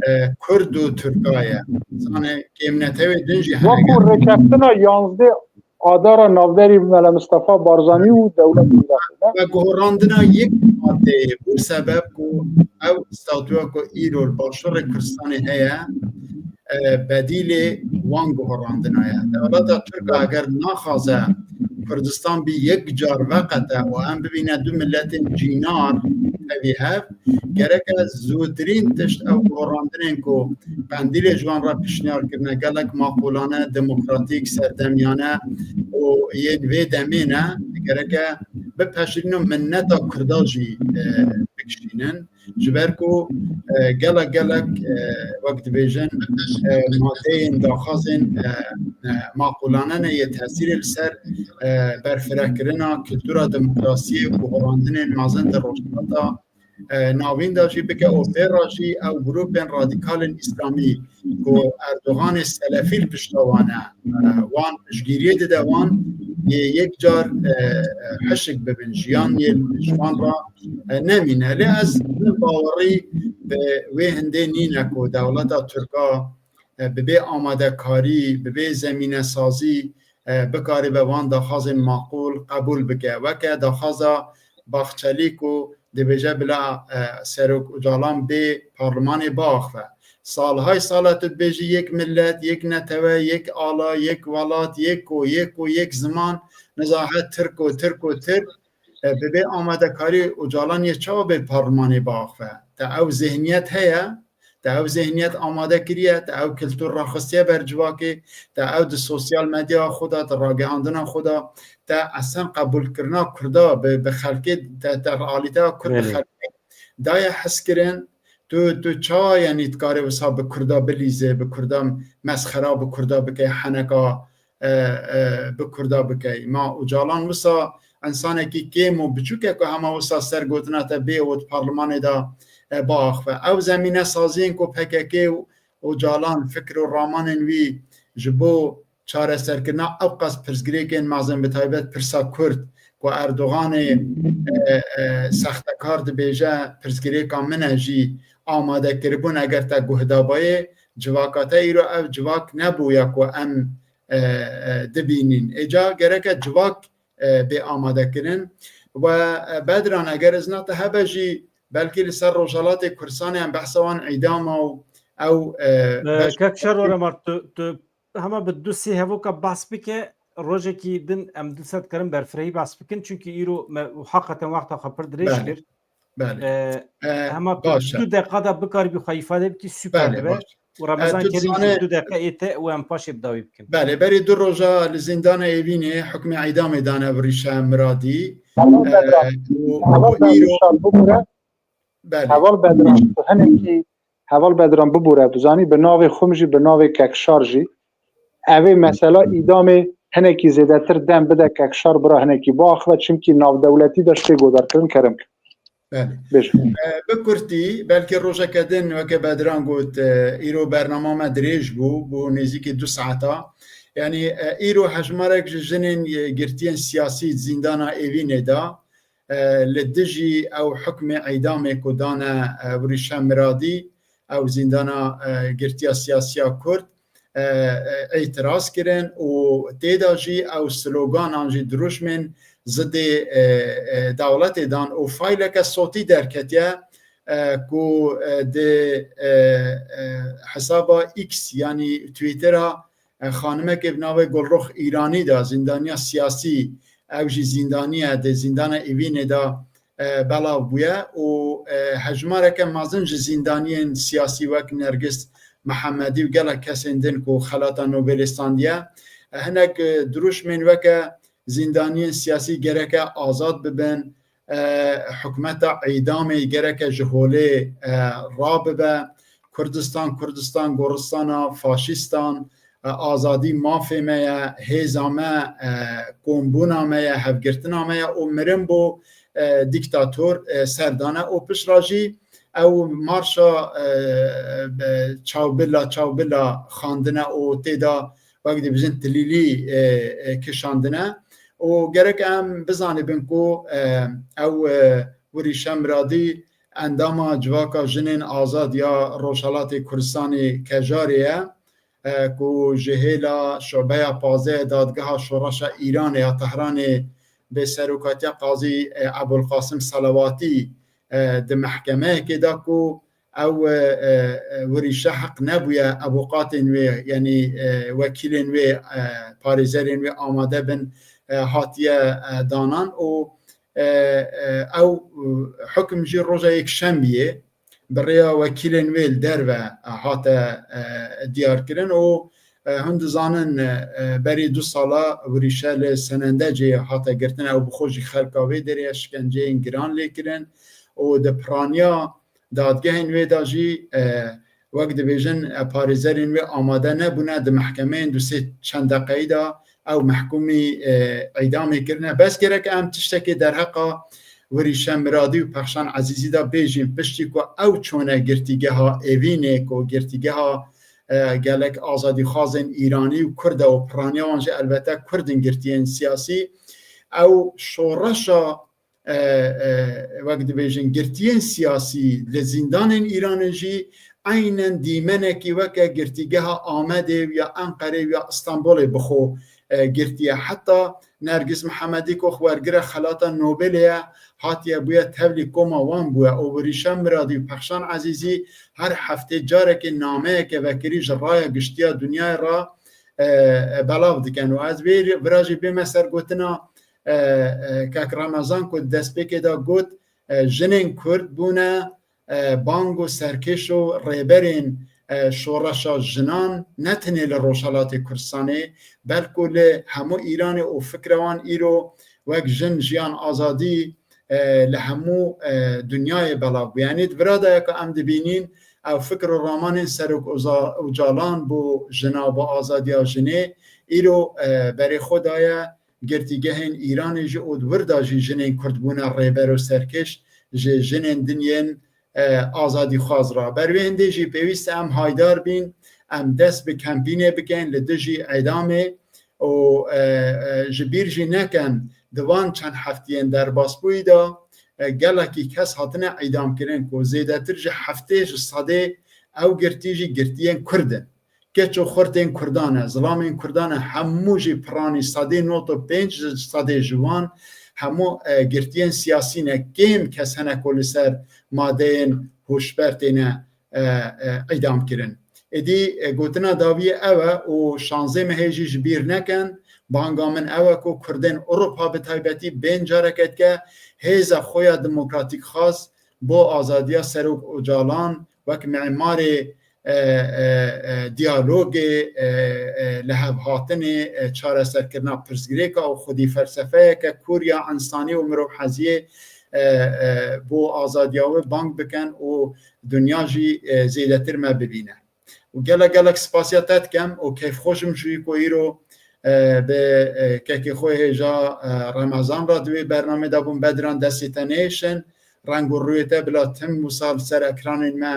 e, Kurd û Tirka ye. Zanê kêmnetewê din jî hene Wekû gel. rêkeftina yanzdeh Adara navberî Mele Mistefa Barzanî û dewleta Iraqê ne? Ve guherandina yek madeyê bû sebeb ku ew statuya ku îro li Başûrê Kurdistanê heye, e, bedîlê wan guherandina ye. Dewleta Tirk eger naxwaze Kurdistan bî yek car veqete û em bibîne du miletên cînar tevî hev, gereke zûtirîn tişt ew guherandinên ku Qendîlê ji wan re pişniyar kirine, gelek maqûlane, demokratîk, serdemiyane û yên vê demê ne, gereke bipeşirîn û minneta Kurda jî, e, bikişînin. Ji ber ku, e, gelek gelek, e, wek dibêjin, e, madeyên daxwazên, e, e, maqûlane ne yê tesîrê li ser, e, berfirekirina kultura demokrasiyê û guherandinên mezin di Rojhilata, e, Navîn de jî bike û pê re jî ew grûpên radîkalên îslamî ku Erdoganê selefî li pişta wan e, e, wan piştgiriyê dide wan, yê yek car, e, e, hişk bibin, jiyan yê ji wan re, e, nemîne. Lê ez min bawerî bi wê hindê nîne ku dewleta Tirka, e, bi bê amadekarî, bi bê zemînesazî, e, bikaribe van daxwazên maqûl qebûl bike. Weke daxwaza Baxçelî ku dibêje bila, e, Serok Ocalan bê parlimanê biaxive. Salhay sal e tu dibêjî yek millet, yek netewe, yek ala, yek welat, yek ko, yek ko, yek ziman, nizahe Tirk û Tirk û Tirk. E, bi bê amadekarî Ocalan yê çawa bê parlimanê biaxive? Te ew zihniyet heye? Te ew zihniyet amade kiriye, te ew kultur raxistiye ber civakê, te ew di sosyal medya xwe de, di ragihandina xwe de, te esen qebûlkirina Kurda bi, bi xelkê, te, te realîteya Kurd bi Belê. xelkê daye hezkirin, tu, tu çawa, yanî, dikarê wisa bi Kurda bilîzê, bi Kurda mesxera bi Kurda bikey, heneka e, e, bi Kurda bikey. Ma Ocalan wisa însanekî kêm û biçûk e ku hema wisa ser gotina te bê û di parlimanê de, e, biaxive. Ew zemînesaziyên ku P K K û Ocalan, fikir û ramanên wî ji bo çareserkirina ew qas pirsgirêkên mezin, bi taybet pirsa Kurd, ku Erdoganê, e, e, sextekar dibêje, pirsgirêka min e, jî amade kiribûn, eger te guhdabayê civaka te, îro ev civak nebûya ku em e, e, dibînîn. Êca gereke civak, e, bê amade kirin. We, e, Bedran, eger izna te hebe jî belkî li ser Rojhelatê Kurdistanê em behsa wan îdama û ew, e, E, beş- Kek Şerwar Emar, tu, tu hema bi du sê hevoka bas bike, Rojekî din em dîsa dikarin berfirehî behs bikin, çunkî îro me heqeten wexta xwe pir dirêj kir. Belê. Hema tu du deqa de bikaribî xwe îfade bikî, super dibe. Û Remezan Kerîm jî du deqa ê te û em paşê bi dawî bikin. Belê, berî du roja li zîndana Êvînê hukmê îdamê dane bi Rîşe Miradî. Heval Bedran, tu hinekî Heval Bedran bibûre, tu zanî bi navê xwe jî, bi navê Kekşar jî. Ev ê mesela îdamê hinekî zêdetir dem bide Kekşar bira hinekî biaxive, çimkî navdewletî de ştê godarkirin kerim kir. Belê. Bi kurtî, belkî rojeke din weke Bedran got, îro bernama me dirêj bû, bû nêzîkî du saeta. Yanî îro hejmarek ji jinên girtiyên siyasî zîndana Êvînê de li dijî ew hukmê îdamê ku dane Wirîşe Miradî, ew zîndana girtiya siyasiya Kurd, îtiraz kirin û tê de jî ew sloganan jî dirûşmên zidê dewletê dan û fayleke sotî derketiye ku di hesaba X, yanî Twittera, xanimekê bi navê Gulruh Îranî de, zîndaniya siyasî, ew jî zîndanî ye, di zîndana Evînê de belav bûye û hejmareke mezin ji zîndaniyên siyasî wek Nergis Mihemedî û gelek kesên din ku xelata Nobelê standiye, hinek dirûşmên weke zîndaniyên siyasî gereke azad bibin, hikûmeta îdamê gereke ji holê rabibe, Kurdistan, Kurdistan goristana faşîstan, azadî mafê me ye, hêza me, kombûna me ye, hevgirtina me ye û mirin bo dîktator serdane û pişt re jî ew marşa çawbila çawbila xandine û tê de wek dibêjin tilîlî kişandine û gerek em bizanibin ku ew Wirîşe Miradî endama Civaka Jinên Azad ya Rojhelatê Kurdistanê Kejarê ye ku ji hêla şobeya pazdeh ya Dadgeha Şoreşa Îranê ya Tehranê bi serokatiya Qazî Ebulqasim Selawatî di mehkemeyekê de ku ew Wirîşe heq nebûye avûqatên wê, yanî wekîlên wê, parêzerên wê amade bin, hatiye danan û ew hukm jî roja Yekşembiyê bi rêya wekîlên wê li derve hate diyarkirin û hûn dizanin berî du sala Wirîşe li Senendecê hate girtin, ew bi xwe jî xelka vê derê ye, şikenceyên giran lê kirin û di piraniya dadgehên wê de jî wek dibêjin parêzerên wê amade nebûne, di mehkemeyên du sê çend deqeyî de ew mehkûmî îdamê kirine. Bes gerek em tiştekê derheqa Wirîşe Miradî û Pexşan Ezîzî de bêjîn, piştî ku ew çûne girtîgeha Evînê, ku girtîgeha gelek azadîxwazên Îranî û Kurd e û piraniya wan jî elbete Kurd in girtiyên siyasî, ew şoreşa wek dibêjin girtiyên siyasî li zîndanên Îranê jî eynen dîmenekî weke girtîgeha Amedê û ya Enqerê û ya Stenbolê bi xwe girtiye. Heta Nergis Mihemedî ku wergire xelata Nobelê ye, hatiye bûye tevlî koma wan bûye û Wirîşe Miradî û Pexşan Ezîzî her heftê carekê nameyeke vekirî ji raya giştiya dinyayê re belav dikin. Û ez vê vira jî bême ser gotina Kek Remezan ku di destpêkê de got, jinên Kurd bûne bang û serkêş û rêberên şoreşa jinan, ne tenê li Rojhelatê Kurdistanê, belku li hemû Îranê û fikra wan îro wek jin, jiyan, azadî li hemû dinyayê belav bû. Yanî di vira de ye ku em dibînîn ew fikr û ramanên Serok Ocalan bo jina, bo azadiya jinê, îro berê xwe daye girtîgehên Îranê jî û di wir de jî jinên Kurd bûne rêber û serkêş ji jinên din yên azadîxwaz re. Ber wê hindê jî pêwîst e em haydar bîn, em dest bi kempînê bikin li dijî îdamê û ji bîr jî nekin di van çend heftiyên derbasbûyî de gelekî kes hatine îdamkirin ku zêdetir ji heftê ji sedê ew girtî jî girtiyên Kurd in. Keç û xurtên Kurdan e, zilamên Kurdan e, hemû jî piranî sedê nod û pênc ji sedê ji wan hemû girtiyên siyasî ne. Kêm kes hene ku li ser madeyên hûşber têne îdam kirin. Êdî gotina dawiyê ew e û şanzê mehê jî ji bîr nekin, Banga min ew e ku Kurdên Ewropa bi taybetî bên careke dike hêza xwe ya demokratîkxwaz bo azadiya Serok Ocalan wek mimarê, e, e, e, diyalogê, e, e, lihevhatinê, e, çareserkirina pirsgirêka û xwedî felsefeyeke kûr ya însanî û mirovheziyê, e, e, bo azadiya wê bang bikin û dinya jî, e, zêdetir me bibîne. Û gelek gelek spasiya te dikem û keyfxweş im ji wî ku îro, e, bi, e, kekê xwe hêja, e, Remezan re di wê bernamê de bûm. Bedran, destê te nêşin, reng û rûyê te bila tim wisa li ser ekranên me,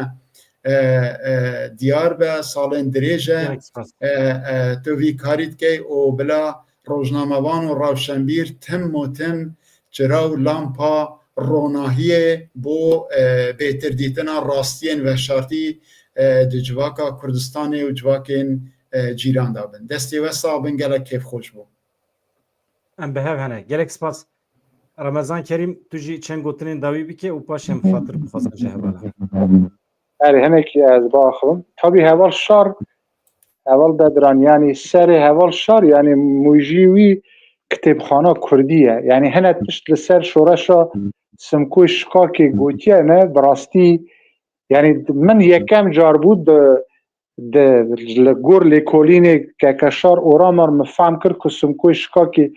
e, e, diyar be, salên dirêj e. Gelek spas. E, e, tu vî karî dikey û bila rojnamevan û rewşenbîr tim û tim çira û lampa ronahiyê bo, e, bêtirdîtina rastiyên veşartî, e, di civaka Kurdistanê û civakên, e, cîran de bin. Destê we sax bin, gelek kêfxweş bû. Em bi hev hene. Gelek spas. Remezan Kerîm, tu jî çend gotinên dawî bike û paşê em xatir bixwazin ji hevalan. Erê, hinekî ez biaxivim. Tabî heval Şar, heval Bedran, yanî serê heval Şar, yanî mûjî wî kitêbxana kurdî ye. Yanî hine tişt li ser şoreşa Simkoy Şikakê gotiye me, bi rastî, yanî min yekem car bû di, di, li gor lêkolînê Keke Şar Oramar min fehm kir ku Simkoy Şikakê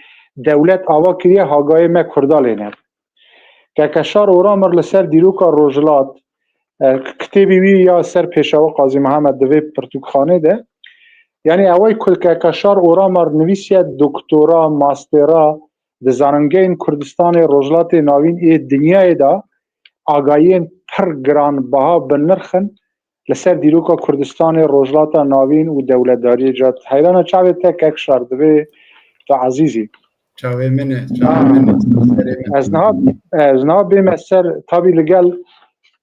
dewlet ava kiriye, hagayê me Kurda lê nebû. Keke Şar Oramir li ser dîroka Rojhilat, e, kitêbî wî ya ser Pêşewa Qazî Mihemed di vê pirtûkxanê de, yanî ewey ku Keke Şar Oramir nivîsiye doktora, mastera di zaningehên Kurdistanê, Rojhilatê Navîn ê dinyayê de agahiyên pir giranbiha bi nirx in li ser dîroka Kurdistanê, Rojhilata Navîn û dewletdariyê. Ca heyrana çavê te Kek Şar, divê tu ezîz î. Çavê min e, çavê min e, serê min. Ez niha, ez niha bême ser, tabî li gel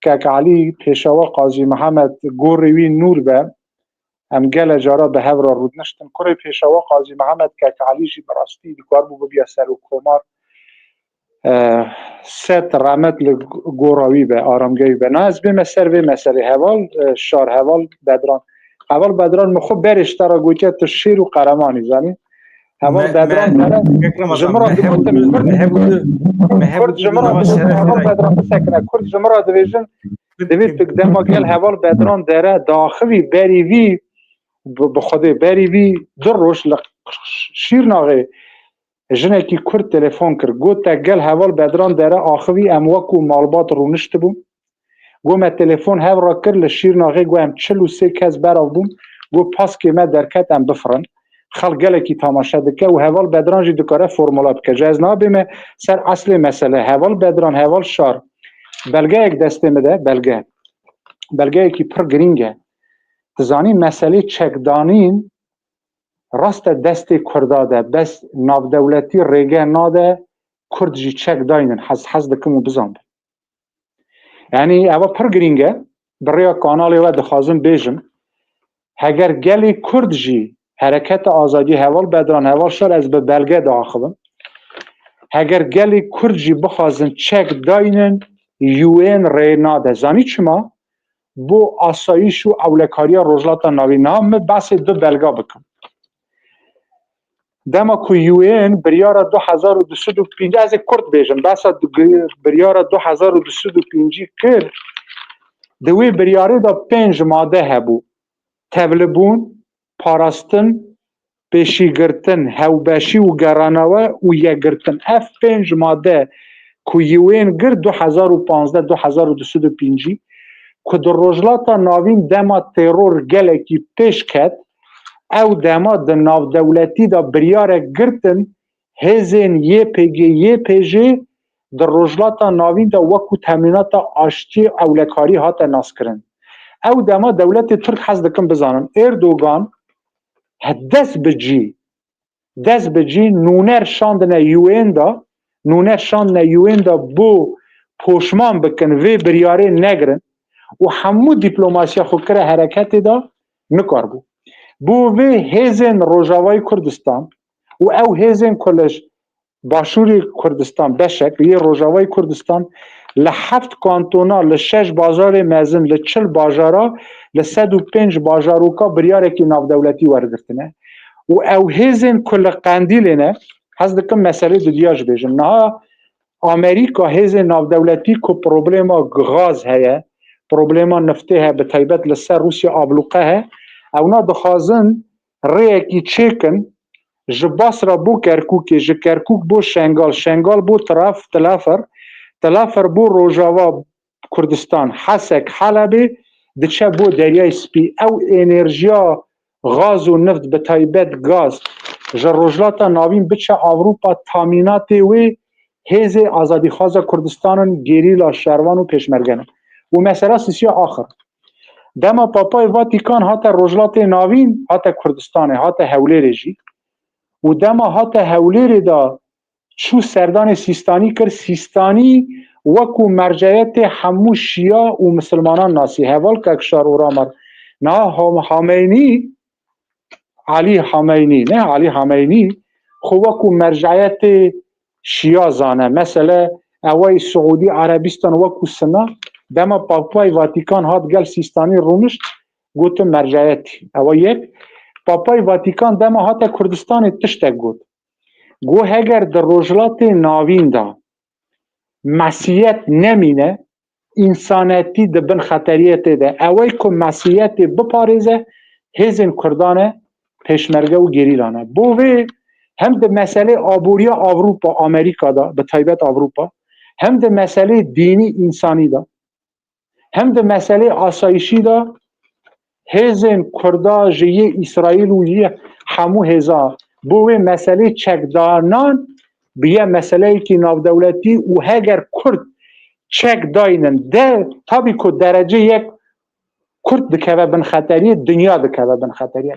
Kek Elî Pêşewa Qazî Mihemed gorê wî nûr be. Em gele cara bi hev re rûdiniştin. Kurê Pêşewa Qazî Mihemed Kek Elî jî bi rastî dikaribû bibiya serokkomar. E, sed rehmet li gora wî be, aramgehê wî be. Na ez bême ser vê meselê. Heval, e, Şar, heval Bedran. Heval Bedran, min xwe berê ji te re gotiye, tu şêr û qeremanî, zanî. Heval Bedran, Bedran, ji min re digotin, Kurd, Kurd ji min re digotin, heval Bedran, bisekine. Kurd ji min re dibêjin, divê tu dema gel heval Bedran dere, daxivî berî vî, bi, bi Xwedê berî vî du roj li Şîrnaxê jinekî Kurd telefon kir. Got, te gel heval Bedran dere axivî, em wekû malbat rûniştibûn. Got, me telefon hev re kir, li Şîrnaxê, got, em çil û sê kes berav bûn. Got, paskê me derket, em bifirin. Xelk gelekî tamaşe dike û heval Bedran jî dikare formula bike. Ji ez nabême ser eslê mesele. Heval Bedran, heval Şar, belgeyek destê min de, belge. Belgeyekî pir girîng e. Tu zanî meselê çekdanîn rast e destê Kurda de, bes navdewletî rêge nade Kurd jî çek daynin, hez, hez dikim û bizanbin. Yanî eva pir girîng e, bi rêya kanalê we dixwazim bêjim, heger gelê Kurd jî hereketa azadiyê heval Bedran, heval Şar ez bi belge diaxivim. Heger gelê Kurd jî bixwazin çek daynin, U N rê nade. Zanî çima? Bo asayîş û ewlekariya Rojhilata Navîn. Niha min behsê du belga bikim. Dema ku U N biryara du hezar û du sed û pêncî, ez ê kurt bêjim, behsa du, biryara du hezar û du sed û pêncî kir, di wê biryarê de pênc made hebû. Tevlibûn, parastin, pêşîgirtin, hewbeşî û geranawe û yekgirtin. Ev pênc made ku U N girt du hezar û panzdeh, du hezar û du sed û pêncî, ku di Rojhilata Navîn dema teror gelekî pêş ket, ew dema di navdewletî de biryarek girtin, hêzên Y P G, Y P J di Rojhilata Navîn de wekû temînata aştiyê ewlekarî hate naskirin. Ew dema dewletê Tirk, hez dikim bizanin, Erdogan he dest bi cî, dest bi cî nûner şandine U N de, nûner şandine U N de bo poşman bikin, vê biryarê negirin û hemû dîplomasiya xwe kire hereketê de, nikaribû. Bo vê hêzên Rojavayê Kurdistan û ew hêzên ku li Başûrê Kurdistan, beşek yê Rojavayê Kurdistan, li heft kantona, li şeş bajarê mezin, li çil bajara, li sed û pênc bajaroka biryarekî navdewletî wergirtine. û ew hêzên ku li Qendîlê ne, hez dikim meselê dudiya jî bêjim. Niha Amerîka hêzên navdewletî ku problema gaz heye, problema niftê heye, bi taybet li ser Rûsya ablûqe heye, ewna dixwazin rêyekî çêkin, ji Basra bo Kerkûkê, ji Kerkûk bo Şengal, Şengal bo Tiraf-, Tilafir, Tilafir bo Rojava Kurdistan, Hesek, Helebê, diçe bo Deryayê Spî. Ew enerjiya gaz û nift, bi taybet gaz, ji Rojhilata Navîn biçe Ewropa, tamînatê wê hêzê azadîxwaza Kurdistanin, gerîla, şervan û pêşmerge ne. Û mesela sisiya axir. Dema Papayê Vatikan hate Rojhilatê Navîn, hate Kurdistanê, hate Hewlêrê jî. Û dema hate Hewlêrê de çû serdanê Sîstanî kir, Sîstanî wekû merceyetê hemû Şîya û misilmanan nasî. Heval Kekşar Oramar. Niha Ham-, Hameynî, Elî Hameynî, ne, Elî Hameynî xwe wekû merceyetê Şîya zane. Mesele, ewey Siûdî Erebistan wekû Sina, dema Papayê Vatikan hat gel Sîstanî rûnişt, gotin merceyetî. Ewe yek. Papayê Vatikan dema hate Kurdistanê tiştek got. Got, heger di Rojhilatê Navîn de mesiyet nemîne, însanetî di bin xeteriyetê de. Ewey ku mesiyetê biparêze, hêzên Kurdan e, pêşmerge û gerîlan e. Bo vê hem di meselê aboriya Ewropa, Amerîka de, bi taybet Ewropa, hem di meselê dînî, însanî de, hem di meselê asayişî de hêzên Kurda ji yê Îsraîl û yê hemû hêza bo wê meselê çekdanan biye meseleyekî navdewletî û heger Kurd çek daynin de, tabî ku derece yek Kurd dikeve bin xeteriyê, dinya dikeve bin xeteriyê.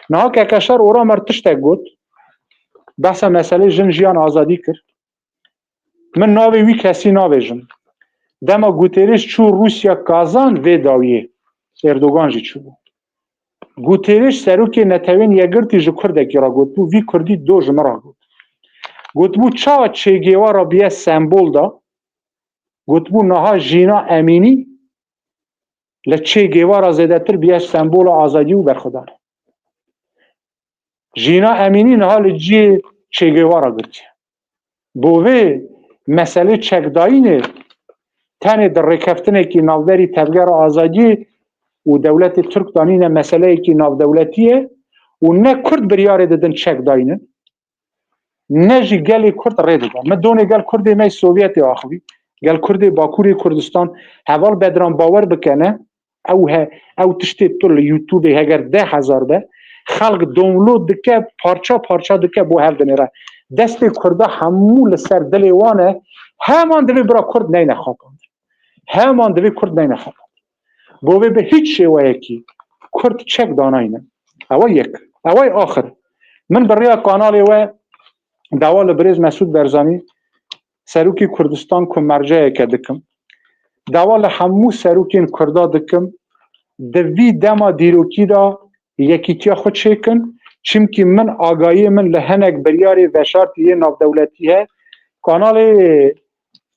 Niha Kekeşar Oramar tiştek got, behsa meselê jin, jiyan, azadî kir. Min navê wî kesî navêjim. Dema Guterres çû Rûsya, Kazan, vê dawiyê Erdogan jî çûbû. Guterres serokê Netewên Yekgirtî ji Kurdekî re gotibû, vî Kurdî do ji min re got. Gotibû, çawa Che Guevara biye sembol da, gotibû, niha Jîna Emînî li Che Guevara zêdetir biye sembola azadî û berxwedanê. Jîna Emînî niha li cihê Che Guevara girtiye. Bo vê meselê çekdayînê tenê di rêkeftinekî navberî Tevgera Azadiyê û dewletê Tirk danîne meseleyekî navdewletî ye û ne Kurd biryarê didin çekdayînin, ne jî gelê Kurd rê didin. Min donê gel Kurdê me yê Sovyetê axivî, gel Kurdê Bakurê Kurdistan, heval Bedran, bawer bike ne, ew he, ew tiştê tu li YouTubeê heger deh hezar be, xelk download dike, parça parça dike, bo hev dinêre. Destê Kurda hemû li ser dilê wan e, heman divê bira Kurd neyne xapandin. Heman divê Kurd neyne xapandin. Bo vê bi hîç şêweyekî Kurd çek danayne. Ew e yek. Ew e axir. Min bi rêya kanalê we dawa li birêz Mesûd Barzanî, serokê Kurdistan, ku merceyeke dikim. Dawa li hemû serokên Kurda dikim, di vî dema dîrokî de yekîtiya xwe çêkin, çimkî min, agahiyê min li hinek biryarê veşartî yê navdewletî heye. Kanalê,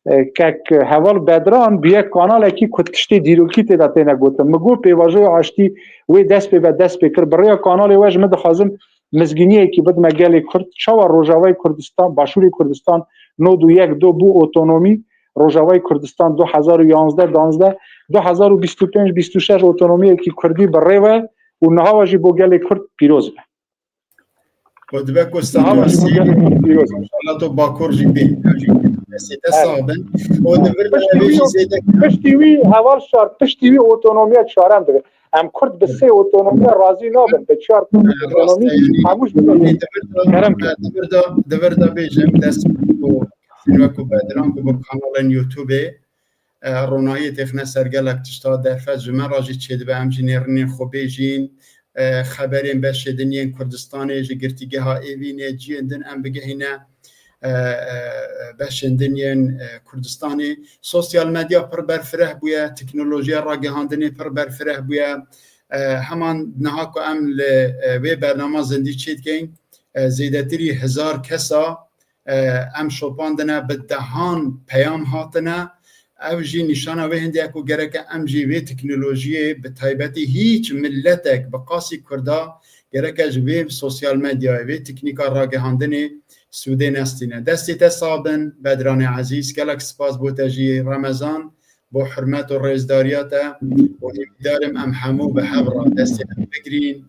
e, kek heval Bedran bûye kanalekî ku tiştê dîrokî tê de têne gotin. Min got, pêvajoya aştî wê dest pê ve dest pê kir. Bi rêya kanalê we ji min dixwazim mizgîniyekî bidime gelê Kurd. Çawa Rojavayê Kurdistan, Başûrê Kurdistan, nod û yek do bû otonomî, Rojavayê Kurdistan du hezar û yanzdeh danzdeh, du hezar û bîst û pênc bîst û şeş otonomiyekî Kurdî bi rê ve û niha we jî bo gelê Kurd pîroz be. Û dibe ku Niha we jî bo sî gelê Kurd pîroz be. Rojhilata Bakur jî bê. Ew jî destê te sax bin. Û di vir de Piştî wî, zêde piştî wî heval şar, piştî wî otonomiya çarem dibe. Em Kurd bi sê otonomiya razî nabin, bi çar Kurd otonomî hemû ji Kerem kir. Di vir de, di vir de bêjim, dest ku wek ku Bedran ku bi kanalên YouTubeê, e, ronahiyê têxine ser gelek tişta derfet ji me re jî çêdibe, em jî nêrînên xwe bêjîn, e, xeberên beşê din yên Kurdistanê ji girtîgeha Êvînê, ciyên din em bigihîne, e, e, beşên din yên, e, Kurdistanê. Sosyal medya pir berfireh bûye, teknolojiya ragihandinê pir berfireh bûye. E, heman niha ku em li, e, vê bernama zindî çêdikeyin, e, zêdetirî hezar kesa, e, em şopandine, bi dehan peyam hatine. Ev jî nîşana wê hindê ye ku gereke em jî vê teknolojiyê, bi taybetî hîç miletek bi qasî Kurda Gereke ji vê sosyal medyayê, vê teknîka ragihandinê sûdê nestîne. Destê te sax bin, Bedranê ezîz, gelek spas bo te jî Remezan, bo hurmet û rêzdariya te û hêvîdar im em hemû bi hev re destê hev bigirîn.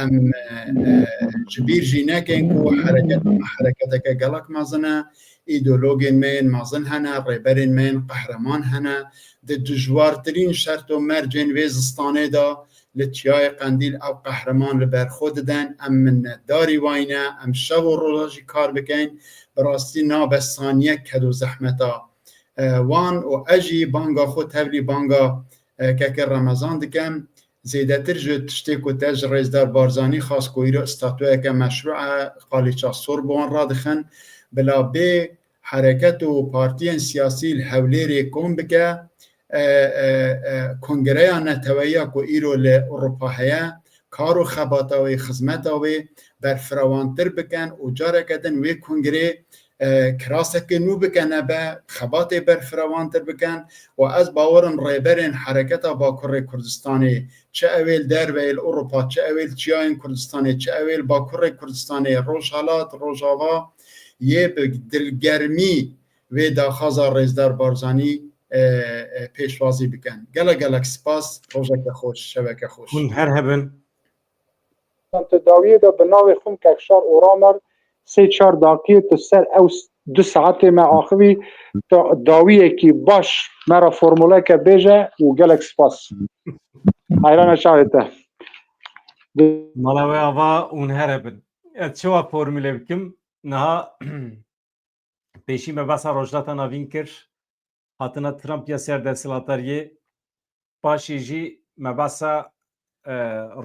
Em, e, e, ji bîr jî nekin ku hereket me hereketeke gelek mezin e. Îdeologên me yên mezin hene, rêberên me yên qehreman hene. Di dijwartirîn şert û mercên vê zistanê de li Çiyayê Qendîl ew qehreman li ber xwe didin. Em minnetdarî wayne, em şev û roja jî kar bikeyn. Bi rastî nabe saniyek ked û zehmeta, e, wan û ez jî banga xwe tevlî banga, e, kekê Remezan dikem. Zêdetir ji tiştê ku te ji Rêzdar Barzanî xwest ku îro statuyeke meşrû e, qalîça sor bi wan radixin. Bila bê hereket û partiyên siyasî li Hewlêrê kom bike, e, e, e, kongreya neteweya ku îro li Ewropa heye, kar û xebata wê, xizmeta wê berfirewantir bikin û careke din wê kongrê, e, kiraseke nû bikin, nebe xebatê berfirewantir bikin û ez bawer im rêberên hereketa Bakurê Kurdistanê, çi ew ê li derveyê li Ewropa, çi ew ê li çiyayên Kurdistanê, çi ew ê li Bakurê Kurdistanê, Rojhelat, Rojava, yê bi dilgermî vê daxwaza Rêzdar Barzanî, e, e, pêşwazî bikin. Gelek gelek spas, rojeke xweş, şeveke xweş. Hûn her hebin. Tu dawiyê de bi navê xwe Kekşar Oramer sê çar daqiyê tu ser ew s-, du saetê me axivî, tu dawiyekî baş me re formuleke bêje û gelek spas. Hayrana çavê te. Mala we ava hûn her hebin. Ez çawa formule bikim? Niha pêşî me behsa Rojhilata Navîn kir, hatina Trump ya ser desthilatariyê, paşê jî me behsa, e,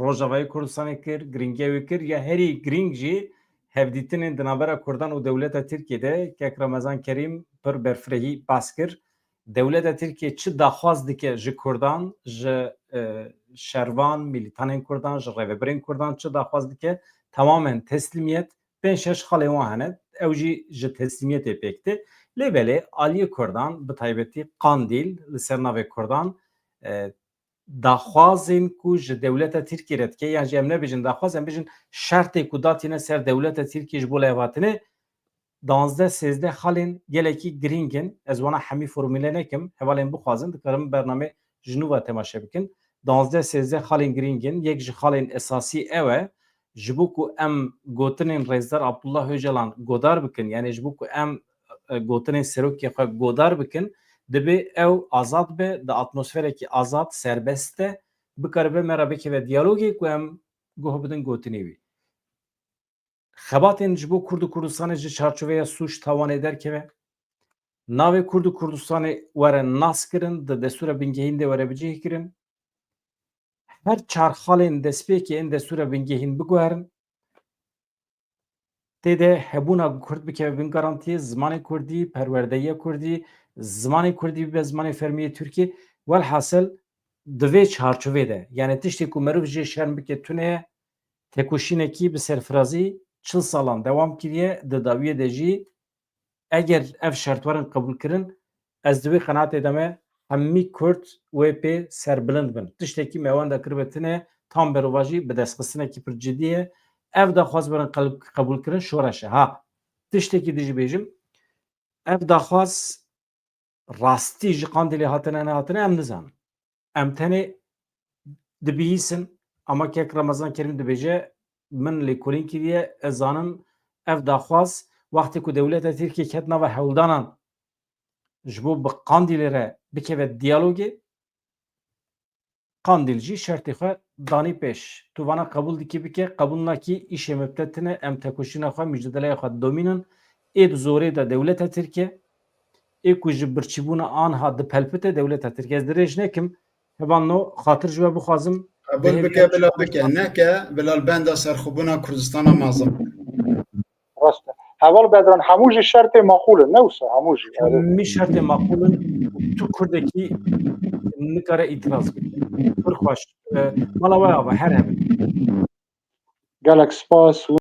Rojavayê Kurdistanê kir, girîngiya wê kir, ya herî girîng jî hevdîtinên di navbera Kurdan û dewleta Tirkiyê de, kek Remezan Kerîm pir berfirehî behs kir. Dewleta Tirkiyê çi daxwaz dike ji Kurdan, ji, e, şervan, mîlîtanên Kurdan, ji rêvebirên Kurdan çi daxwaz dike, tamamen teslîmiyet, pênc şeş xalên wan hene, ew jî ji teslîmiyetê pêk tê. Lê belê aliyê Kurdan, bi taybetî Qandîl, li ser navê Kurdan, e, daxwazên ku ji dewleta Tirkiyê re dike, yan jî em nebêjin daxwaz, em bêjin şertê ku datîne ser dewleta Tirkiyê ji bo lihevhatinê, danzdeh sêzdeh xalên gelekî girîng in. Ez wana hemî formule nekim, hevalên bixwazin, dikarin bernamê ji nû ve temaşe bikin. Danzdeh sêzdeh xalên girîng in. Yek ji xalên esasî ew e, ji bo ku em gotinên Rêzdar Abdullah Ocalan godar bikin, yanî ji bo ku em, e, gotinên serokê xwe godar bikin, dibe ew azad be, di atmosferekî azad, serbest de, bikaribe me re bikeve diyalogê ku em guh bidin gotinê wî. Xebatên ji bo Kurd û Kurdistanê ji çarçoveya sûc tawanê derkeve. Navê Kurd û Kurdistanê were naskirin, di destûra bingehîn de were bicihkirin. Her çar xalên destpêkê ên destûra bingehîn biguherin. Tê de hebûna Kurd bikeve bin garantiyê, zimanê Kurdî, perwerdehiya Kurdî, zimanê Kurdî bibe zimanê fermî yê Tirkiyê. Welhasil di vê çarçovê de, yani tiştê ku merov jê şerm bike tune ye, tekoşînekî bi serfirazî çil salan dewam kiriye, di dawiyê de jî eger ev şert werin qebûlkirin, ez di wê qenaatê de me hemî Kurd wê pê serbilind bin. Tiştekî me wenda kiribe tune, tam berovajî bi destxistinekî pir cidî ye. Ev daxwaz werin qel-, qebûlkirin şoreş e. Ha, tiştekî dijî bêjim, ev daxwaz rastî ji Qandîlê hatine nehatine em nizanin. Em tenê dibihîsin, ama kek Remezan Kerîm dibêje, min lêkolîn kiriye, ez zanim ev daxwaz wextê ku dewleta Tirkiyê ket nava hewldanan ji bo bi Qandîlê re bikeve diyalogê, Qandîl jî şertê xwe danî pêş. Tu vana qebûl dikî bike, qebûl nakî îşê me bi te tine, em tekoşîna xwe, mîcdeleya xwe domînin. Ê di zorê de dewleta Tirkiye, ê ku ji birçîbûna anha dipelpite dewleta Tirkiye. Ez dirêj nekim, hevalno, xatir ji we bixwazim. Qebûl bike, bila bike, neke, bila li benda serxwebûna Kurdistana mezin. Rast e. Heval Bedran, hemû jî şertê maqûl in, ne wisa? Hemû jî. Hemî şertê maqûl in. Tu Kurdekî nikare îtiraz bike. Pir xweş. E, mala we ava, her hebin. Gelek spas.